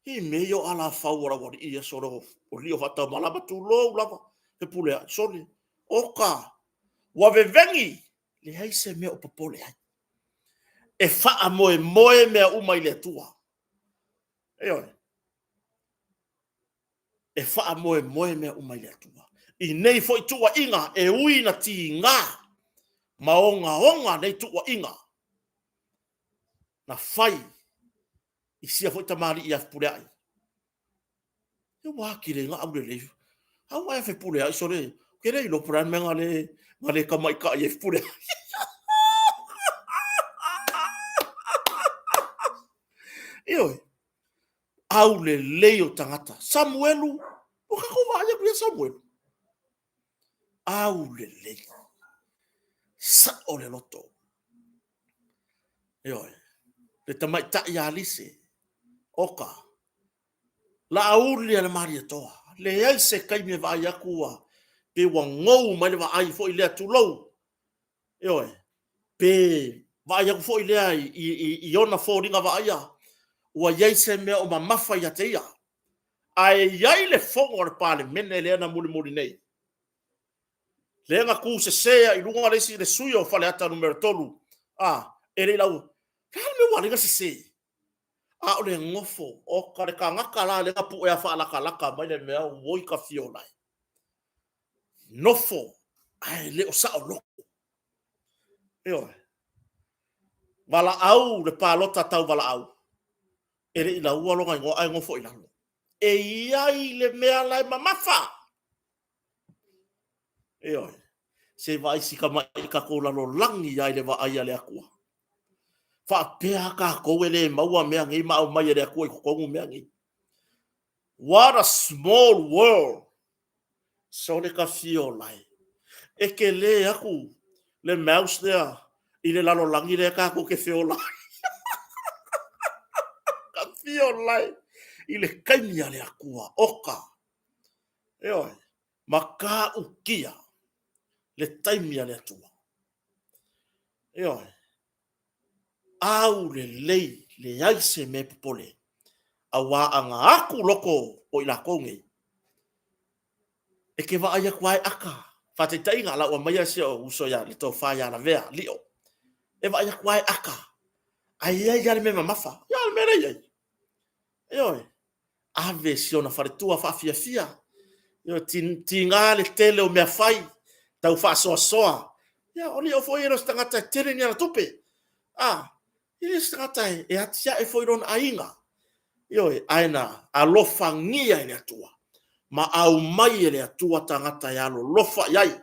i mea ia o alafau o laualii ia, sole, o alii o faataumalama, tulou lava, Fepuleai, sole, oka, ua veveni, leai se mea o popole ai. E faamoemoe mea uma i le Atua. Ioe. E faamoemoe mea uma i le Atua. I nei foi tuuaiga e ui na tiga ma ogaoga nei tuuaiga na fai i sia foi tamalii ia Fepuleai. E ua atili ai na aulelei. Au ae Fepuleai sole, ke le iloa po o le a le mea na le tamaitai ai Fepuleai. Ioe, aulelei o tagata. Samuelu, ua tatou vaai atu ia Samuelu. Aulelei. Sao le loto. Ioe. Le tamaitai ia Lise, oka, laauli a le Malietoa. Leai se taimi e vaai atu ua, pe ua gou mai le vaai foi lea, tulou. Ioe. Pe vaai atu foi lea i ona foliga vaaia, ua i ai se mea o mamafa ia te ia. Ae i ai le fono a le Palemene lea na mulimuli nei, lea na tu sese ai i luga le isi le sui o Faleata numera 3, a, e le i lau, le a le mea ua ala ai ona sese? A o le nofo, oka le tagata la lea na puea faalatalata mai le mea, oi ka fiola e. Nofo, ae le o saoloto. Ioe. Valaau le palota tau valaau, e le i laua lona igoa ae nofo i lalo. E i ai le mea la e mamafa. Ioe. Se vaai si tamai tatou lalolagi ai le vaai a le Atua. Faapea tatou e le maua mea nei ma aumai e le Atua i totonu mea nei. What a small world! Sole ka fiola e. E tele atu le mouse lea i le lalolagi lea tatou te feola ai. Ka fiola e i le taimi a le Atua, oka. Ioe, matautia le taimi a le Atua. Ioe, aulelei, leai se mea e popole, auā ana aku loko o i lakou nei, e ke vaai atu lava e aka. Faataitaiga, la ua aumaia si ou uso ia le tofa ia Lavea Lio, e vaai atu lava e aka, ae i ai lava le mea mamafa. Ia, o le mea lea e i ai. Ioe, ave si ona faletua faafiafia. Ioe, tiga le tele o mea fai, tau faasoasoa. Ia, o Lio foi e le o se tagata e tele ni ana tupe. A, e le o se tagata e atiae foi i lona aiga. Ioe, ae na alofagia e le Atua ma aumai e le Atua tagata e alolofa i ai.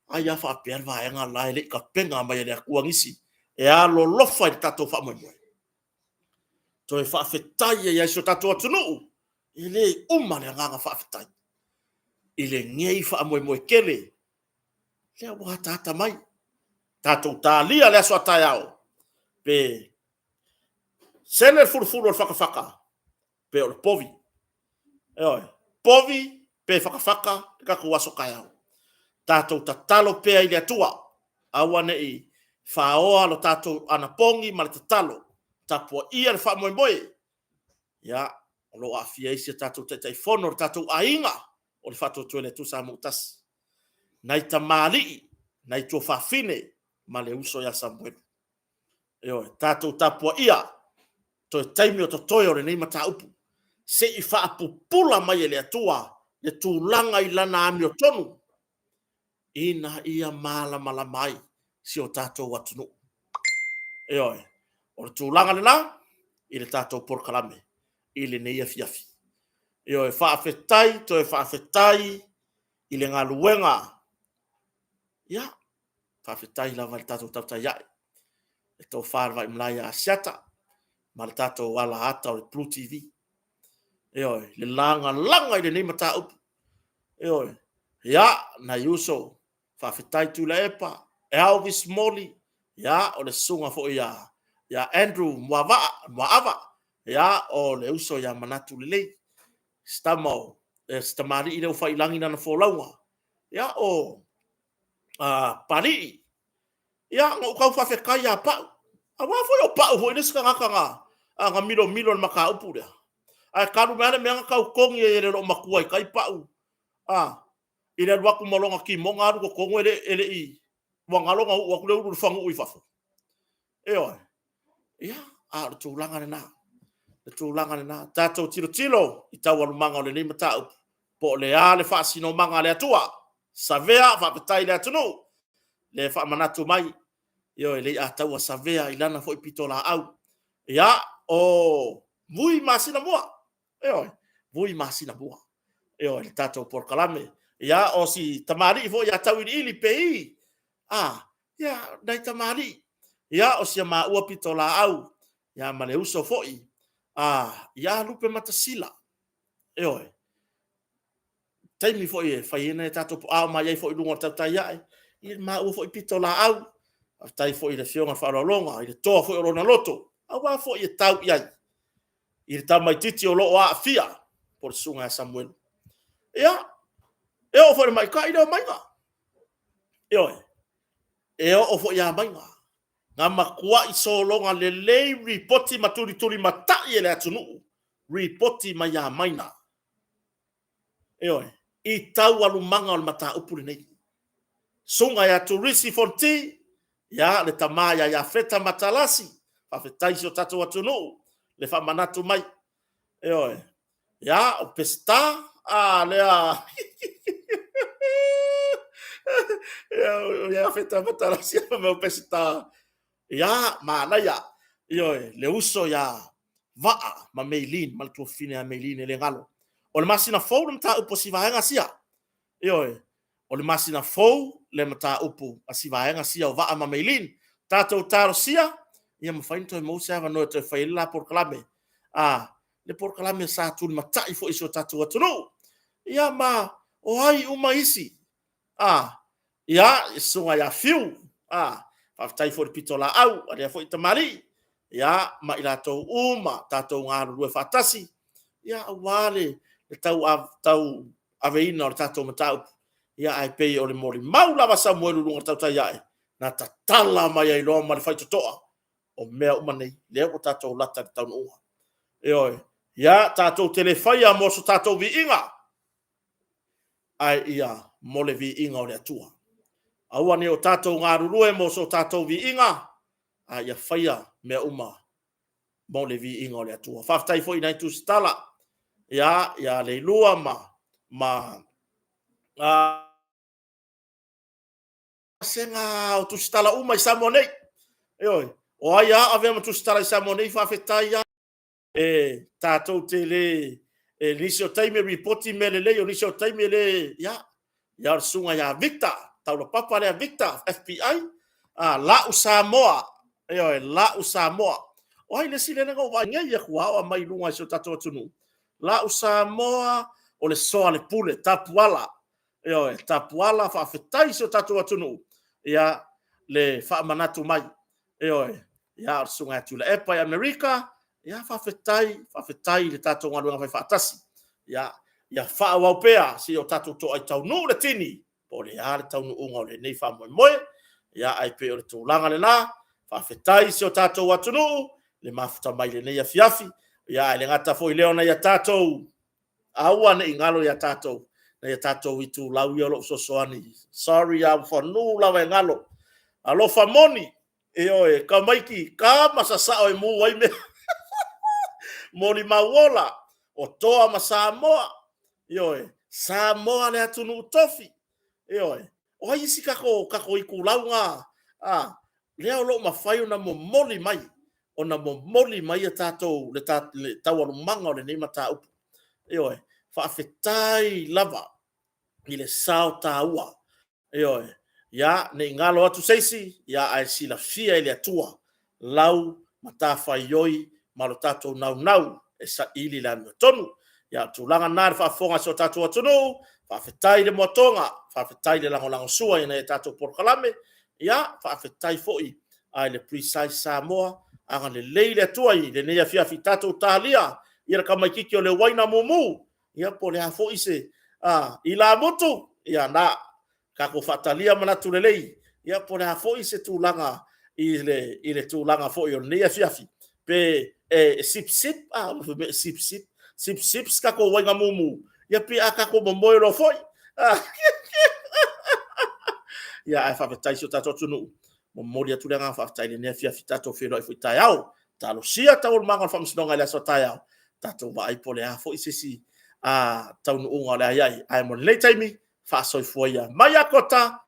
Ai a faapea le vaega la e le i tapena mai e le Atua nisi e alolofa i le tatou faamoemoe. Toe faafetai ai i si o tatou atunuu, e le uma le agaga faafetai i lenei faamoemoe tele lea ua ataata mai. Tatou talia le aso a taeao, pe sele le fulufulu o le fatafata, pe o le povi. Ioe, povi pe fatafata le tatou aso taeao. Tatou tatalo pea i le Atua, aua ne i faoa lo tatou anapogi ma le tatalo, tapuaia le faamoemoe. Ia, o lo o aafia ai si a tatou Taitaifono, le tatou aiga o le Faatuatua i le Atua Samoa ua Tasi, nai tamalii, nai tuafafine ma le uso ia Samuelu. Ioe, tatou tapuaia toe taimi o totoe o lenei mataupu, se i faapupula mai e le Atua le tulaga i lana amiotonu, ina ia malamalama ai si o tatou atunuu. Ioe, o le tulaga lena i le tatou polokalame i lenei afiafi. Ioe, faafetai, toe faafetai i le galuega. Ia, faafetai lava i le tatou tautai ae, le tofa i le vaimalae ia Asiata ma le tatou alaata o le Blue TV. Ioe, le lagalaga i lenei mataupu. Ioe, ia, nai uso, faafetai Tuilaepa, Elvis Moli, ia, o le susuga foi ia, ia Andrew Muavaa, Muaava, ia, o le uso ia Manatu Lelei, si tama o, si tamalii lea ua fai i lagi lana folauga, ia, o Papalii. Ia, na ou tau faafetai ia Pau, aua foi o Pau foi le isi tagata na milomilo i le mataupu lea. Ae talu mai lava le mea na tau togi ai e le loomatua i tai Pau, a, i le alu atu ma lona timoga alu i totonu e le i, ua galo na uu atu le ulu i le fagu'u i fafo. Ioe. Ia, a o le tulaga lena, le tulaga lena. Tatou tilotilo i taualumaga o lenei mataupu, po o le a le faasinomaga a le Atua. Savea, faafetai i le atunuu, le faamanatu mai, ioe, Leiataua Savea i lana foi pitolaau. Ia, o Vui masina mua, ioe, Vui masina mua, ioe, le tatou polokalame. Ia, o si tamalii foi ia Tauiliili Pei, a, ia, nai tamalii, ia, o si a maua pitolaau, ia, ma le uso foi a, ia Lupematasila, ioe, taimi foi e fai ai nai a tatou a o ma i ai foi i luga o le tautai ae, ia le maua foi pitolaau. Faafetai foi i le Afioga i le Faaaloaloga i le toa foi o lona loto, aua foi e tau i ai i le tamaitiiti o lo o aafia, po o le susuga ia Samuelu. Ia, e oo foi i le matai lea o Maiga. Ioe, e oo foi ia Maiga, na matuai sologa lelei lipoti ma tulitulimatai e le atunuu lipoti mai ia Maina. Ioe, i taualumaga o le mataupu lenei. Susuga ia Turisi Fonoti, ia le tama ia Iafeta Matalasi, faafetai i si o tatou atunuu le faamanatu mai. Ioe, ia o Peseta, a lea o Iafeta Matalasi o Peseta. Ia, manaia. Ioe, le uso ia Vaa ma Maylene, ma le tuafafine ia Maylene e le galo. O le masina fou le mataupu a si vaega sia. Ioe, o le masina fou le mataupu a si vaega sia o Vaa ma Maylene. Tatou talosia, ia mafai ona toe maua se avanoa e toe fai ai le la polokalame. A, le polokalame sa tulimatai foi i si o tatou atunuu. Ia ma o ai uma isi? A, ia, le susuga ia Fiu, a, faafetai foi i le pitolaau a lea foi tamalii, ia, ma i latou uma tatou galulue faatasi, ia, aua le tauaveina o le tatou mataupu. Ia, ae pei o le molimau lava a Samuelu i luga o le tautai ae, na tatala mai ai loa ma le faitotoa o mea uma nei, lea ua tatou lata i le taunuuga. Ioe, ia tatou te le faia mo so tatou viiga, ae ia mo le viiga o le Atua. Aua ne i o tatou galulue mo so tatou viiga, a ia faia mea uma mo le viiga o le Atua. Faafetai foi i nai tusitala, ia, ia Leilua ma, ma a, sega o tusitala uma i Samoa nei. Ioe, o ai a avea ma tusitala i Samoa nei, faafetai a. E tatou te le, e nisi o taimi e ripoti mea lelei, o nisi o taimi e le, ia, ia o le susuga ia Victor, taulapapa lea Victor, FBI, a, lau Samoa, ioe, lau Samoa. O ai le isi lea na ou vaai nei atu a o aumai i luga i si o tatou atunuu? Lau Samoa, o le soa le pule, Tapuala. Ioe, Tapuala, faafetai i si o tatou atunuu, ia, le faamanatu mai. Ioe, ia, o le susuga ia Tuilaepa i Amerika, ia, faafetai, faafetai i le tatou galuega fai faatasi. Ia, ia faaauau pea se i o tatou toai taunuu le tini, po o le a le taunuuga o lenei faamoemoe. Ia, ae pei o le tulaga lena, faafetai i si o tatou atunuu, le mafuta mai i lenei afiafi. Ia, ae le gata foi i lea o nai a tatou aua ne i galo ia tatou, nai a tatou itulau ia o lo o fesoasoani. Sorry lava, ua fanu lava e galo. Alofa moni, ioe, tamaiti, tama sasao e mu ai mea. Molimau ola, o Toa ma Samoa, ioe, Samoa le atunuu tofi, ioe. O ai isi tatou, tatou itulau na, a, lea o lo o mafai ona momoli mai, ona momoli mai a tatou, le, le taualumaga o lenei mataupu. Ioe. Faafetai lava i le sao taua. Ioe. Ia, ne i galo atu se isi, ia ae silafia e le Atua lau matafaioi ma lo tatou naunau e saili le amiotonu. Ia, o le tulaga lena i le faafofoga a si o tatou atunuu, faafetai le moatoga, faafetai le lagolagosua i nai a tatou polokalame, ia, faafetai foi i le Precise Samoa, agalelei le Atua i lenei afiafi, tatou talia ia le tamaitiiti o le uaina mumu, ia po o le a foi se ilamutu, ia na, tatou faatalia manatu lelei, ia po o le a foi se tulaga i le tulaga foi o lenei afiafi, pe e sip sip, fai mai e sip sip, sip sip se tatou uaina mumu, ia pe a tatou momoe loa foi. Ia ae faafetai i si o tatou atunuu, momoli atu le agaga faafetai i lenei afiafi, tatou feiloai foi taeao. Talosia taualumaga o le faamasinoga i le aso a taeao, tatou vaai po o le a foi se isi taunuuga o le a i ai. Ae mo lenei taimi, faasoifua ia. Mai ia Kota,